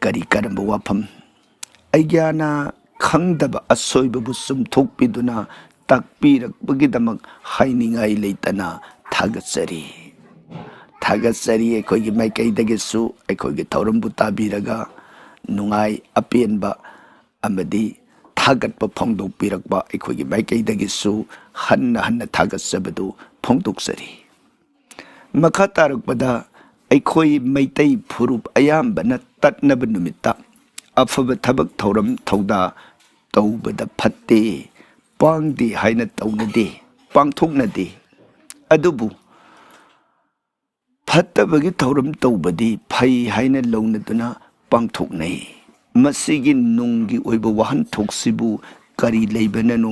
ꯀꯔꯤ ꯀꯔꯝꯕ ꯋꯥꯐꯝ? ꯑꯩꯒ꯭ꯌꯥꯅ ꯈꯪꯗꯕ ꯑꯁꯣꯏꯕꯕꯨ ꯆꯨꯝꯊꯣꯛꯄꯤꯗꯨꯅ ꯇꯥꯛꯄꯤꯔꯛꯄꯒꯤꯗꯃꯛ ꯍꯥꯏꯅꯤꯡꯉꯥꯏ ꯂꯩꯇꯅ ꯊꯥꯒꯠꯆꯔꯤ꯫ ꯊꯥꯒꯠꯆꯔꯤ꯫ ꯑꯩꯈꯣꯏꯒꯤ ꯃꯥꯏꯀꯩꯗꯒꯤꯁꯨ ꯑꯩꯈꯣꯏꯒꯤ ꯊꯧꯔꯝꯕꯨ ꯇꯥꯕꯤꯔꯒ ꯅꯨꯡꯉꯥꯏ, ꯑꯄꯦꯟꯕ ꯑꯃꯗꯤ ꯊꯥꯒꯠꯄ ꯐꯣꯡꯗꯣꯛꯄꯤꯔꯛꯄ ꯑꯩꯈꯣꯏꯒꯤ ꯃꯥꯏꯀꯩꯗꯒꯤꯁꯨ ꯍꯟꯅ ꯍꯟꯅ ꯊꯥꯒꯠꯆꯕꯗꯨ ꯐꯣꯡꯗꯣꯛꯆꯔꯤ꯫ ꯃꯈꯥ ꯇꯥꯔꯛꯄꯗ, ꯑꯩꯈꯣꯏ ꯃꯩꯇꯩ ꯐꯨꯔꯨꯞ ꯑꯌꯥꯝꯕꯅ ꯇꯠꯅꯕ ꯅꯨꯃꯤꯠꯇ ꯑꯐꯕ ꯊꯕꯛ ꯊꯧꯔꯝ ꯊꯧꯗꯥ ꯇꯧꯕꯗ ꯐꯠꯇꯦ, ꯄꯥꯡꯗꯦ ꯍꯥꯏꯅ ꯇꯧꯅꯗꯦ, ꯄꯥꯡꯊꯣꯛꯅꯗꯦ꯫ ꯑꯗꯨꯕꯨ ꯐꯠꯇꯕꯒꯤ ꯊꯧꯔꯝ ꯇꯧꯕꯗꯤ ꯐꯩ ꯍꯥꯏꯅ ꯂꯧꯅꯗꯨꯅ ꯄꯥꯡꯊꯣꯛꯅꯩ꯫ ꯃꯁꯤꯒꯤ ꯅꯨꯡꯒꯤ ꯑꯣꯏꯕ ꯋꯥꯍꯟꯊꯣꯛꯁꯤꯕꯨ ꯀꯔꯤ ꯂꯩꯕꯅꯅꯣ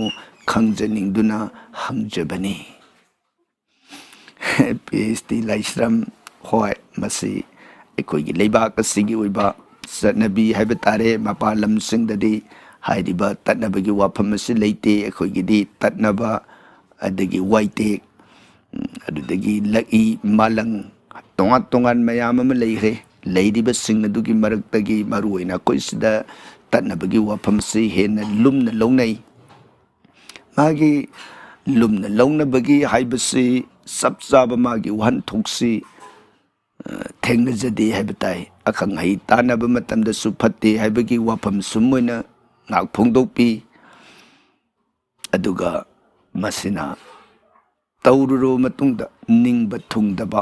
ꯈꯪꯖꯅꯤꯡꯗꯨꯅ ꯍꯪꯖꯕꯅꯤ꯫ ꯄꯤ ꯑꯩꯆ ꯗꯤ ꯂꯥꯏꯁ꯭ꯔꯝ, ꯍꯣꯏ, ꯃꯁꯤ ꯑꯩꯈꯣꯏꯒꯤ ꯂꯩꯕꯥꯛ ꯑꯁꯤꯒꯤ ꯑꯣꯏꯕ ꯆꯠꯅꯕꯤ ꯍꯥꯏꯕ ꯇꯥꯔꯦ꯫ ꯃꯄꯥꯟ ꯂꯝꯁꯤꯡꯗꯗꯤ ꯍꯥꯏꯔꯤꯕ ꯇꯠꯅꯕꯒꯤ ꯋꯥꯐꯝ ꯑꯁꯤ ꯂꯩꯇꯦ꯫ ꯑꯩꯈꯣꯏꯒꯤꯗꯤ ꯇꯠꯅꯕ, ꯑꯗꯒꯤ ꯋꯥꯏꯇꯦꯛ, ꯎꯝ, ꯑꯗꯨꯗꯒꯤ ꯂꯛꯏ, ꯃꯥꯂꯪ, ꯇꯣꯉꯥꯟ ꯇꯣꯉꯥꯟ ꯃꯌꯥꯝ ꯑꯃ ꯂꯩꯈ꯭ꯔꯦ꯫ ꯂꯩꯔꯤꯕꯁꯤꯡ ꯑꯗꯨꯒꯤ ꯃꯔꯛꯇꯒꯤ ꯃꯔꯨꯑꯣꯏꯅ ꯑꯩꯈꯣꯏ ꯁꯤꯗ ꯇꯠꯅꯕꯒꯤ ꯋꯥꯐꯝꯁꯤ ꯍꯦꯟꯅ ꯂꯨꯝꯅ ꯂꯧꯅꯩ꯫ ꯃꯥꯒꯤ ꯂꯨꯝꯅ ꯂꯧꯅꯕꯒꯤ ꯍꯥꯏꯕꯁꯤ ꯆꯞ ꯆꯥꯕ ꯃꯥꯒꯤ ꯋꯥꯍꯟꯊꯣꯛꯁꯤ, ꯑ, ꯊꯦꯡꯅꯖꯗꯦ ꯍꯥꯏꯕ ꯇꯥꯏ꯫ ꯑꯈꯪ ꯑꯍꯩ ꯇꯥꯟꯅꯕ ꯃꯇꯝꯗꯁꯨ ꯐꯠꯇꯦ ꯍꯥꯏꯕꯒꯤ ꯋꯥꯐꯝ ꯁꯨꯝ ꯑꯣꯏꯅ ꯉꯥꯛ ꯐꯣꯡꯗꯣꯛꯄꯤ꯫ ꯑꯗꯨꯒ ꯃꯁꯤꯅ ꯇꯧꯔꯨꯔꯕ ꯃꯇꯨꯡꯗ ꯅꯤꯡꯕ ꯊꯨꯡꯗꯕ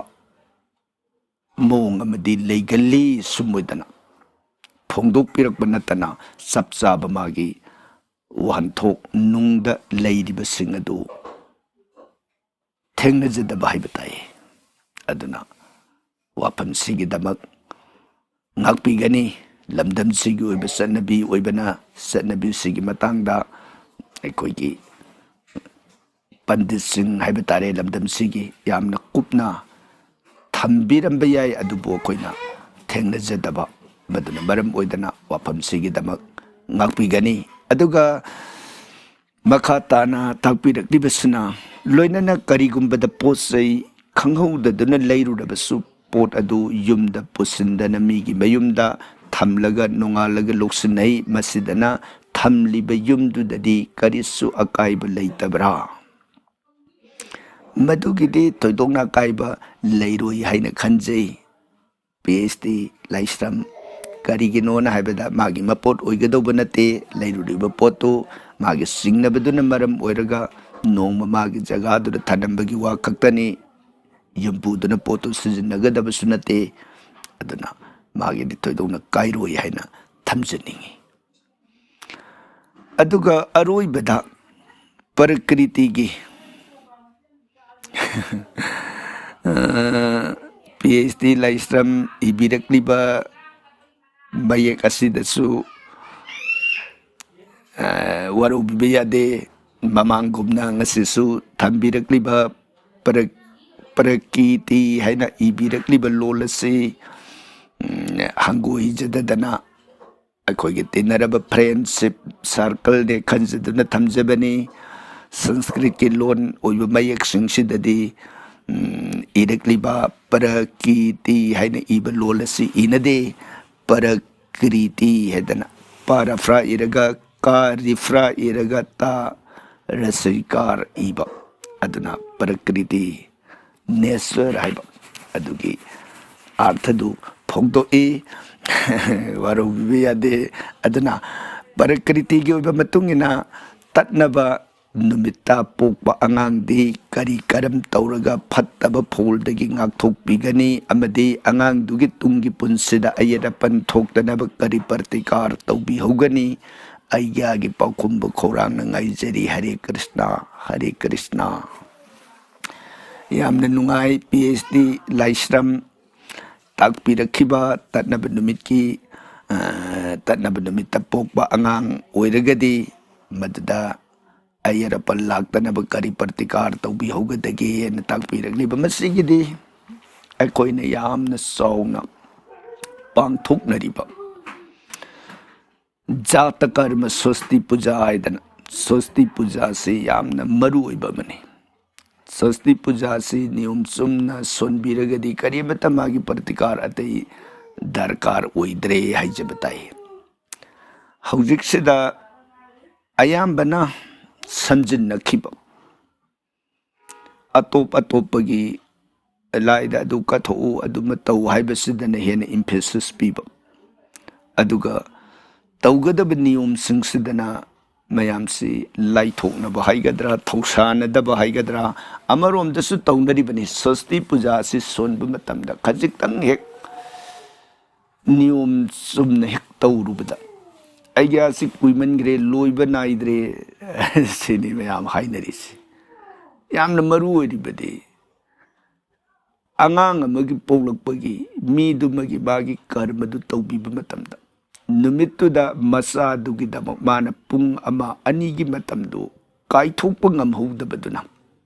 ꯃꯑꯣꯡ ꯑꯃꯗꯤ ꯂꯩꯒꯜꯂꯤ꯫ ꯁꯨꯝ ꯑꯣꯏꯗꯅ ꯐꯣꯡꯗꯣꯛꯄꯤꯔꯛꯄ ꯅꯠꯇꯅ ꯆꯞ ꯆꯥꯕ ꯃꯥꯒꯤ ꯋꯥꯍꯟꯊꯣꯛ ꯅꯨꯡꯗ ꯂꯩꯔꯤꯕꯁꯤꯡ ꯑꯗꯨ ꯊꯦꯡꯅꯖꯗꯕ ꯍꯥꯏꯕ ꯇꯥꯏ꯫ ꯑꯗꯨꯅ ꯋꯥꯐꯝꯁꯤꯒꯤꯗꯃꯛ ꯉꯥꯛꯄꯤꯒꯅꯤ꯫ ꯂꯝꯗꯝꯁꯤꯒꯤ ꯑꯣꯏꯕ ꯆꯠꯅꯕꯤ ꯑꯣꯏꯕꯅ ꯆꯠꯅꯕꯤꯁꯤꯒꯤ ꯃꯇꯥꯡꯗ ꯑꯩꯈꯣꯏꯒꯤ ꯄꯟꯗꯤꯠꯁꯤꯡ ꯍꯥꯏꯕ ꯇꯥꯔꯦ, ꯂꯝꯗꯝꯁꯤꯒꯤ ꯌꯥꯝꯅ ꯀꯨꯞꯅ ꯊꯝꯕꯤꯔꯝꯕ ꯌꯥꯏ, ꯑꯗꯨꯕꯨ ꯑꯩꯈꯣꯏꯅ ꯊꯦꯡꯅꯖꯗꯕ, ꯃꯗꯨꯅ ꯃꯔꯝ ꯑꯣꯏꯗꯅ ꯋꯥꯐꯝꯁꯤꯒꯤꯗꯃꯛ ꯉꯥꯛꯄꯤꯒꯅꯤ꯫ ꯑꯗꯨꯒ ꯃꯈꯥ ꯇꯥꯅ ꯇꯥꯛꯄꯤꯔꯛꯂꯤꯕꯁꯤꯅ, ꯂꯣꯏꯅꯅ ꯀꯔꯤꯒꯨꯝꯕꯗ ꯄꯣꯠ ꯆꯩ ꯈꯪꯍꯧꯗꯗꯨꯅ ꯂꯩꯔꯨꯔꯕꯁꯨ ꯄꯣꯠ ꯑꯗꯨ ꯌꯨꯝꯗ ꯄꯨꯁꯤꯟꯗꯅ ꯃꯤꯒꯤ ꯃꯌꯨꯝꯗ ꯊꯝꯂꯒ ꯅꯣꯡꯉꯥꯜꯂꯒ ꯂꯧꯁꯤꯟꯅꯩ꯫ ꯃꯁꯤꯗꯅ ꯊꯝꯂꯤꯕ ꯌꯨꯝꯗꯨꯗꯗꯤ ꯀꯔꯤꯁꯨ ꯑꯀꯥꯏꯕ ꯂꯩꯇꯕ꯭ꯔꯥ? ꯃꯗꯨꯒꯤꯗꯤ ꯊꯣꯏꯗꯣꯛꯅ ꯑꯀꯥꯏꯕ ꯂꯩꯔꯣꯏ ꯍꯥꯏꯅ ꯈꯟꯖꯩ꯫ ꯄꯤ ꯑꯩꯆ ꯗꯤ ꯂꯥꯏꯁ꯭ꯔꯝ꯫ ꯀꯔꯤꯒꯤꯅꯣꯅ ꯍꯥꯏꯕꯗ, ꯃꯥꯒꯤ ꯃꯄꯣꯠ ꯑꯣꯏꯒꯗꯧꯕ ꯅꯠꯇꯦ꯫ ꯂꯩꯔꯨꯔꯤꯕ ꯄꯣꯠꯇꯨ ꯃꯥꯒꯤ ꯁꯤꯡꯅꯕꯗꯨꯅ ꯃꯔꯝ ꯑꯣꯏꯔꯒ ꯅꯣꯡꯃ ꯃꯥꯒꯤ ꯖꯒꯥꯗꯨꯗ ꯊꯅꯝꯕꯒꯤ ꯋꯥ ꯈꯛꯇꯅꯤ꯫ ꯌꯨꯝꯕꯨꯗꯨꯅ ꯄꯣꯠꯇꯨ ꯁꯤꯖꯤꯟꯅꯒꯗꯕꯁꯨ ꯅꯠꯇꯦ꯫ ꯑꯗꯨꯅ ꯃꯥꯒꯤꯗꯤ ꯊꯣꯏꯗꯣꯛꯅ ꯀꯥꯏꯔꯣꯏ ꯍꯥꯏꯅ ꯊꯝꯖꯅꯤꯡꯏ꯫ ꯑꯗꯨꯒ ꯑꯔꯣꯏꯕꯗ ꯄ꯭ꯔꯀ꯭ꯔꯤꯇꯤꯒꯤ, ꯄꯤ ꯑꯩꯆ ꯗꯤ ꯂꯥꯏꯁ꯭ꯔꯝ ꯏꯕꯤꯔꯛꯂꯤꯕ ꯃꯌꯦꯛ ꯑꯁꯤꯗꯁꯨ, ꯑ, ꯋꯥꯔꯧꯕꯤꯕ ꯌꯥꯗꯦ꯫ ꯃꯃꯥꯡꯒꯨꯝꯅ ꯉꯁꯤꯁꯨ ꯊꯝꯕꯤꯔꯛꯂꯤꯕ ꯄ꯭ꯔ-, ꯄ꯭ꯔꯀꯤꯇꯤ ꯍꯥꯏꯅ ꯏꯕꯤꯔꯛꯂꯤꯕ ꯂꯣꯜ ꯑꯁꯤ, ꯎꯝ, ꯍꯪꯒꯣꯏꯖꯗꯗꯅ ꯑꯩꯈꯣꯏꯒꯤ ꯇꯤꯟꯅꯔꯕ friendship circleꯅꯦ ꯈꯟꯖꯗꯨꯅ ꯊꯝꯖꯕꯅꯤ꯫ ꯁꯪꯁꯀ꯭ꯔꯤꯠꯀꯤ ꯂꯣꯟ ꯑꯣꯏꯕ ꯃꯌꯦꯛꯁꯤꯡꯁꯤꯗꯗꯤ, ꯎꯝ, ꯏꯔꯛꯂꯤꯕ ꯄ꯭ꯔꯀꯤꯇꯤ ꯍꯥꯏꯅ ꯏꯕ ꯂꯣꯟ ꯑꯁꯤ ꯏꯅꯗꯦ꯫ ꯄ꯭ꯔꯀ꯭ꯔꯤꯇꯤ ꯍꯥꯏꯗꯅ, ꯄ ꯔꯐ꯭ꯔꯥ ꯏꯔꯒ ꯀ ꯔꯤꯐ꯭ꯔꯥ ꯏꯔꯒ ꯇ ꯔꯁꯩꯀꯥꯔ ꯏꯕ, ꯑꯗꯨꯅ ꯄ꯭ꯔꯀ꯭ꯔꯤꯇꯤ, nature ꯍꯥꯏꯕ ꯑꯗꯨꯒꯤ ꯑꯥꯔꯊꯗꯨ ꯐꯣꯡꯗꯣꯛꯏ꯫ ꯋꯥꯔꯧꯕꯤꯕ ꯌꯥꯗꯦ꯫ ꯑꯗꯨꯅ ꯄ꯭ꯔꯀ꯭ꯔꯤꯇꯤꯒꯤ ꯑꯣꯏꯕ ꯃꯇꯨꯡ ꯏꯟꯅ ꯇꯠꯅꯕ ꯅꯨꯃꯤꯠꯇ ꯄꯣꯛꯄ ꯑꯉꯥꯡꯗꯤ ꯀꯔꯤ ꯀꯔꯝ ꯇꯧꯔꯒ ꯐꯠꯇꯕ ꯐꯣꯜꯗꯒꯤ ꯉꯥꯛꯊꯣꯛꯄꯤꯒꯅꯤ ꯑꯃꯗꯤ ꯑꯉꯥꯡꯗꯨꯒꯤ ꯇꯨꯡꯒꯤ ꯄꯨꯟꯁꯤꯗ ꯑꯌꯦꯠ ꯑꯄꯟ ꯊꯣꯛꯇꯅꯕ ꯀꯔꯤ ꯄ꯭ꯔꯇꯤꯀꯥꯔ ꯇꯧꯕꯤꯍꯧꯒꯅꯤ? ꯑꯩꯒ꯭ꯌꯥꯒꯤ ꯄꯥꯎꯈꯨꯝꯕꯨ ꯈꯧꯔꯥꯡꯅ ꯉꯥꯏꯖꯔꯤ꯫ ꯍꯔꯦ ꯀ꯭ꯔꯤꯁꯅ, ꯍꯔꯦ ꯀ꯭ꯔꯤꯁꯅ꯫ ꯌꯥꯝꯅ ꯅꯨꯡꯉꯥꯏ, ꯄꯤ ꯑꯩꯆ ꯗꯤ ꯂꯥꯏꯁ꯭ꯔꯝ ꯇꯥꯛꯄꯤꯔꯛꯈꯤꯕ ꯇꯠꯅꯕ ꯅꯨꯃꯤꯠꯀꯤ, ꯑ, ꯇꯠꯅꯕ ꯅꯨꯃꯤꯠꯇ ꯄꯣꯛꯄ ꯑꯉꯥꯡ ꯑꯣꯏꯔꯒꯗꯤ ꯃꯗꯨꯗ ꯑꯌꯦꯠ ꯑꯄꯟ ꯂꯥꯛꯇꯅꯕ ꯀꯔꯤ ꯄ꯭ꯔꯇꯤꯀꯥꯔ ꯇꯧꯕꯤꯍꯧꯒꯗꯒꯦꯅ ꯇꯥꯛꯄꯤꯔꯛꯂꯤꯕ꯫ ꯃꯁꯤꯒꯤꯗꯤ ꯑꯩꯈꯣꯏꯅ ꯌꯥꯝꯅ ꯆꯥꯎꯅ ꯄꯥꯡꯊꯣꯛꯅꯔꯤꯕ ꯖꯥꯇ ꯀꯔꯃ ꯁ꯭ꯋꯁꯇꯤ ꯄꯨꯖꯥ ꯍꯥꯏꯗꯅ, ꯁ꯭ꯋꯁꯇꯤ ꯄꯨꯖꯥꯁꯤ ꯌꯥꯝꯅ ꯃꯔꯨ ꯑꯣꯏꯕ ꯑꯃꯅꯤ꯫ ꯁ꯭ꯋꯁꯇꯤ ꯄꯨꯖꯥꯁꯤ ꯅꯤꯌꯣꯝ ꯆꯨꯝꯅ ꯁꯣꯟꯕꯤꯔꯒꯗꯤ ꯀꯔꯤꯃꯠꯇ ꯃꯥꯒꯤ ꯄ꯭ꯔꯇꯤꯀꯥꯔ ꯑꯇꯩ ꯗꯔꯀꯥꯔ ꯑꯣꯏꯗ꯭ꯔꯦ ꯍꯥꯏꯖꯕ ꯇꯥꯏ꯫ ꯍꯧꯖꯤꯛꯁꯤꯗ ꯑꯌꯥꯝꯕꯅ ꯁꯝꯖꯤꯟꯅꯈꯤꯕ ꯑꯇꯣꯞ ꯑꯇꯣꯞꯄꯒꯤ ꯂꯥꯏꯗ ꯑꯗꯨ ꯀꯠꯊꯣꯛꯎ, ꯑꯗꯨꯃ ꯇꯧ ꯍꯥꯏꯕꯁꯤꯗꯅ ꯍꯦꯟꯅ emphasis ꯄꯤꯕ, ꯑꯗꯨꯒ ꯇꯧꯒꯗꯕ ꯅꯤꯌꯣꯝꯁꯤꯡꯁꯤꯗꯅ ꯃꯌꯥꯝꯁꯤ ꯂꯥꯏꯊꯣꯛꯅꯕ ꯍꯥꯏꯒꯗ꯭ꯔꯥ, ꯊꯧꯁꯥꯅꯗꯕ ꯍꯥꯏꯒꯗ꯭ꯔꯥ, ꯑꯃꯔꯣꯝꯗꯁꯨ ꯇꯧꯅꯔꯤꯕꯅꯤ꯫ ꯁ꯭ꯋꯁꯇꯤ ꯄꯨꯖꯥ ꯑꯁꯤ ꯁꯣꯟꯕ ꯃꯇꯝꯗ ꯈꯖꯤꯛꯇꯪ ꯍꯦꯛ ꯅꯤꯌꯣꯝ ꯆꯨꯝꯅ ꯍꯦꯛ ꯇꯧꯔꯨꯕꯗ, "ꯑꯩꯒꯤ ꯑꯁꯤ ꯀꯨꯏꯃꯟꯈ꯭ꯔꯦ, ꯂꯣꯏꯕ ꯅꯥꯏꯗ꯭ꯔꯦ" ꯁꯤꯅꯤ ꯃꯌꯥꯝ ꯍꯥꯏꯅꯔꯤꯁꯤ꯫ ꯌꯥꯝꯅ ꯃꯔꯨ ꯑꯣꯏꯔꯤꯕꯗꯤ ꯑꯉꯥꯡ ꯑꯃꯒꯤ ꯄꯣꯛꯂꯛꯄꯒꯤ ꯃꯤꯗꯨꯃꯒꯤ ꯃꯥꯒꯤ ꯀꯔꯃꯗꯨ ꯇꯧꯕꯤꯕ ꯃꯇꯝꯗ, ꯅꯨꯃꯤꯠꯇꯨꯗ ꯃꯆꯥꯗꯨꯒꯤꯗꯃꯛ ꯃꯥꯅ ꯄꯨꯡ ꯑꯃ ꯑꯅꯤꯒꯤ ꯃꯇꯝꯗꯨ ꯀꯥꯏꯊꯣꯛꯄ ꯉꯝꯍꯧꯗꯕꯗꯨꯅ,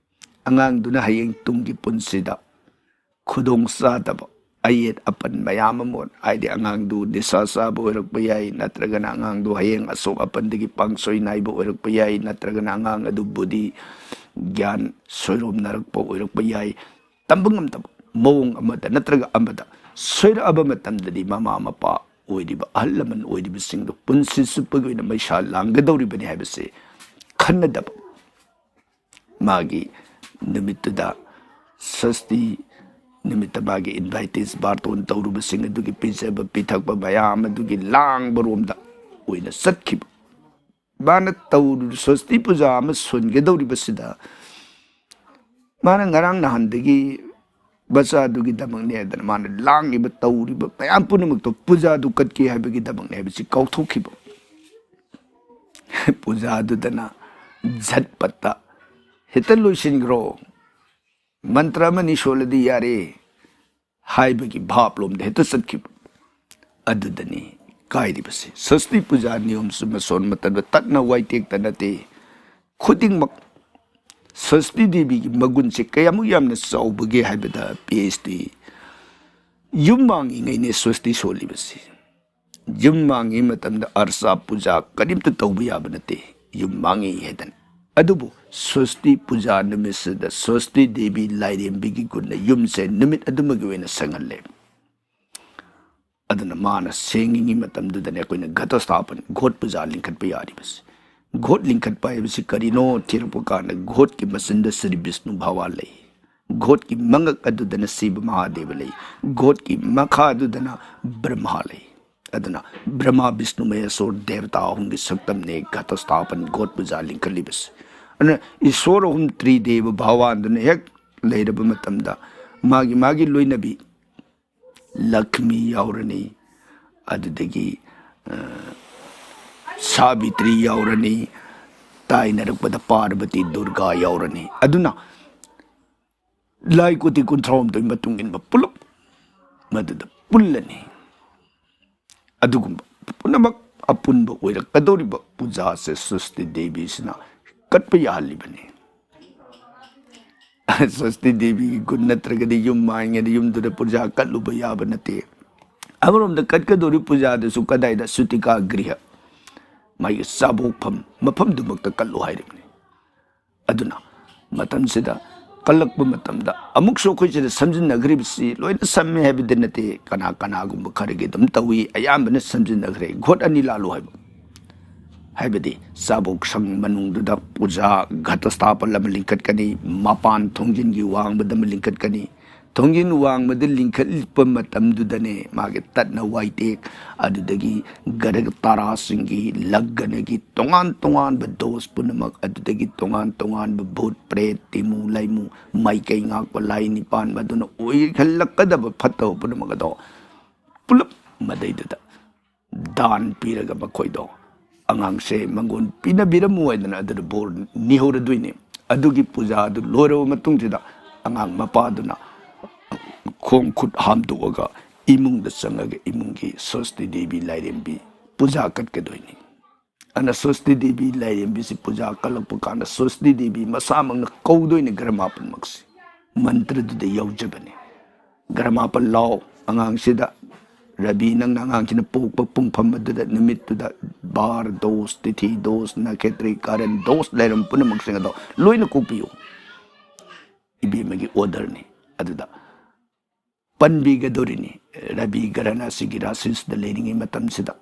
ꯑꯉꯥꯡꯗꯨꯅ ꯍꯌꯦꯡ ꯇꯨꯡꯒꯤ ꯄꯨꯟꯁꯤꯗ ꯈꯨꯗꯣꯡ ꯆꯥꯗꯕ, ꯑꯌꯦꯠ ꯑꯄꯟ ꯃꯌꯥꯝ ꯑꯃ, ꯍꯥꯏꯗꯤ ꯑꯉꯥꯡꯗꯨ ꯅꯤꯁꯥ ꯆꯥꯕ ꯑꯣꯏꯔꯛꯄ ꯌꯥꯏ, ꯅꯠꯇ꯭ꯔꯒꯅ ꯑꯉꯥꯡꯗꯨ ꯍꯌꯦꯡ ꯑꯁꯣꯛ ꯑꯄꯟꯗꯒꯤ ꯄꯥꯡꯁꯣꯏ ꯅꯥꯏꯕ ꯑꯣꯏꯔꯛꯄ ꯌꯥꯏ, ꯅꯠꯇ꯭ꯔꯒꯅ ꯑꯉꯥꯡ ꯑꯗꯨ ꯕꯨꯙꯤ ꯒ꯭ꯌꯥꯟ ꯁꯣꯏꯔꯣꯝꯅꯔꯛꯄ ꯑꯣꯏꯔꯛꯄ ꯌꯥꯏ꯫ ꯇꯝꯕ ꯉꯝꯗꯕ ꯃꯑꯣꯡ ꯑꯃꯗ ꯅꯠꯇ꯭ꯔꯒ ꯑꯃꯗ ꯁꯣꯏꯔꯛꯑꯕ ꯃꯇꯝꯗꯗꯤ ꯃꯃꯥ ꯃꯄꯥ ꯑꯣꯏꯔꯤꯕ ꯑꯍꯜ ꯂꯃꯟ ꯑꯣꯏꯔꯤꯕꯁꯤꯡꯗꯨ ꯄꯨꯟꯁꯤ ꯆꯨꯞꯄꯒꯤ ꯑꯣꯏꯅ ꯃꯩꯁꯥ ꯂꯥꯡꯒꯗꯧꯔꯤꯕꯅꯤ ꯍꯥꯏꯕꯁꯤ ꯈꯟꯅꯗꯕ, ꯃꯥꯒꯤ ꯅꯨꯃꯤꯠꯇꯨꯗ ꯁꯁꯇꯤ ꯅꯨꯃꯤꯠꯇ ꯃꯥꯒꯤ ꯏꯟꯚꯥꯏꯇꯤꯁ ꯕꯥꯔꯇꯣꯟ ꯇꯧꯔꯨꯕꯁꯤꯡ ꯑꯗꯨꯒꯤ ꯄꯤꯖꯕ ꯄꯤꯊꯛꯄ ꯃꯌꯥꯝ ꯑꯗꯨꯒꯤ ꯂꯥꯡꯕꯔꯣꯝꯗ ꯑꯣꯏꯅ ꯆꯠꯈꯤꯕ꯫ ꯃꯥꯅ ꯇꯧꯔꯤꯕ ꯁ꯭ꯋꯁꯇꯤ ꯄꯨꯖꯥ ꯑꯃ ꯁꯣꯟꯒꯗꯧꯔꯤꯕꯁꯤꯗ ꯃꯥꯅ ꯉꯔꯥꯡ ꯅꯍꯥꯟꯗꯒꯤ ꯃꯆꯥꯗꯨꯒꯤꯗꯃꯛꯅꯦ ꯍꯥꯏꯗꯅ ꯃꯥꯅ ꯂꯥꯡꯉꯤꯕ ꯇꯧꯔꯤꯕ ꯃꯌꯥꯝ ꯄꯨꯝꯅꯃꯛꯇꯣ ꯄꯨꯖꯥꯗꯨ ꯀꯠꯀꯦ ꯍꯥꯏꯕꯒꯤꯗꯃꯛꯅꯦ ꯍꯥꯏꯕꯁꯤ ꯀꯥꯎꯊꯣꯛꯈꯤꯕ꯫ ꯄꯨꯖꯥꯗꯨꯗꯅ ꯖꯠꯄꯠꯇ ꯍꯦꯛꯇ ꯂꯣꯏꯁꯤꯟꯈ꯭ꯔꯣ, ꯃꯟꯇ꯭ꯔ ꯑꯃꯅꯤ ꯁꯣꯜꯂꯗꯤ ꯌꯥꯔꯦ ꯍꯥꯏꯕꯒꯤ ꯚꯥꯞꯂꯣꯝꯗ ꯍꯦꯛꯇ ꯆꯠꯈꯤꯕ꯫ ꯑꯗꯨꯗꯅꯤ ꯀꯥꯏꯔꯤꯕꯁꯦ꯫ ꯁ꯭ꯋꯁꯇꯤ ꯄꯨꯖꯥ ꯅꯤꯌꯣꯝ ꯆꯨꯝꯅ ꯁꯣꯟꯕ ꯃꯇꯝꯗ ꯇꯠꯅ ꯋꯥꯏꯇꯦꯛꯇ ꯅꯠꯇꯦ, ꯈꯨꯗꯤꯡꯃꯛ ꯁ꯭ꯋꯁꯇꯤ ꯗꯦꯕꯤꯒꯤ ꯃꯒꯨꯟꯁꯦ ꯀꯌꯥꯃꯨꯛ ꯌꯥꯝꯅ ꯆꯥꯎꯕꯒꯦ ꯍꯥꯏꯕꯗ ꯄꯤ ꯑꯩꯆ ꯗꯤ ꯌꯨꯝ ꯃꯥꯡꯉꯤꯉꯩꯅꯦ ꯁ꯭ꯋꯁꯇꯤ ꯁꯣꯜꯂꯤꯕꯁꯤ꯫ ꯌꯨꯝ ꯃꯥꯡꯉꯤ ꯃꯇꯝꯗ ꯑꯔꯆꯥ ꯄꯨꯖꯥ ꯀꯔꯤꯝꯇ ꯇꯧꯕ ꯌꯥꯕ ꯅꯠꯇꯦ, ꯌꯨꯝ ꯃꯥꯡꯉꯤ ꯍꯥꯏꯗꯅ꯫ ꯑꯗꯨꯕꯨ ꯁ꯭ꯋꯁꯇꯤ ꯄꯨꯖꯥ ꯅꯨꯃꯤꯠꯁꯤꯗ ꯁ꯭ꯋꯁꯇꯤ ꯗꯦꯕꯤ ꯂꯥꯏꯔꯦꯝꯕꯤꯒꯤ ꯒꯨꯟꯅ ꯌꯨꯝꯁꯦ ꯅꯨꯃꯤꯠ ꯑꯗꯨꯃꯒꯤ ꯑꯣꯏꯅ ꯁꯪꯍꯜꯂꯦ꯫ ꯑꯗꯨꯅ ꯃꯥꯅ ꯁꯦꯡꯉꯤꯉꯩ ꯃꯇꯝꯗꯨꯗꯅꯦ ꯑꯩꯈꯣꯏꯅ ꯘꯇꯁꯊꯥꯄꯟ, ꯘꯣꯠ ꯄꯨꯖꯥ ꯂꯤꯡꯈꯠꯄ ꯌꯥꯔꯤꯕꯁꯦ꯫ ꯘꯣꯠ ꯂꯤꯡꯈꯠꯄ ꯍꯥꯏꯕꯁꯤ ꯀꯔꯤꯅꯣ ꯊꯤꯔꯛꯄ ꯀꯥꯟꯗ ꯘꯣꯠꯀꯤ ꯃꯆꯤꯟꯗ ꯁ꯭ꯔꯤ ꯕꯤꯁꯅꯨ ꯚꯥꯋꯥ ꯂꯩ, ꯘꯣꯠꯀꯤ ꯃꯉꯛ ꯑꯗꯨꯗꯅ ꯁꯤꯕ ꯃꯍꯥꯗꯦꯕ ꯂꯩ, ꯘꯣꯠꯀꯤ ꯃꯈꯥ ꯑꯗꯨꯗꯅ ꯕ꯭ꯔꯍꯃꯥ ꯂꯩ꯫ ꯑꯗꯨꯅ ꯕ꯭ꯔꯍꯃꯥ ꯕꯤꯁꯅꯨ ꯃꯍꯦꯁꯣꯔ ꯗꯦꯕꯇꯥ ꯑꯍꯨꯝꯒꯤ ꯁꯛꯇꯝꯅꯦ ꯘꯇꯁꯊꯥꯄꯟ, ꯘꯣꯠ ꯄꯨꯖꯥ ꯂꯤꯡꯈꯠꯂꯤꯕꯁꯦ꯫ ꯑꯗꯨꯅ ꯏꯁꯣꯔ ꯑꯍꯨꯝ ꯇ꯭ꯔꯤꯗꯦꯕ ꯚꯥꯋꯥꯟꯗꯨꯅ ꯍꯦꯛ ꯂꯩꯔꯕ ꯃꯇꯝꯗ ꯃꯥꯒꯤ ꯃꯥꯒꯤ ꯂꯣꯏꯅꯕꯤ ꯂꯛ꯭ꯃꯤ ꯌꯥꯎꯔꯅꯤ, ꯑꯗꯨꯗꯒꯤ ꯑ, ꯁꯥꯕꯤꯇ꯭ꯔꯤ ꯌꯥꯎꯔꯅꯤ, ꯇꯥꯏꯅꯔꯛꯄꯗ ꯄꯥꯔꯕꯇꯤ ꯗꯨꯔꯒꯥ ꯌꯥꯎꯔꯅꯤ꯫ ꯑꯗꯨꯅ ꯂꯥꯏ ꯀꯣꯇꯤ ꯀꯨꯟꯊ꯭ꯔꯥꯍꯨꯝꯗꯣꯏ ꯃꯇꯨꯡ ꯏꯟꯕ ꯄꯨꯂꯞ ꯃꯗꯨꯗ ꯄꯨꯜꯂꯅꯤ꯫ ꯑꯗꯨꯒꯨꯝꯕ ꯄꯨꯝꯅꯃꯛ ꯑꯄꯨꯟꯕ ꯑꯣꯏꯔꯛꯀꯗꯧꯔꯤꯕ ꯄꯨꯖꯥꯁꯦ ꯁ꯭ꯋꯁꯇꯤ ꯗꯦꯕꯤꯁꯤꯅ ꯀꯠꯄ ꯌꯥꯍꯜꯂꯤꯕꯅꯤ꯫ ꯁ꯭ꯋꯁꯇꯤ ꯗꯦꯕꯤꯒꯤ ꯒꯨꯟ ꯅꯠꯇ꯭ꯔꯒꯗꯤ ꯌꯨꯝ ꯃꯥꯡꯉꯦꯅ ꯌꯨꯝꯗꯨꯗ ꯄꯨꯖꯥ ꯀꯠꯂꯨꯕ ꯌꯥꯕ ꯅꯠꯇꯦ꯫ ꯑꯃꯔꯣꯝꯗ ꯀꯠꯀꯗꯧꯔꯤ ꯄꯨꯖꯥꯗꯨꯁꯨ ꯀꯗꯥꯏꯗ? ꯁꯨꯇꯤꯀꯥ ꯒ꯭ꯔꯤꯍ, ꯃꯥꯒꯤ ꯆꯥꯕꯣꯛꯐꯝ ꯃꯐꯝꯗꯨꯃꯛꯇ ꯀꯠꯂꯨ ꯍꯥꯏꯔꯤꯕꯅꯤ꯫ ꯑꯗꯨꯅ ꯃꯇꯝꯁꯤꯗ ꯀꯜꯂꯛꯄ ꯃꯇꯝꯗ ꯑꯃꯨꯛꯁꯨ ꯑꯩꯈꯣꯏ ꯁꯤꯗ ꯁꯝꯖꯤꯟꯅꯈ꯭ꯔꯤꯕꯁꯤ ꯂꯣꯏꯅ ꯁꯝꯃꯦ ꯍꯥꯏꯕꯗꯤ ꯅꯠꯇꯦ꯫ ꯀꯅꯥ ꯀꯅꯥꯒꯨꯝꯕ ꯈꯔꯒꯤ ꯑꯗꯨꯝ ꯇꯧꯏ, ꯑꯌꯥꯝꯕꯅ ꯁꯝꯖꯤꯟꯅꯈ꯭ꯔꯦ꯫ ꯘꯣꯠ ꯑꯅꯤ ꯂꯥꯜꯂꯨ ꯍꯥꯏꯕ ꯍꯥꯏꯕꯗꯤ ꯆꯥꯕꯣꯛ ꯁꯪ ꯃꯅꯨꯡꯗꯨꯗ ꯄꯨꯖꯥ ꯘꯇꯁꯊꯥꯄꯟ ꯑꯃ ꯂꯤꯡꯈꯠꯀꯅꯤ, ꯃꯄꯥꯟ ꯊꯣꯡꯖꯤꯟꯒꯤ ꯋꯥꯡꯃꯗ ꯑꯃ ꯂꯤꯡꯈꯠꯀꯅꯤ꯫ ꯊꯣꯡꯖꯤꯟ ꯋꯥꯡꯃꯗ ꯂꯤꯡꯈꯠꯄ ꯃꯇꯝꯗꯨꯗꯅꯦ ꯃꯥꯒꯤ ꯇꯠꯅ ꯋꯥꯏꯇꯦꯛ, ꯑꯗꯨꯗꯒꯤ ꯒ꯭ꯔꯍ ꯇꯥꯔꯥꯁꯤꯡꯒꯤ ꯂꯒꯅꯒꯤ ꯇꯣꯉꯥꯟ ꯇꯣꯉꯥꯟꯕ ꯗꯣꯁ ꯄꯨꯝꯅꯃꯛ, ꯑꯗꯨꯗꯒꯤ ꯇꯣꯉꯥꯟ ꯇꯣꯉꯥꯟꯕ ꯚꯨꯠ ꯄ꯭ꯔꯦꯠ, ꯇꯤꯃꯨ ꯂꯥꯏꯃꯨ, ꯃꯥꯏꯀꯩ ꯉꯥꯛꯄ ꯂꯥꯏ ꯅꯤꯄꯥꯟ, ꯃꯗꯨꯅ ꯑꯣꯏꯍꯜꯂꯛꯀꯗꯕ ꯐꯠꯇꯕ ꯄꯨꯝꯅꯃꯛ ꯑꯗꯣ ꯄꯨꯂꯞ ꯃꯗꯩꯗꯨꯗ ꯗꯥꯟ ꯄꯤꯔꯒ ꯃꯈꯣꯏꯗꯣ ꯑꯉꯥꯡꯁꯦ ꯃꯪꯒꯣꯟ ꯄꯤꯅꯕꯤꯔꯝꯃꯨ ꯍꯥꯏꯗꯅ ꯑꯗꯨꯗ ꯕꯣꯔ ꯅꯤꯍꯧꯔꯗꯣꯏꯅꯤ꯫ ꯑꯗꯨꯒꯤ ꯄꯨꯖꯥꯗꯨ ꯂꯣꯏꯔꯕ ꯃꯇꯨꯡꯁꯤꯗ ꯑꯉꯥꯡ ꯃꯄꯥꯗꯨꯅ ꯈꯣꯡ ꯈꯨꯠ ꯍꯥꯝꯗꯣꯛꯑꯒ ꯏꯃꯨꯡꯗ ꯆꯪꯉꯒ ꯏꯃꯨꯡꯒꯤ ꯁ꯭ꯋꯁꯇꯤ ꯗꯦꯕꯤ ꯂꯥꯏꯔꯦꯝꯕꯤ ꯄꯨꯖꯥ ꯀꯠꯀꯗꯣꯏꯅꯤ꯫ ꯑꯗꯨꯅ ꯁ꯭ꯋꯁꯇꯤ ꯗꯦꯕꯤ ꯂꯥꯏꯔꯦꯝꯕꯤꯁꯤ ꯄꯨꯖꯥ ꯀꯠꯂꯛꯄ ꯀꯥꯟꯗ ꯁ꯭ꯋꯁꯇꯤ ꯗꯦꯕꯤ ꯃꯁꯥꯃꯛꯅ ꯀꯧꯗꯣꯏꯅꯤ꯫ ꯒ꯭ꯔꯍ ꯃꯥꯄꯟꯃꯛꯁꯤ ꯃꯟꯇ꯭ꯔꯗꯨꯗ ꯌꯥꯎꯖꯕꯅꯤ꯫ ꯒ꯭ꯔꯍ ꯃꯥꯄꯟ ꯂꯥꯎ ꯑꯉꯥꯡꯁꯤꯗ, ꯔꯕꯤ ꯅꯪꯅ ꯑꯉꯥꯡꯁꯤꯅ ꯄꯣꯛꯄ ꯄꯨꯡꯐꯝ ꯑꯗꯨꯗ, ꯅꯨꯃꯤꯠꯇꯨꯗ ꯕꯥꯔ ꯗꯣꯁ, ꯇꯤꯊꯤ ꯗꯣꯁ, ꯅꯈꯦꯇ꯭ꯔꯤ ꯀꯥꯔꯟ ꯗꯣꯁ ꯂꯩꯔꯝꯕ ꯄꯨꯝꯅꯃꯛꯁꯤꯡ ꯑꯗꯣ ꯂꯣꯏꯅ ꯀꯣꯛꯄꯤꯌꯨ꯫ ꯏꯕꯦꯝꯃꯒꯤ ꯑꯣꯔꯗꯔꯅꯤ꯫ ꯑꯗꯨꯗ ꯄꯟꯕꯤꯒꯗꯧꯔꯤꯅꯤ꯫ ꯔꯕꯤ ꯒ꯭ꯔꯍꯅ ꯑꯁꯤꯒꯤ ꯔꯥꯁꯤꯁꯤꯗ ꯂꯩꯔꯤꯉꯩ ꯃꯇꯝꯁꯤꯗ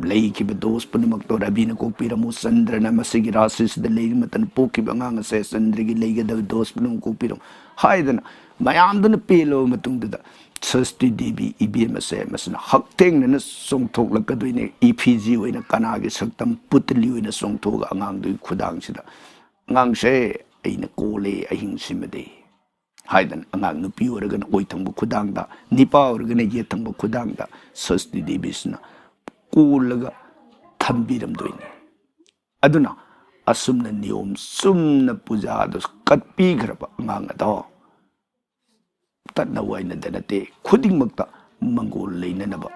ꯂꯩꯈꯤꯕ ꯗꯣꯁ ꯄꯨꯝꯅꯃꯛꯇꯣ ꯔꯕꯤꯅ ꯀꯣꯛꯄꯤꯔꯝꯃꯨ꯫ ꯆꯟꯗ꯭ꯔꯅ ꯃꯁꯤꯒꯤ ꯔꯥꯁꯤꯁꯤꯗ ꯂꯩꯔꯤꯉꯩ ꯃꯇꯝꯗ ꯄꯣꯛꯈꯤꯕ ꯑꯉꯥꯡ ꯑꯁꯦ ꯆꯟꯗ꯭ꯔꯒꯤ ꯂꯩꯒꯗꯕ ꯗꯣꯁ ꯄꯨꯝꯅꯃꯛ ꯀꯣꯛꯄꯤꯔꯝꯃꯨ ꯍꯥꯏꯗꯅ ꯃꯌꯥꯝꯗꯨꯅ ꯄꯦꯜꯂꯕ ꯃꯇꯨꯡꯗꯨꯗ ꯁ꯭ꯋꯁꯇꯤ ꯗꯦꯕꯤ ꯏꯕꯦꯝ ꯑꯁꯦ ꯃꯁꯤꯅ ꯍꯛꯊꯦꯡꯅꯅ ꯆꯣꯡꯊꯣꯛꯂꯛꯀꯗꯣꯏꯅꯦ꯫ ꯏꯐꯤꯖꯤ ꯑꯣꯏꯅ ꯀꯅꯥꯒꯤ ꯁꯛꯇꯝ ꯄꯨꯇꯂꯤ ꯑꯣꯏꯅ ꯆꯣꯡꯊꯣꯛꯑꯒ ꯑꯉꯥꯡꯗꯨꯒꯤ ꯈꯨꯗꯥꯡꯁꯤꯗ, "ꯑꯉꯥꯡꯁꯦ ꯑꯩꯅ ꯀꯣꯜꯂꯦ ꯑꯍꯤꯡꯁꯤꯃꯗꯤ" ꯍꯥꯏꯗꯅ ꯑꯉꯥꯡ ꯅꯨꯄꯤ ꯑꯣꯏꯔꯒꯅ ꯑꯣꯏ ꯊꯪꯕ ꯈꯨꯗꯥꯡꯗ, ꯅꯤꯄꯥ ꯑꯣꯏꯔꯒꯅ ꯌꯦꯠ ꯊꯪꯕ ꯈꯨꯗꯥꯡꯗ ꯁ꯭ꯋꯁꯇꯤ ꯗꯦꯕꯤꯁꯤꯅ ꯀꯣꯜꯂꯒ ꯊꯝꯕꯤꯔꯝꯗꯣꯏꯅꯤ꯫ ꯑꯗꯨꯅ ꯑꯁꯨꯝꯅ ꯅꯤꯌꯣꯝ ꯆꯨꯝꯅ ꯄꯨꯖꯥꯗꯨ ꯀꯠꯄꯤꯈ꯭ꯔꯕ ꯑꯉꯥꯡ ꯑꯗꯣ ꯇꯠꯅ ꯋꯥꯏꯅꯗ ꯅꯠꯇꯦ, ꯈꯨꯗꯤꯡꯃꯛꯇ ꯃꯪꯒꯣꯜ ꯂꯩꯅꯅꯕ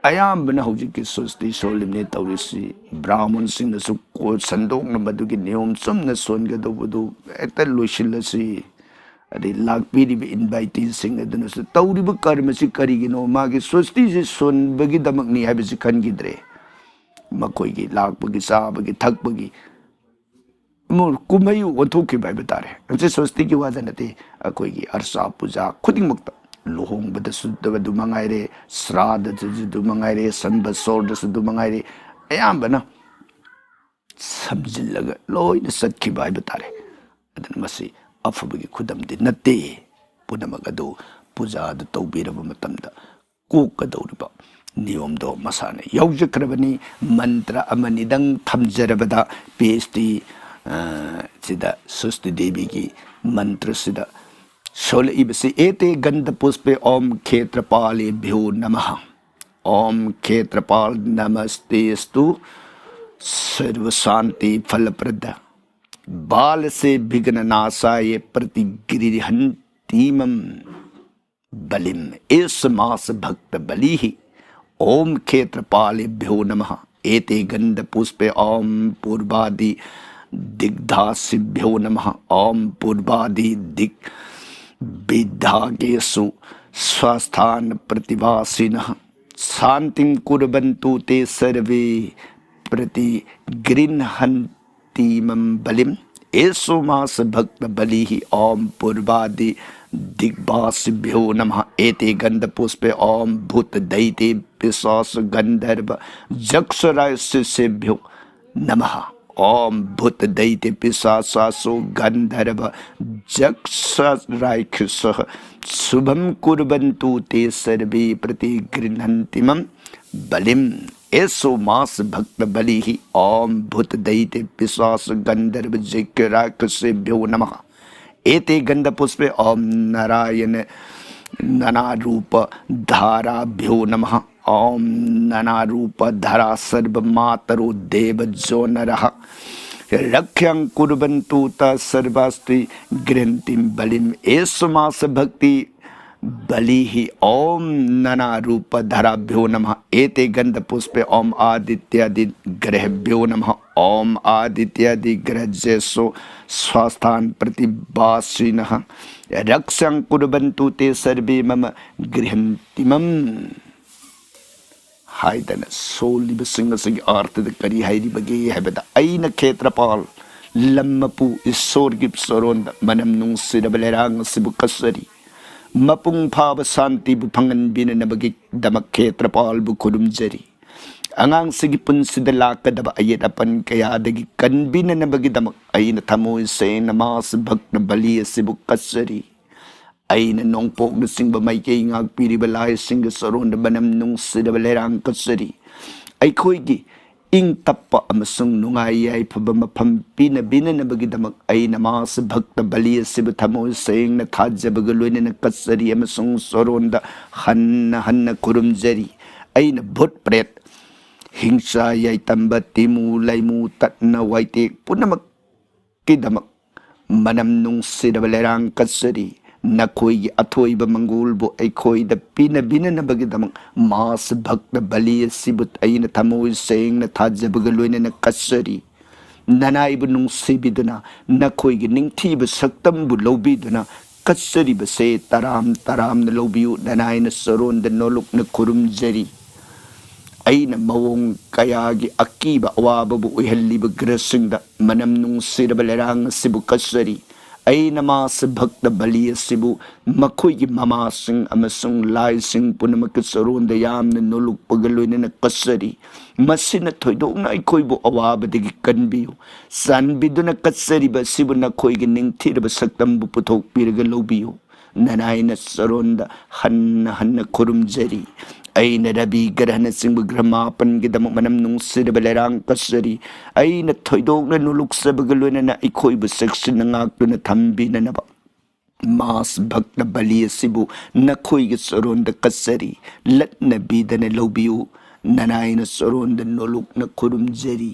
ꯑꯌꯥꯝꯕꯅ ꯍꯧꯖꯤꯛꯀꯤ ꯁ꯭ꯋꯁꯇꯤ ꯁꯣꯜꯂꯤꯕꯅꯤ ꯇꯧꯔꯤꯁꯤ꯫ ꯕ꯭ꯔꯥꯍꯃꯟꯁꯤꯡꯅꯁꯨ ꯀꯣ-, ꯁꯟꯗꯣꯛꯅ ꯃꯗꯨꯒꯤ ꯅꯤꯌꯣꯝ ꯆꯨꯝꯅ ꯁꯣꯟꯒꯗꯧꯕꯗꯨ ꯍꯦꯛꯇ ꯂꯣꯏꯁꯤꯜꯂꯁꯤ, ꯑꯗꯩ ꯂꯥꯛꯄꯤꯔꯤꯕ ꯏꯟꯚꯥꯏꯇꯤꯁꯤꯡ ꯑꯗꯨꯅꯁꯨ ꯇꯧꯔꯤꯕ ꯀꯔꯃꯁꯤ ꯀꯔꯤꯒꯤꯅꯣ, ꯃꯥꯒꯤ ꯁ꯭ꯋꯁꯇꯤꯁꯤ ꯁꯣꯟꯕꯒꯤꯗꯃꯛꯅꯤ ꯍꯥꯏꯕꯁꯤ ꯈꯟꯈꯤꯗ꯭ꯔꯦ꯫ ꯃꯈꯣꯏꯒꯤ ꯂꯥꯛꯄꯒꯤ, ꯆꯥꯕꯒꯤ, ꯊꯛꯄꯒꯤ ꯃꯨ-, ꯀꯨꯝꯍꯩ ꯑꯣꯟꯊꯣꯛꯈꯤꯕ ꯍꯥꯏꯕ ꯇꯥꯔꯦ꯫ ꯉꯁꯤ ꯁ꯭ꯋꯁꯇꯤꯒꯤ ꯋꯥꯗ ꯅꯠꯇꯦ, ꯑꯩꯈꯣꯏꯒꯤ ꯑꯔꯆꯥ ꯄꯨꯖꯥ ꯈꯨꯗꯤꯡꯃꯛꯇ, ꯂꯨꯍꯣꯡꯕꯗꯁꯨ ꯑꯗꯨ ꯃꯉꯥꯏꯔꯦ, ꯁ꯭ꯔꯥꯗꯗꯁꯨ ꯑꯗꯨ ꯃꯉꯥꯏꯔꯦ, ꯁꯟꯕꯁꯣꯔꯗꯁꯨ ꯑꯗꯨ ꯃꯉꯥꯏꯔꯦ, ꯑꯌꯥꯝꯕꯅ ꯁꯝꯖꯤꯜꯂꯒ ꯂꯣꯏꯅ ꯆꯠꯈꯤꯕ ꯍꯥꯏꯕ ꯇꯥꯔꯦ꯫ ꯑꯗꯨꯅ ꯃꯁꯤ ꯑꯐꯕꯒꯤ ꯈꯨꯗꯝꯗꯤ ꯅꯠꯇꯦ꯫ ꯄꯨꯝꯅꯃꯛ ꯑꯗꯨ ꯄꯨꯖꯥ ꯑꯗꯨ ꯇꯧꯕꯤꯔꯕ ꯃꯇꯝꯗ ꯀꯣꯛꯀꯗꯧꯔꯤꯕ ꯅꯤꯌꯣꯝꯗꯣ ꯃꯁꯥꯅ ꯌꯥꯎꯖꯈ꯭ꯔꯕꯅꯤ꯫ ꯃꯟꯇ꯭ꯔ ꯑꯃꯅꯤꯗꯪ ꯊꯝꯖꯔꯕꯗ, ꯄꯤ ꯑꯩꯆ ꯗꯤ, ꯑ, ꯁꯤꯗ ꯁ꯭ꯋꯁꯇꯤ ꯗꯦꯕꯤꯒꯤ ꯃꯟꯇ꯭ꯔꯁꯤꯗ ꯁꯣꯜꯂꯛꯏꯕꯁꯤ, "ꯑꯦꯇꯦ ꯒꯟꯙ ꯄꯨꯁꯄꯦ ꯈꯦꯇ꯭ꯔꯄꯥꯂꯦꯚ꯭ꯌꯣ ꯅꯃ, ꯈꯦꯇ꯭ꯔꯄꯥꯜ ꯅꯃꯁꯇꯦꯁꯇꯨ ꯁꯔ꯭ꯕ ꯁꯥꯟꯇꯤ ꯐꯂꯄ꯭ꯔꯗ, ꯕꯥꯂꯁꯦ ꯚꯤꯘ꯭ꯅ ꯅꯥꯁꯥꯌꯦ ꯄ꯭ꯔꯤꯇꯤꯒ꯭ꯔꯤꯍꯟꯇꯤꯃꯝ ꯕꯂꯤꯝ, ꯏꯁ ꯃꯥ ꯁ ꯚꯛꯇ ꯕꯂꯤꯍꯤ, ꯈꯦꯇ꯭ꯔ ꯄꯥꯂꯦꯚ꯭ꯌꯣ ꯅꯃ, ꯑꯦꯇꯦ ꯒꯟꯙ ꯄꯨꯁ꯭ꯄꯦ ꯄꯨꯔ꯭ ꯕꯥꯗꯤ ꯗꯤꯛ ꯙꯥꯁꯤꯚ꯭ꯌꯣ ꯅꯃ, ꯄꯨꯔ꯭ ꯕꯥꯗꯤ ꯗꯤꯛ ꯕꯤꯙꯥꯒꯦꯁꯨ ꯁ꯭ꯋ ꯁ꯭ꯊꯥꯅ ꯄ꯭ꯔ꯭ ꯇꯤꯚꯥꯁꯤꯅ ꯁꯥꯟꯇꯤꯝ ꯀꯨꯔ꯭ ꯕꯟꯇꯨ ꯇꯦ ꯁꯔ꯭ ꯚꯦ ꯄ꯭ꯔ꯭ ꯇꯤꯒ꯭ꯔꯤꯍꯟ ꯇꯤꯃꯝ ꯕꯂꯤꯝ, ꯏꯁ ꯃꯥ ꯁ ꯚꯛꯇ ꯕꯂꯤꯍꯤ, ꯄꯨꯔ꯭ ꯕꯥꯗꯤ ꯗꯤꯛ ꯚꯥꯁꯤꯚ꯭ꯌꯣ ꯅꯃ, ꯑꯦꯇꯦ ꯒꯟꯙ ꯄꯨꯁ꯭ꯄꯦ ꯚꯨꯠ ꯗꯩꯇꯦ ꯄꯤꯁꯥꯁ ꯒꯟꯙꯔꯚ ꯖꯛꯁ ꯔꯥꯏ ꯁꯤꯁꯦꯚ꯭ꯌꯣ ꯅꯃ, ꯚꯨꯠ ꯗꯩꯇꯦ ꯄꯤꯁꯥꯁꯥꯁꯨ ꯒꯟꯙꯔꯚ ꯖꯛꯁ ꯔꯥꯏ ꯈꯤꯁ ꯁꯨꯚꯝ ꯀꯨꯔ꯭ ꯕꯟꯇꯨ ꯇꯦ ꯁꯔ꯭ ꯚꯦ ꯄ꯭ꯔ꯭ ꯇꯤꯒ꯭ꯔꯤꯍꯟꯇꯤꯃꯝ ꯕꯂꯤꯝ, ꯏꯁ ꯃꯥ ꯁ ꯚꯛꯇ ꯕꯂꯤꯍꯤ, ꯚꯨꯠ ꯗꯩꯇꯦ ꯄꯤꯁꯥꯁ ꯒꯟꯙꯔꯚ ꯖꯛ ꯔꯥ ꯈꯤꯁꯦꯚ꯭ꯌꯣ ꯅꯃ, ꯑꯦꯇꯦ ꯒꯟꯙ ꯄꯨꯁ꯭ꯄꯦ ꯅꯥꯔꯥꯌ꯭ ꯅ ꯅꯥꯅꯥ ꯔꯨꯄ ꯙꯥꯔꯥꯚ꯭ꯌꯣ ꯅꯃ, ꯅꯥꯅꯥ ꯔꯨꯄ ꯙꯥꯔꯥ ꯁꯔ꯭ ꯚ ꯃꯥ ꯇꯔꯣ ꯗꯦꯚ ꯖꯣ ꯅ ꯔ, ꯔ ꯈ꯭ꯌꯥ ꯀꯨꯔ꯭ ꯕꯟꯇꯨ ꯇ ꯁꯔ꯭ ꯚꯥꯁ꯭ ꯇꯤꯒ꯭ꯔꯤꯍꯟꯇꯤꯝ ꯕꯂꯤꯝ, ꯏꯁ ꯃꯥ ꯁ ꯚꯛ ꯇꯤ बलिः ॐ नानारूपधराभ्यो नमः। एते गन्धपुष्पे ॐ आदित्यादिग्रहेभ्यो नमः। ॐ आदित्यादिग्रहजेषु स्वस्थान प्रतिवासिनः रक्षां कुर्वन्तु ते सर्वे मम गृहन्तिमम् ꯍꯥꯏꯗꯅ ꯁꯣꯜꯂꯤꯕꯁꯤꯡ ꯑꯁꯤꯒꯤ ꯑꯥꯔꯊꯗ ꯀꯔꯤ ꯍꯥꯏꯔꯤꯕꯒꯦ ꯍꯥꯏꯕꯗ, ꯑꯩꯅ ꯈꯦꯇ꯭ꯔꯄꯥꯜ ꯂꯝ ꯃꯄꯨ ꯏꯁꯣꯔꯒꯤ ꯆꯔꯣꯟꯗ ꯃꯅꯝ ꯅꯨꯡꯁꯤꯔꯕ ꯂꯩꯔꯥꯡ ꯑꯁꯤꯕꯨ ꯀꯠꯆꯔꯤ꯫ ꯃꯄꯨꯡ ꯐꯥꯕ ꯁꯥꯟꯇꯤꯕꯨ ꯐꯪꯍꯟꯕꯤꯅꯅꯕꯒꯤꯗꯃꯛ ꯈꯦꯇ꯭ꯔꯄꯥꯜꯕꯨ ꯈꯨꯔꯨꯝꯖꯔꯤ꯫ ꯑꯉꯥꯡꯁꯤꯒꯤ ꯄꯨꯟꯁꯤꯗ ꯂꯥꯛꯀꯗꯕ ꯑꯌꯦꯠ ꯑꯄꯟ ꯀꯌꯥꯗꯒꯤ ꯀꯟꯕꯤꯅꯅꯕꯒꯤꯗꯃꯛ ꯑꯩꯅ ꯊꯃꯣꯏ ꯁꯦꯡꯅ ꯃꯥꯁ ꯚꯛꯇ ꯕꯂꯤ ꯑꯁꯤꯕꯨ ꯀꯠꯆꯔꯤ꯫ ꯑꯩꯅ ꯅꯣꯡꯄꯣꯛꯅꯆꯤꯡꯕ ꯃꯥꯏꯀꯩ ꯉꯥꯛꯄꯤꯔꯤꯕ ꯂꯥꯏꯁꯤꯡꯒꯤ ꯆꯔꯣꯟꯗ ꯃꯅꯝ ꯅꯨꯡꯁꯤꯔꯕ ꯂꯩꯔꯥꯡ ꯀꯠꯆꯔꯤ꯫ ꯑꯩꯈꯣꯏꯒꯤ ꯏꯪ ꯇꯞꯄ ꯑꯃꯁꯨꯡ ꯅꯨꯡꯉꯥꯏ ꯌꯥꯏꯐꯕ ꯃꯐꯝ ꯄꯤꯅꯕꯤꯅꯅꯕꯒꯤꯗꯃꯛ ꯑꯩꯅ ꯃꯥꯁ ꯚꯛꯇ ꯕꯂꯤ ꯑꯁꯤꯕꯨ ꯊꯃꯣꯏ ꯁꯦꯡꯅ ꯊꯥꯖꯕꯒ ꯂꯣꯏꯅꯅ ꯀꯠꯆꯔꯤ ꯑꯃꯁꯨꯡ ꯆꯔꯣꯟꯗ ꯍꯟꯅ ꯍꯟꯅ ꯈꯨꯔꯨꯝꯖꯔꯤ꯫ ꯑꯩꯅ ꯚꯨꯠ ꯄ꯭ꯔꯦꯠ, ꯍꯤꯡꯁꯥ ꯌꯥꯏꯇꯝꯕ, ꯇꯤꯃꯨ ꯂꯥꯏꯃꯨ, ꯇꯠꯅ ꯋꯥꯏꯇꯦꯛ ꯄꯨꯝꯅꯃꯛ ꯀꯤꯗꯃꯛ ꯃꯅꯝ ꯅꯨꯡꯁꯤꯔꯕ ꯂꯩꯔꯥꯡ ꯀꯠꯆꯔꯤ꯫ ꯅꯈꯣꯏꯒꯤ ꯑꯊꯣꯏꯕ ꯃꯪꯒꯣꯜꯕꯨ ꯑꯩꯈꯣꯏꯗ ꯄꯤꯅꯕꯤꯅꯅꯕꯒꯤꯗꯃꯛ ꯃꯥꯁ ꯚꯛꯇ ꯕꯂꯤ ꯑꯁꯤꯕꯨ ꯑꯩꯅ ꯊꯃꯣꯏ ꯁꯦꯡꯅ ꯊꯥꯖꯕꯒ ꯂꯣꯏꯅꯅ ꯀꯠꯆꯔꯤ꯫ ꯅꯅꯥꯏꯕꯨ ꯅꯨꯡꯁꯤꯕꯤꯗꯨꯅ, ꯅꯈꯣꯏꯒꯤ ꯅꯤꯡꯊꯤꯕ ꯁꯛꯇꯝꯕꯨ ꯂꯧꯕꯤꯗꯨꯅ ꯀꯠꯆꯔꯤꯕꯁꯦ ꯇꯔꯥꯝ ꯇꯔꯥꯝꯅ ꯂꯧꯕꯤꯌꯨ꯫ ꯅꯅꯥꯏꯅ ꯆꯔꯣꯟꯗ ꯅꯣꯂꯨꯛꯅ ꯈꯨꯔꯨꯝꯖꯔꯤ꯫ ꯑꯩꯅ ꯃꯑꯣꯡ ꯀꯌꯥꯒꯤ ꯑꯀꯤꯕ ꯑꯋꯥꯕꯕꯨ ꯑꯣꯏꯍꯜꯂꯤꯕ ꯒ꯭ꯔꯍꯁꯤꯡꯗ ꯃꯅꯝ ꯅꯨꯡꯁꯤꯔꯕ ꯂꯩꯔꯥꯡ ꯑꯁꯤꯕꯨ ꯀꯠꯆꯔꯤ꯫ ꯑꯩꯅ ꯃꯥꯁ ꯚꯛꯇ ꯕꯂꯤ ꯑꯁꯤꯕꯨ ꯃꯈꯣꯏꯒꯤ ꯃꯃꯥꯁꯤꯡ ꯑꯃꯁꯨꯡ ꯂꯥꯏꯁꯤꯡ ꯄꯨꯝꯅꯃꯛꯀꯤ ꯆꯔꯣꯟꯗ ꯌꯥꯝꯅ ꯅꯣꯂꯨꯛꯄꯒ ꯂꯣꯏꯅꯅ ꯀꯠꯆꯔꯤ꯫ ꯃꯁꯤꯅ ꯊꯣꯏꯗꯣꯛꯅ ꯑꯩꯈꯣꯏꯕꯨ ꯑꯋꯥꯕꯗꯒꯤ ꯀꯟꯕꯤꯌꯨ꯫ ꯆꯥꯟꯕꯤꯗꯨꯅ ꯀꯠꯆꯔꯤꯕ ꯑꯁꯤꯕꯨ ꯅꯈꯣꯏꯒꯤ ꯅꯤꯡꯊꯤꯔꯕ ꯁꯛꯇꯝꯕꯨ ꯄꯨꯊꯣꯛꯄꯤꯔꯒ ꯂꯧꯕꯤꯌꯨ꯫ ꯅꯅꯥꯏꯅ ꯆꯔꯣꯟꯗ ꯍꯟꯅ ꯍꯟꯅ ꯈꯨꯔꯨꯝꯖꯔꯤ꯫ ꯑꯩꯅ ꯔꯕꯤ ꯒ꯭ꯔꯍꯅꯆꯤꯡꯕ ꯒ꯭ꯔꯍ ꯃꯥꯄꯟꯒꯤꯗꯃꯛ ꯃꯅꯝ ꯅꯨꯡꯁꯤꯔꯕ ꯂꯩꯔꯥꯡ ꯀꯠꯆꯔꯤ꯫ ꯑꯩꯅ ꯊꯣꯏꯗꯣꯛꯅ ꯅꯣꯂꯨꯛꯆꯕꯒ ꯂꯣꯏꯅꯅ ꯑꯩꯈꯣꯏꯕꯨ ꯆꯦꯛꯁꯤꯟꯅ ꯉꯥꯛꯇꯨꯅ ꯊꯝꯕꯤꯅꯅꯕ ꯃꯥꯁ ꯚꯛꯇ ꯕꯂꯤ ꯑꯁꯤꯕꯨ ꯅꯈꯣꯏꯒꯤ ꯆꯔꯣꯟꯗ ꯀꯠꯆꯔꯤ꯫ ꯂꯠꯅꯕꯤꯗꯅ ꯂꯧꯕꯤꯌꯨ꯫ ꯅꯅꯥꯏꯅ ꯆꯔꯣꯟꯗ ꯅꯣꯂꯨꯛꯅ ꯈꯨꯔꯨꯝꯖꯔꯤ꯫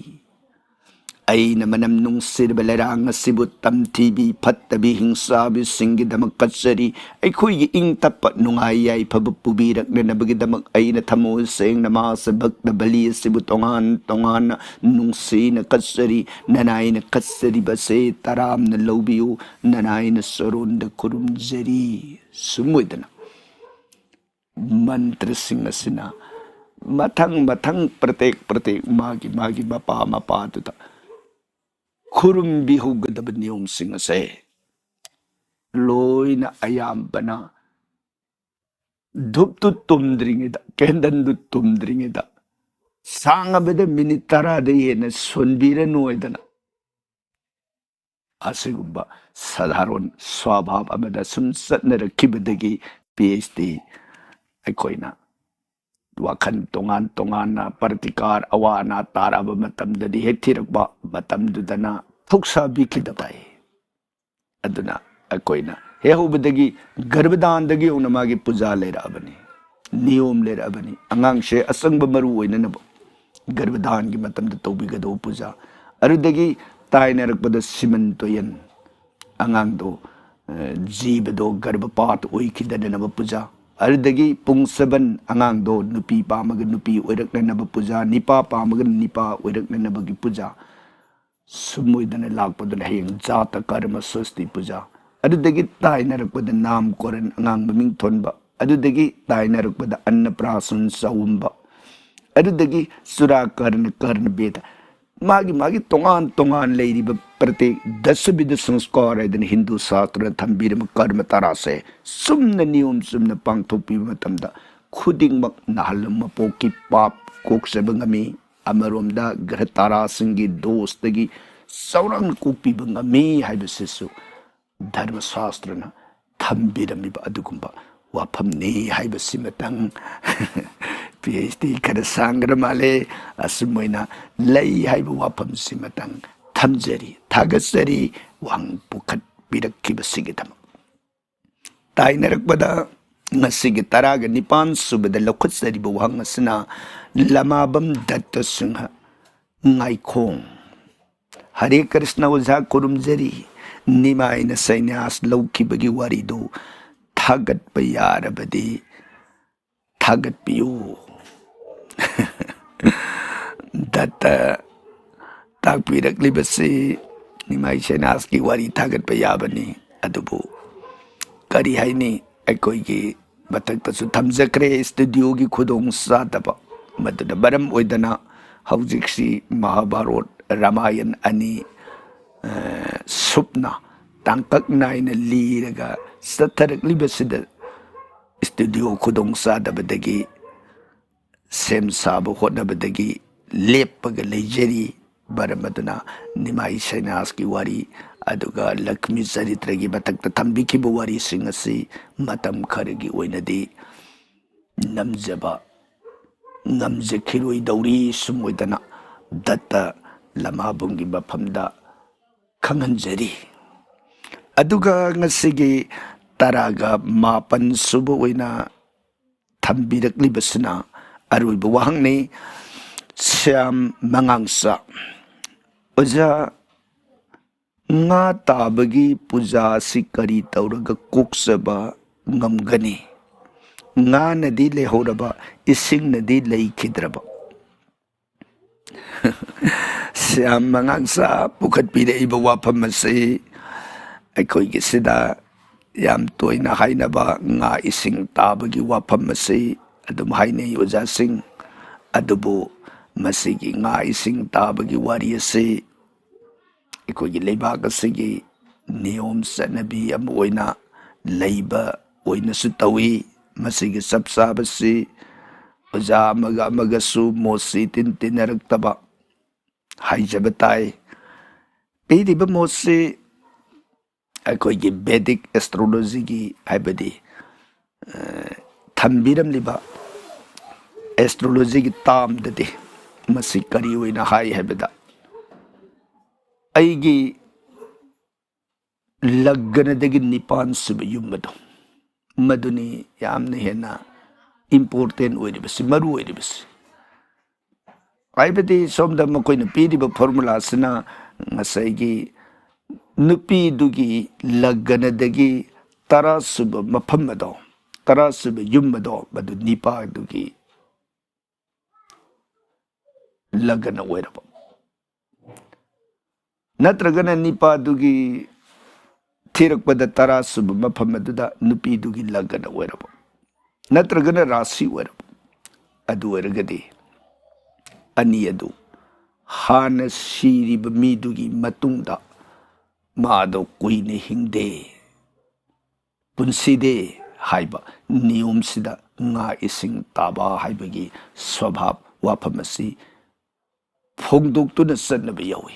ꯑꯩꯅ ꯃꯅꯝ ꯅꯨꯡꯁꯤꯔꯕ ꯂꯩꯔꯥꯡ ꯑꯁꯤꯕꯨ ꯇꯝꯊꯤꯕꯤ ꯐꯠꯇꯕꯤ ꯍꯤꯡꯁꯥꯕꯤꯁꯤꯡꯒꯤꯗꯃꯛ ꯀꯠꯆꯔꯤ꯫ ꯑꯩꯈꯣꯏꯒꯤ ꯏꯪ ꯇꯞꯄ ꯅꯨꯡꯉꯥꯏ ꯌꯥꯏꯐꯕ ꯄꯨꯕꯤꯔꯛꯅꯅꯕꯒꯤꯗꯃꯛ ꯑꯩꯅ ꯊꯃꯣꯏ ꯁꯦꯡꯅ ꯃꯍꯥꯛꯁꯦ ꯚꯛꯇ ꯕꯂꯤ ꯑꯁꯤꯕꯨ ꯇꯣꯉꯥꯟ ꯇꯣꯉꯥꯟꯅ ꯅꯨꯡꯁꯤꯅ ꯀꯠꯆꯔꯤ꯫ ꯅꯅꯥꯏꯅ ꯀꯠꯆꯔꯤꯕꯁꯦ ꯇꯔꯥꯝꯅ ꯂꯧꯕꯤꯌꯨ꯫ ꯅꯅꯥꯏꯅ ꯆꯔꯣꯟꯗ ꯈꯨꯔꯨꯝꯖꯔꯤ꯫ ꯁꯨꯝ ꯑꯣꯏꯗꯅ ꯃꯟꯇ꯭ꯔꯁꯤꯡ ꯑꯁꯤꯅ ꯃꯊꯪ ꯃꯊꯪ ꯄ꯭ꯔꯇꯦꯛ ꯄ꯭ꯔꯇꯦꯛ ꯃꯥꯒꯤ ꯃꯥꯒꯤ ꯃꯄꯥ ꯃꯄꯥꯗꯨꯗ ꯈꯨꯔꯨꯝꯕꯤꯍꯧꯒꯗꯕ ꯅꯤꯌꯣꯝꯁꯤꯡ ꯑꯁꯦ ꯂꯣꯏꯅ ꯑꯌꯥꯝꯕꯅ ꯙꯨꯞꯇꯨ ꯇꯨꯝꯗ꯭ꯔꯤꯉꯩꯗ, ꯀꯦꯟꯗꯜꯗꯨ ꯇꯨꯝꯗ꯭ꯔꯤꯉꯩꯗ, ꯁꯥꯡꯉꯕꯗ ꯃꯤꯅꯤꯠ ꯇꯔꯥꯗꯩ ꯍꯦꯟꯅ ꯁꯣꯟꯕꯤꯔꯅꯨ ꯍꯥꯏꯗꯅ ꯑꯁꯤꯒꯨꯝꯕ ꯁꯙꯥꯔꯣꯟ ꯁ꯭ꯋꯥꯚꯥꯕ ꯑꯃꯗ ꯁꯨꯝ ꯆꯠꯅꯔꯛꯈꯤꯕꯗꯒꯤ ꯄꯤ ꯑꯩꯆ ꯗꯤ ꯑꯩꯈꯣꯏꯅ ꯋꯥꯈꯜ ꯇꯣꯉꯥꯟ ꯇꯣꯉꯥꯟꯅ ꯄ꯭ꯔꯇꯤꯀꯥꯔ ꯑꯋꯥ ꯑꯅꯥ ꯇꯥꯔꯛꯑꯕ ꯃꯇꯝꯗꯗꯤ ꯍꯦꯛ ꯊꯤꯔꯛꯄ ꯃꯇꯝꯗꯨꯗꯅ ꯊꯧꯁꯥꯕꯤꯈꯤꯗꯕ ꯇꯥꯏ꯫ ꯑꯗꯨꯅ ꯑꯩꯈꯣꯏꯅ ꯍꯦꯛ ꯍꯧꯕꯗꯒꯤ ꯒꯔꯚꯗꯥꯟꯗꯒꯤ ꯍꯧꯅ ꯃꯥꯒꯤ ꯄꯨꯖꯥ ꯂꯩꯔꯛꯑꯕꯅꯤ, ꯅꯤꯌꯣꯝ ꯂꯩꯔꯛꯑꯕꯅꯤ꯫ ꯑꯉꯥꯡꯁꯦ ꯑꯆꯪꯕ ꯃꯔꯨ ꯑꯣꯏꯅꯅꯕ ꯒꯔꯚꯗꯥꯟꯒꯤ ꯃꯇꯝꯗ ꯇꯧꯕꯤꯒꯗꯧꯕ ꯄꯨꯖꯥ, ꯑꯗꯨꯗꯒꯤ ꯇꯥꯏꯅꯔꯛꯄꯗ ꯁꯤꯃꯟ ꯇꯣꯌꯟ, ꯑꯉꯥꯡꯗꯣ ꯑ, ꯖꯤꯕꯗꯣ ꯒꯔꯚꯄꯥꯠ ꯑꯣꯏꯈꯤꯗꯅꯅꯕ ꯄꯨꯖꯥ, ꯑꯗꯨꯗꯒꯤ ꯄꯨꯡ ꯁꯕꯟ ꯑꯉꯥꯡꯗꯣ ꯅꯨꯄꯤ ꯄꯥꯝꯃꯒ ꯅꯨꯄꯤ ꯑꯣꯏꯔꯛꯅꯅꯕ ꯄꯨꯖꯥ, ꯅꯤꯄꯥ ꯄꯥꯝꯃꯒ ꯅꯤꯄꯥ ꯑꯣꯏꯔꯛꯅꯅꯕꯒꯤ ꯄꯨꯖꯥ, ꯁꯨꯝ ꯑꯣꯏꯗꯅ ꯂꯥꯛꯄꯗꯨꯅ ꯍꯌꯦꯡ ꯖꯥꯇ ꯀꯔꯃ ꯁꯣꯁꯇꯤ ꯄꯨꯖꯥ, ꯑꯗꯨꯗꯒꯤ ꯇꯥꯏꯅꯔꯛꯄꯗ ꯅꯥꯝ ꯀꯣꯔꯟ ꯑꯉꯥꯡ ꯃꯃꯤꯡ ꯊꯣꯟꯕ, ꯑꯗꯨꯗꯒꯤ ꯇꯥꯏꯅꯔꯛꯄꯗ ꯑꯟꯅꯄ꯭ꯔꯥꯁꯟ ꯆꯥꯎꯝꯕ, ꯑꯗꯨꯗꯒꯤ ꯆꯨꯔꯥꯀꯔꯅ ꯀꯔꯅ ꯚꯦꯗ, ꯃꯥꯒꯤ ꯃꯥꯒꯤ ꯇꯣꯉꯥꯟ ꯇꯣꯉꯥꯟ ꯂꯩꯔꯤꯕ ꯄ꯭ꯔꯇꯦꯛ ꯗꯁꯕꯤꯙ ꯁꯪꯁꯀꯥꯔ ꯍꯥꯏꯗꯅ ꯍꯤꯟꯗꯨ ꯁꯥꯁꯇ꯭ꯔꯅ ꯊꯝꯕꯤꯔꯕ ꯀꯔꯃ ꯇꯔꯥꯁꯦ ꯆꯨꯝꯅ ꯅꯤꯌꯣꯝ ꯆꯨꯝꯅ ꯄꯥꯡꯊꯣꯛꯄꯤꯕ ꯃꯇꯝꯗ ꯈꯨꯗꯤꯡꯃꯛ ꯅꯥꯍꯜꯂꯨ ꯃꯄꯣꯛꯀꯤ ꯄꯥꯞ ꯀꯣꯛꯆꯕ ꯉꯝꯃꯤ꯫ ꯑꯃꯔꯣꯝꯗ ꯒ꯭ꯔꯍ ꯇꯔꯥꯁꯤꯡꯒꯤ ꯗꯣꯁꯇꯒꯤ ꯆꯥꯎꯔꯥꯛꯅ ꯀꯣꯛꯄꯤꯕ ꯉꯝꯃꯤ ꯍꯥꯏꯕꯁꯤꯁꯨ ꯙꯔꯃ ꯁꯥꯁꯇ꯭ꯔꯅ ꯊꯝꯕꯤꯔꯝꯃꯤꯕ ꯑꯗꯨꯒꯨꯝꯕ ꯋꯥꯐꯝꯅꯤ ꯍꯥꯏꯕꯁꯤꯃꯇꯪ ꯄꯤ ꯑꯩꯆ ꯗꯤ ꯈꯔ ꯁꯥꯡꯈ꯭ꯔ ꯃꯥꯜꯂꯦ꯫ ꯑꯁꯨꯝ ꯑꯣꯏꯅ ꯂꯩ ꯍꯥꯏꯕ ꯋꯥꯐꯝꯁꯤꯃꯇꯪ ꯊꯝꯖꯔꯤ꯫ ꯊꯥꯒꯠꯆꯔꯤ ꯋꯥꯍꯪ ꯄꯨꯈꯠꯄꯤꯔꯛꯈꯤꯕꯁꯤꯒꯤꯗꯃꯛ꯫ ꯇꯥꯏꯅꯔꯛꯄꯗ ꯉꯁꯤꯒꯤ ꯇꯔꯥꯒ ꯅꯤꯄꯥꯟ ꯁꯨꯕꯗ ꯂꯧꯈꯠꯆꯔꯤꯕ ꯋꯥꯍꯪ ꯑꯁꯤꯅ ꯂꯃꯥꯕꯝ ꯗꯠꯇ ꯁꯤꯡꯍ, ꯉꯥꯏꯈꯣꯡ꯫ ꯍꯔꯦ ꯀ꯭ꯔꯤꯁꯅ ꯑꯣꯖꯥ, ꯈꯨꯔꯨꯝꯖꯔꯤ꯫ ꯅꯤꯃꯥꯏꯅ ꯁꯟꯌꯥꯁ ꯂꯧꯈꯤꯕꯒꯤ ꯋꯥꯔꯤꯗꯨ ꯊꯥꯒꯠꯄ ꯌꯥꯔꯕꯗꯤ ꯊꯥꯒꯠꯄꯤꯌꯨ꯫ ꯗꯠꯇ ꯇꯥꯛꯄꯤꯔꯛꯂꯤꯕꯁꯤ ꯅꯤꯃꯥꯏ ꯁꯟꯌꯥꯁꯀꯤ ꯋꯥꯔꯤ ꯊꯥꯒꯠꯄ ꯌꯥꯕꯅꯤ꯫ ꯑꯗꯨꯕꯨ ꯀꯔꯤ ꯍꯥꯏꯅꯤ, ꯑꯩꯈꯣꯏꯒꯤ ꯃꯊꯛꯇꯁꯨ ꯊꯝꯖꯈ꯭ꯔꯦ, ꯁ꯭ꯇꯨꯗꯤꯑꯣꯒꯤ ꯈꯨꯗꯣꯡ ꯆꯥꯗꯕ꯫ ꯃꯗꯨꯅ ꯃꯔꯝ ꯑꯣꯏꯗꯅ ꯍꯧꯖꯤꯛꯁꯤ ꯃꯍꯥꯚꯥꯔꯣꯠ, ꯔꯥꯃꯥꯌꯟ ꯑꯅꯤ, ꯑ, ꯁꯨꯞꯅ ꯇꯥꯡꯀꯛ ꯅꯥꯏꯅ ꯂꯤꯔꯒ ꯆꯠꯊꯔꯛꯂꯤꯕꯁꯤꯗ ꯁ꯭ꯇꯨꯗꯤꯑꯣ ꯈꯨꯗꯣꯡ ꯆꯥꯗꯕꯗꯒꯤ ꯁꯦꯝ ꯁꯥꯕ ꯍꯣꯠꯅꯕꯗꯒꯤ ꯂꯦꯞꯄꯒ ꯂꯩꯖꯔꯤ꯫ ꯃꯔꯝ ꯑꯗꯨꯅ ꯅꯤꯃꯥꯏ ꯁꯟꯌꯥꯁꯀꯤ ꯋꯥꯔꯤ, ꯑꯗꯨꯒ ꯂꯛꯁꯃꯤ ꯆꯔꯤꯇ꯭ꯔꯒꯤ ꯃꯊꯛꯇ ꯊꯝꯕꯤꯈꯤꯕ ꯋꯥꯔꯤꯁꯤꯡ ꯑꯁꯤ ꯃꯇꯝ ꯈꯔꯒꯤ ꯑꯣꯏꯅꯗꯤ ꯅꯝꯖꯕ ꯉꯝꯖꯈꯤꯔꯣꯏꯗꯧꯔꯤ꯫ ꯁꯨꯝ ꯑꯣꯏꯗꯅ ꯗꯠꯇ ꯂꯃꯥꯕꯝꯒꯤ ꯃꯐꯝꯗ ꯈꯪꯍꯟꯖꯔꯤ꯫ ꯑꯗꯨꯒ ꯉꯁꯤꯒꯤ ꯇꯔꯥꯒ ꯃꯥꯄꯟ ꯁꯨꯕ ꯑꯣꯏꯅ ꯊꯝꯕꯤꯔꯛꯂꯤꯕꯁꯤꯅ ꯑꯔꯣꯏꯕ ꯋꯥꯍꯪꯅꯤ꯫ ꯁ꯭ꯌꯥꯝ ꯃꯉꯥꯡꯆꯥ, ꯑꯣꯖꯥ, ꯉꯥ ꯇꯥꯕꯒꯤ ꯄꯨꯖꯥ ꯑꯁꯤ ꯀꯔꯤ ꯇꯧꯔꯒ ꯀꯣꯛꯆꯕ ꯉꯝꯒꯅꯤ? ꯉꯥꯅꯗꯤ ꯂꯩꯍꯧꯔꯕ, ꯏꯁꯤꯡꯅꯗꯤ ꯂꯩꯈꯤꯗ꯭ꯔꯕ꯫ ꯁ꯭ꯌꯥꯝ ꯃꯉꯥꯡꯆꯥ ꯄꯨꯈꯠꯄꯤꯔꯛꯏꯕ ꯋꯥꯐꯝ ꯑꯁꯤ ꯑꯩꯈꯣꯏꯒꯤ ꯁꯤꯗ ꯌꯥꯝ ꯇꯣꯏꯅ ꯍꯥꯏꯅꯕ ꯉꯥ ꯏꯁꯤꯡ ꯇꯥꯕꯒꯤ ꯋꯥꯐꯝ ꯑꯁꯤ ꯑꯗꯨꯝ ꯍꯥꯏꯅꯩ ꯑꯣꯖꯥꯁꯤꯡ꯫ ꯑꯗꯨꯕꯨ ꯃꯁꯤꯒꯤ ꯉꯥ ꯏꯁꯤꯡ ꯇꯥꯕꯒꯤ ꯋꯥꯔꯤ ꯑꯁꯤ ꯑꯩꯈꯣꯏꯒꯤ ꯂꯩꯕꯥꯛ ꯑꯁꯤꯒꯤ ꯅꯤꯌꯣꯝ ꯆꯠꯅꯕꯤ ꯑꯃ ꯑꯣꯏꯅ ꯂꯩꯕ ꯑꯣꯏꯅꯁꯨ ꯇꯧꯏ꯫ ꯃꯁꯤꯒꯤ ꯆꯞ ꯆꯥꯕꯁꯤ ꯑꯣꯖꯥ ꯑꯃꯒ ꯑꯃꯒꯁꯨ ꯃꯣꯠꯁꯤ ꯏꯇꯤꯟ ꯇꯤꯟꯅꯔꯛꯇꯕ ꯍꯥꯏꯖꯕ ꯇꯥꯏ꯫ ꯄꯤꯔꯤꯕ ꯃꯣꯠꯁꯤ ꯑꯩꯈꯣꯏꯒꯤ ꯚꯦꯗꯤꯛ ꯑꯦꯁꯇ꯭ꯔꯣꯂꯣꯖꯤꯒꯤ, ꯍꯥꯏꯕꯗꯤ, ꯑ, ꯊꯝꯕꯤꯔꯝꯂꯤꯕ ꯑꯦꯁꯇ꯭ꯔꯣꯂꯣꯖꯤꯒꯤ ꯇꯥꯝꯗꯗꯤ ꯃꯁꯤ ꯀꯔꯤ ꯑꯣꯏꯅ ꯍꯥꯏ ꯍꯥꯏꯕꯗ, ꯑꯩꯒꯤ ꯂꯒꯅꯗꯒꯤ ꯅꯤꯄꯥꯟ ꯁꯨꯕ ꯌꯨꯝ ꯑꯗꯨ, ꯃꯗꯨꯅꯤ ꯌꯥꯝꯅ ꯍꯦꯟꯅ important ꯑꯣꯏꯔꯤꯕꯁꯤ, ꯃꯔꯨ ꯑꯣꯏꯔꯤꯕꯁꯤ꯫ ꯍꯥꯏꯕꯗꯤ ꯁꯣꯝꯗ ꯃꯈꯣꯏꯅ ꯄꯤꯔꯤꯕ formula ꯑꯁꯤꯅ ꯉꯁꯥꯏꯒꯤ ꯅꯨꯄꯤꯗꯨꯒꯤ ꯂꯒꯅꯗꯒꯤ ꯇꯔꯥꯁꯨꯕ ꯃꯐꯝ ꯑꯗꯣ, ꯇꯔꯥꯁꯨꯕ ꯌꯨꯝ ꯑꯗꯣ, ꯃꯗꯨ ꯅꯤꯄꯥꯗꯨꯒꯤ ꯂꯒꯅ ꯑꯣꯏꯔꯕ, ꯅꯠꯇ꯭ꯔꯒꯅ ꯅꯤꯄꯥꯗꯨꯒꯤ ꯊꯤꯔꯛꯄꯗ ꯇꯔꯥꯁꯨꯕ ꯃꯐꯝ ꯑꯗꯨꯗ ꯅꯨꯄꯤꯗꯨꯒꯤ ꯂꯒꯅ ꯑꯣꯏꯔꯕ, ꯅꯠꯇ꯭ꯔꯒꯅ ꯔꯥꯁꯤ ꯑꯣꯏꯔꯕ, ꯑꯗꯨ ꯑꯣꯏꯔꯒꯗꯤ ꯑꯅꯤ ꯑꯗꯨ ꯍꯥꯟꯅ ꯁꯤꯔꯤꯕ ꯃꯤꯗꯨꯒꯤ ꯃꯇꯨꯡꯗ ꯃꯥꯗꯣ ꯀꯨꯏꯅ ꯍꯤꯡꯗꯦ, ꯄꯨꯟꯁꯤꯗꯦ ꯍꯥꯏꯕ ꯅꯤꯌꯣꯝꯁꯤꯗ ꯉꯥ ꯏꯁꯤꯡ ꯇꯥꯕ ꯍꯥꯏꯕꯒꯤ ꯁ꯭ꯋꯚꯥꯕ ꯋꯥꯐꯝ ꯑꯁꯤ ꯐꯣꯡꯗꯣꯛꯇꯨꯅ ꯆꯠꯅꯕ ꯌꯥꯎꯏ꯫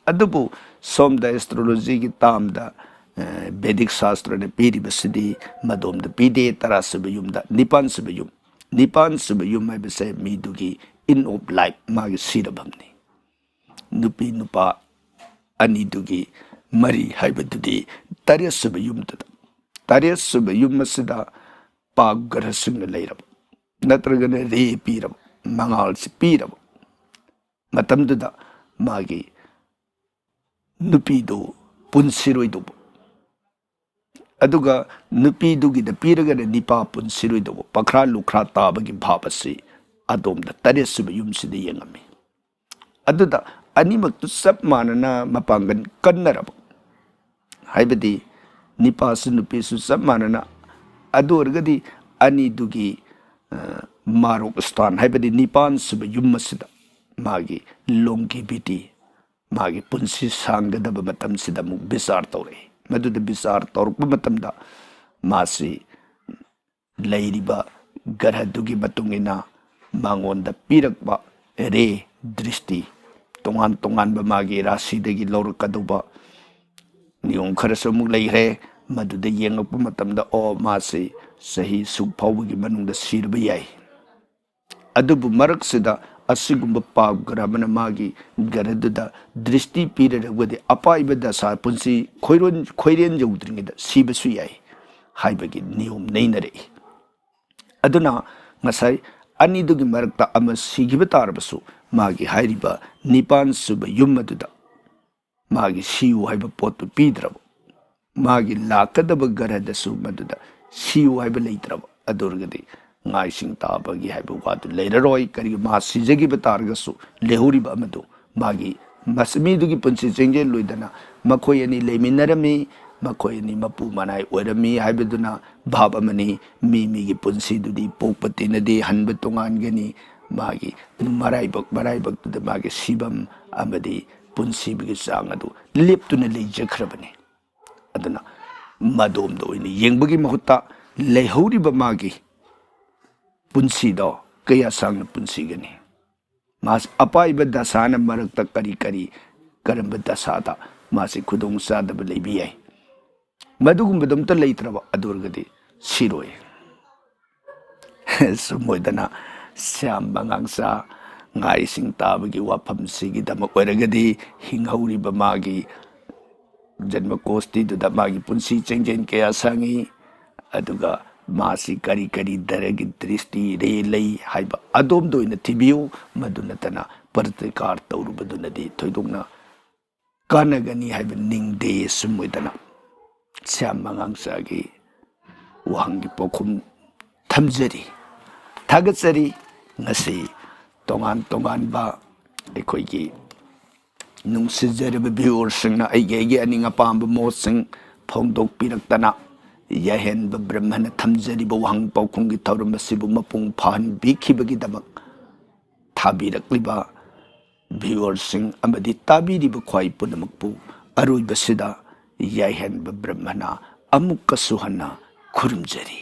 ꯑꯗꯨꯕꯨ ꯁꯣꯝꯗ ꯑꯦꯁꯇ꯭ꯔꯣꯂꯣꯖꯤꯒꯤ ꯇꯥꯝꯗ, ꯑ, ꯚꯦꯗꯤꯛ ꯁꯥꯁꯇ꯭ꯔꯅ ꯄꯤꯔꯤꯕꯁꯤꯗꯤ ꯃꯗꯣꯝꯗ ꯄꯤꯗꯦ, ꯇꯔꯥꯁꯨꯕ ꯌꯨꯝꯗ, ꯅꯤꯄꯥꯟꯁꯨꯕ ꯌꯨꯝ꯫ ꯅꯤꯄꯥꯟꯁꯨꯕ ꯌꯨꯝ ꯍꯥꯏꯕꯁꯦ ꯃꯤꯗꯨꯒꯤ end of life, ꯃꯥꯒꯤ ꯁꯤꯔꯕꯝꯅꯤ꯫ ꯅꯨꯄꯤ ꯅꯨꯄꯥ ꯑꯅꯤꯗꯨꯒꯤ ꯃꯔꯤ ꯍꯥꯏꯕꯗꯨꯗꯤ ꯇꯔꯦꯠꯁꯨꯕ ꯌꯨꯝꯗꯨꯗ, ꯇꯔꯦꯠꯁꯨꯕ ꯌꯨꯝ ꯑꯁꯤꯗ ꯄꯥꯞ ꯒ꯭ꯔꯍꯁꯤꯡꯅ ꯂꯩꯔꯕ, ꯅꯠꯇ꯭ꯔꯒꯅ ꯔꯦ ꯄꯤꯔꯕ, ꯃꯉꯥꯜꯁꯤ ꯄꯤꯔꯕ ꯃꯇꯝꯗꯨꯗ ꯃꯥꯒꯤ ꯅꯨꯄꯤꯗꯨ ꯄꯨꯟꯁꯤꯔꯣꯏꯗꯧꯕ, ꯑꯗꯨꯒ ꯅꯨꯄꯤꯗꯨꯒꯤꯗ ꯄꯤꯔꯒꯅ ꯅꯤꯄꯥ ꯄꯨꯟꯁꯤꯔꯣꯏꯗꯧꯕ, ꯄꯈ꯭ꯔꯥ ꯂꯨꯈ꯭ꯔꯥ ꯇꯥꯕꯒꯤ ꯚꯥꯕ ꯑꯁꯤ ꯑꯗꯣꯝꯗ ꯇꯔꯦꯠꯁꯨꯕ ꯌꯨꯝꯁꯤꯗ ꯌꯦꯡꯉꯝꯃꯤ꯫ ꯑꯗꯨꯗ ꯑꯅꯤꯃꯛꯇꯨ ꯆꯞ ꯃꯥꯟꯅꯅ ꯃꯄꯥꯡꯒꯜ ꯀꯟꯅꯔꯕ, ꯍꯥꯏꯕꯗꯤ ꯅꯤꯄꯥꯁꯨ ꯅꯨꯄꯤꯁꯨ ꯆꯞ ꯃꯥꯟꯅꯅ, ꯑꯗꯨ ꯑꯣꯏꯔꯒꯗꯤ ꯑꯅꯤꯗꯨꯒꯤ, ꯑ, ꯃꯥꯔꯣꯛ ꯁ꯭ꯊꯥꯟ, ꯍꯥꯏꯕꯗꯤ ꯅꯤꯄꯥꯟꯁꯨꯕ ꯌꯨꯝ ꯑꯁꯤꯗ ꯃꯥꯒꯤ longevity, ꯃꯥꯒꯤ ꯄꯨꯟꯁꯤ ꯁꯥꯡꯒꯗꯕ ꯃꯇꯝꯁꯤꯗ ꯑꯃꯨꯛ ꯕꯤꯆꯥꯔ ꯇꯧꯔꯛꯏ꯫ ꯃꯗꯨꯗ ꯕꯤꯆꯥꯔ ꯇꯧꯔꯛꯄ ꯃꯇꯝꯗ ꯃꯥꯁꯤ ꯂꯩꯔꯤꯕ ꯒ꯭ꯔꯍꯗꯨꯒꯤ ꯃꯇꯨꯡ ꯏꯟꯅ ꯃꯉꯣꯟꯗ ꯄꯤꯔꯛꯄ ꯔꯦ, ꯗ꯭ꯔꯤꯁꯇꯤ, ꯇꯣꯉꯥꯟ ꯇꯣꯉꯥꯟꯕ ꯃꯥꯒꯤ ꯔꯥꯁꯤꯗꯒꯤ ꯂꯧꯔꯛꯀꯗꯧꯕ ꯅꯤꯌꯣꯝ ꯈꯔꯁꯨ ꯑꯃꯨꯛ ꯂꯩꯈ꯭ꯔꯦ꯫ ꯃꯗꯨꯗ ꯌꯦꯡꯂꯛꯄ ꯃꯇꯝꯗ, ꯑꯣ, ꯃꯥꯁꯤ ꯆꯍꯤ ꯁꯨꯛ ꯐꯥꯎꯕꯒꯤ ꯃꯅꯨꯡꯗ ꯁꯤꯔꯕ ꯌꯥꯏ꯫ ꯑꯗꯨꯕꯨ ꯃꯔꯛꯁꯤꯗ ꯑꯁꯤꯒꯨꯝꯕ ꯄꯥꯞ ꯒ꯭ꯔꯍ ꯑꯃꯅ ꯃꯥꯒꯤ ꯒ꯭ꯔꯍꯗꯨꯗ ꯗ꯭ꯔꯤꯁꯇꯤ ꯄꯤꯔꯔꯕꯗꯤ ꯑꯄꯥꯏꯕ ꯗꯁꯥ, ꯄꯨꯟꯁꯤ ꯈꯣꯏꯔꯣꯟ-, ꯈꯣꯏꯔꯦꯟ ꯌꯧꯗ꯭ꯔꯤꯉꯩꯗ ꯁꯤꯕꯁꯨ ꯌꯥꯏ ꯍꯥꯏꯕꯒꯤ ꯅꯤꯌꯣꯝ ꯅꯩꯅꯔꯛꯏ꯫ ꯑꯗꯨꯅ ꯉꯁꯥꯏ ꯑꯅꯤꯗꯨꯒꯤ ꯃꯔꯛꯇ ꯑꯃ ꯁꯤꯈꯤꯕ ꯇꯥꯔꯕꯁꯨ, ꯃꯥꯒꯤ ꯍꯥꯏꯔꯤꯕ ꯅꯤꯄꯥꯟ ꯁꯨꯕ ꯌꯨꯝ ꯑꯗꯨꯗ ꯃꯥꯒꯤ ꯁꯤꯌꯨ ꯍꯥꯏꯕ ꯄꯣꯠꯇꯨ ꯄꯤꯗ꯭ꯔꯕ, ꯃꯥꯒꯤ ꯂꯥꯛꯀꯗꯕ ꯒ꯭ꯔꯍꯗꯁꯨ ꯃꯗꯨꯗ ꯁꯤꯌꯨ ꯍꯥꯏꯕ ꯂꯩꯇ꯭ꯔꯕ, ꯑꯗꯨ ꯑꯣꯏꯔꯒꯗꯤ ꯉꯥ ꯏꯁꯤꯡ ꯇꯥꯕꯒꯤ ꯍꯥꯏꯕ ꯋꯥꯗꯨ ꯂꯩꯔꯔꯣꯏ꯫ ꯀꯔꯤꯒꯨꯝꯕ ꯃꯥ ꯁꯤꯖꯈꯤꯕ ꯇꯥꯔꯒꯁꯨ, ꯂꯩꯍꯧꯔꯤꯕ ꯑꯃꯗꯨ ꯃꯥꯒꯤ ꯃꯁ-, ꯃꯤꯗꯨꯒꯤ ꯄꯨꯟꯁꯤ ꯆꯦꯡꯖꯦꯜ ꯂꯣꯏꯗꯅ ꯃꯈꯣꯏ ꯑꯅꯤ ꯂꯩꯃꯤꯟꯅꯔꯝꯃꯤ, ꯃꯈꯣꯏ ꯑꯅꯤ ꯃꯄꯨ ꯃꯅꯥꯏ ꯑꯣꯏꯔꯝꯃꯤ ꯍꯥꯏꯕꯗꯨꯅ ꯚꯥꯞ ꯑꯃꯅꯤ꯫ ꯃꯤ ꯃꯤꯒꯤ ꯄꯨꯟꯁꯤꯗꯨꯗꯤ ꯄꯣꯛꯄ ꯇꯤꯟꯅꯗꯦ, ꯍꯟꯕ ꯇꯣꯉꯥꯟꯒꯅꯤ꯫ ꯃꯥꯒꯤ ꯃꯔꯥꯏꯕꯛ, ꯃꯔꯥꯏꯕꯛꯇꯨꯗ ꯃꯥꯒꯤ ꯁꯤꯐꯝ ꯑꯃꯗꯤ ꯄꯨꯟꯁꯤꯕꯒꯤ ꯆꯥꯡ ꯑꯗꯨ ꯂꯦꯞꯇꯨꯅ ꯂꯩꯖꯈ꯭ꯔꯕꯅꯤ꯫ ꯑꯗꯨꯅ ꯃꯗꯣꯝꯗ ꯑꯣꯏꯅ ꯌꯦꯡꯕꯒꯤ ꯃꯍꯨꯠꯇ ꯂꯩꯍꯧꯔꯤꯕ ꯃꯥꯒꯤ ꯄꯨꯟꯁꯤꯗꯣ ꯀꯌꯥ ꯁꯥꯡꯅ ꯄꯨꯟꯁꯤꯒꯅꯤ? ꯃꯥꯁꯤ ꯑꯄꯥꯏꯕ ꯗꯁꯥꯅ ꯃꯔꯛꯇ ꯀꯔꯤ ꯀꯔꯤ, ꯀꯔꯝꯕ ꯗꯁꯥꯗ ꯃꯥꯁꯤ ꯈꯨꯗꯣꯡ ꯆꯥꯗꯕ ꯂꯩꯕ ꯌꯥꯏ? ꯃꯗꯨꯒꯨꯝꯕꯗꯣ ꯑꯝꯇ ꯂꯩꯇ꯭ꯔꯕ, ꯑꯗꯨ ꯑꯣꯏꯔꯒꯗꯤ ꯁꯤꯔꯣꯏ꯫ ꯁꯨꯝ ꯑꯣꯏꯗꯅ ꯁ꯭ꯌꯥꯝ ꯃꯉꯥꯡꯆꯥ ꯉꯥ ꯏꯁꯤꯡ ꯇꯥꯕꯒꯤ ꯋꯥꯐꯝꯁꯤꯒꯤꯗꯃꯛ ꯑꯣꯏꯔꯒꯗꯤ ꯍꯤꯡꯍꯧꯔꯤꯕ ꯃꯥꯒꯤ ꯖꯟꯃ ꯀꯣꯁꯇꯤꯗꯨꯗ ꯃꯥꯒꯤ ꯄꯨꯟꯁꯤ ꯆꯦꯡꯖꯦꯜ ꯀꯌꯥ ꯁꯥꯡꯉꯤ, ꯑꯗꯨꯒ ꯃꯥꯁꯤ ꯀꯔꯤ ꯀꯔꯤ ꯗꯔꯒꯤ ꯗ꯭ꯔꯤꯁꯇꯤ ꯔꯦ ꯂꯩ ꯍꯥꯏꯕ ꯑꯗꯣꯝꯗ ꯑꯣꯏꯅ ꯊꯤꯕꯤꯌꯨ꯫ ꯃꯗꯨ ꯅꯠꯇꯅ ꯄ꯭ꯔꯇꯤꯀꯥꯔ ꯇꯧꯔꯨꯕꯗꯨꯅꯗꯤ ꯊꯣꯏꯗꯣꯛꯅ ꯀꯥꯟꯅꯒꯅꯤ ꯍꯥꯏꯕ ꯅꯤꯡꯗꯦ꯫ ꯁꯨꯝ ꯑꯣꯏꯗꯅ ꯁ꯭ꯌꯥꯝ ꯃꯉꯥꯡꯆꯥꯒꯤ ꯋꯥꯍꯪꯒꯤ ꯄꯥꯎꯈꯨꯝ ꯊꯝꯖꯔꯤ꯫ ꯊꯥꯒꯠꯆꯔꯤ꯫ ꯉꯁꯤ ꯇꯣꯉꯥꯟ ꯇꯣꯉꯥꯟꯕ ꯑꯩꯈꯣꯏꯒꯤ ꯅꯨꯡꯁꯤꯖꯔꯕ ꯚ꯭ꯌꯨꯋꯔꯁꯤꯡꯅ ꯑꯩꯒꯤ ꯑꯩꯒꯤ ꯑꯅꯤꯡ ꯑꯄꯥꯝꯕ ꯃꯣꯠꯁꯤꯡ ꯐꯣꯡꯗꯣꯛꯄꯤꯔꯛꯇꯅ ꯌꯥꯏꯍꯦꯟꯕ ꯕ꯭ꯔꯍꯃꯅ ꯊꯝꯖꯔꯤꯕ ꯋꯥꯍꯪ ꯄꯥꯎꯈꯨꯝꯒꯤ ꯊꯧꯔꯝ ꯑꯁꯤꯕꯨ ꯃꯄꯨꯡ ꯐꯥꯍꯟꯕꯤꯈꯤꯕꯒꯤꯗꯃꯛ ꯊꯥꯕꯤꯔꯛꯂꯤꯕ ꯚ꯭ꯌꯨꯋꯔꯁꯤꯡ ꯑꯃꯗꯤ ꯇꯥꯕꯤꯔꯤꯕ ꯈ꯭ꯋꯥꯏ ꯄꯨꯝꯅꯃꯛꯄꯨ ꯑꯔꯣꯏꯕꯁꯤꯗ ꯌꯥꯏꯍꯦꯟꯕ ꯕ꯭ꯔꯍꯃꯅ ꯑꯃꯨꯛꯀꯁꯨ ꯍꯟꯅ ꯈꯨꯔꯨꯝꯖꯔꯤ꯫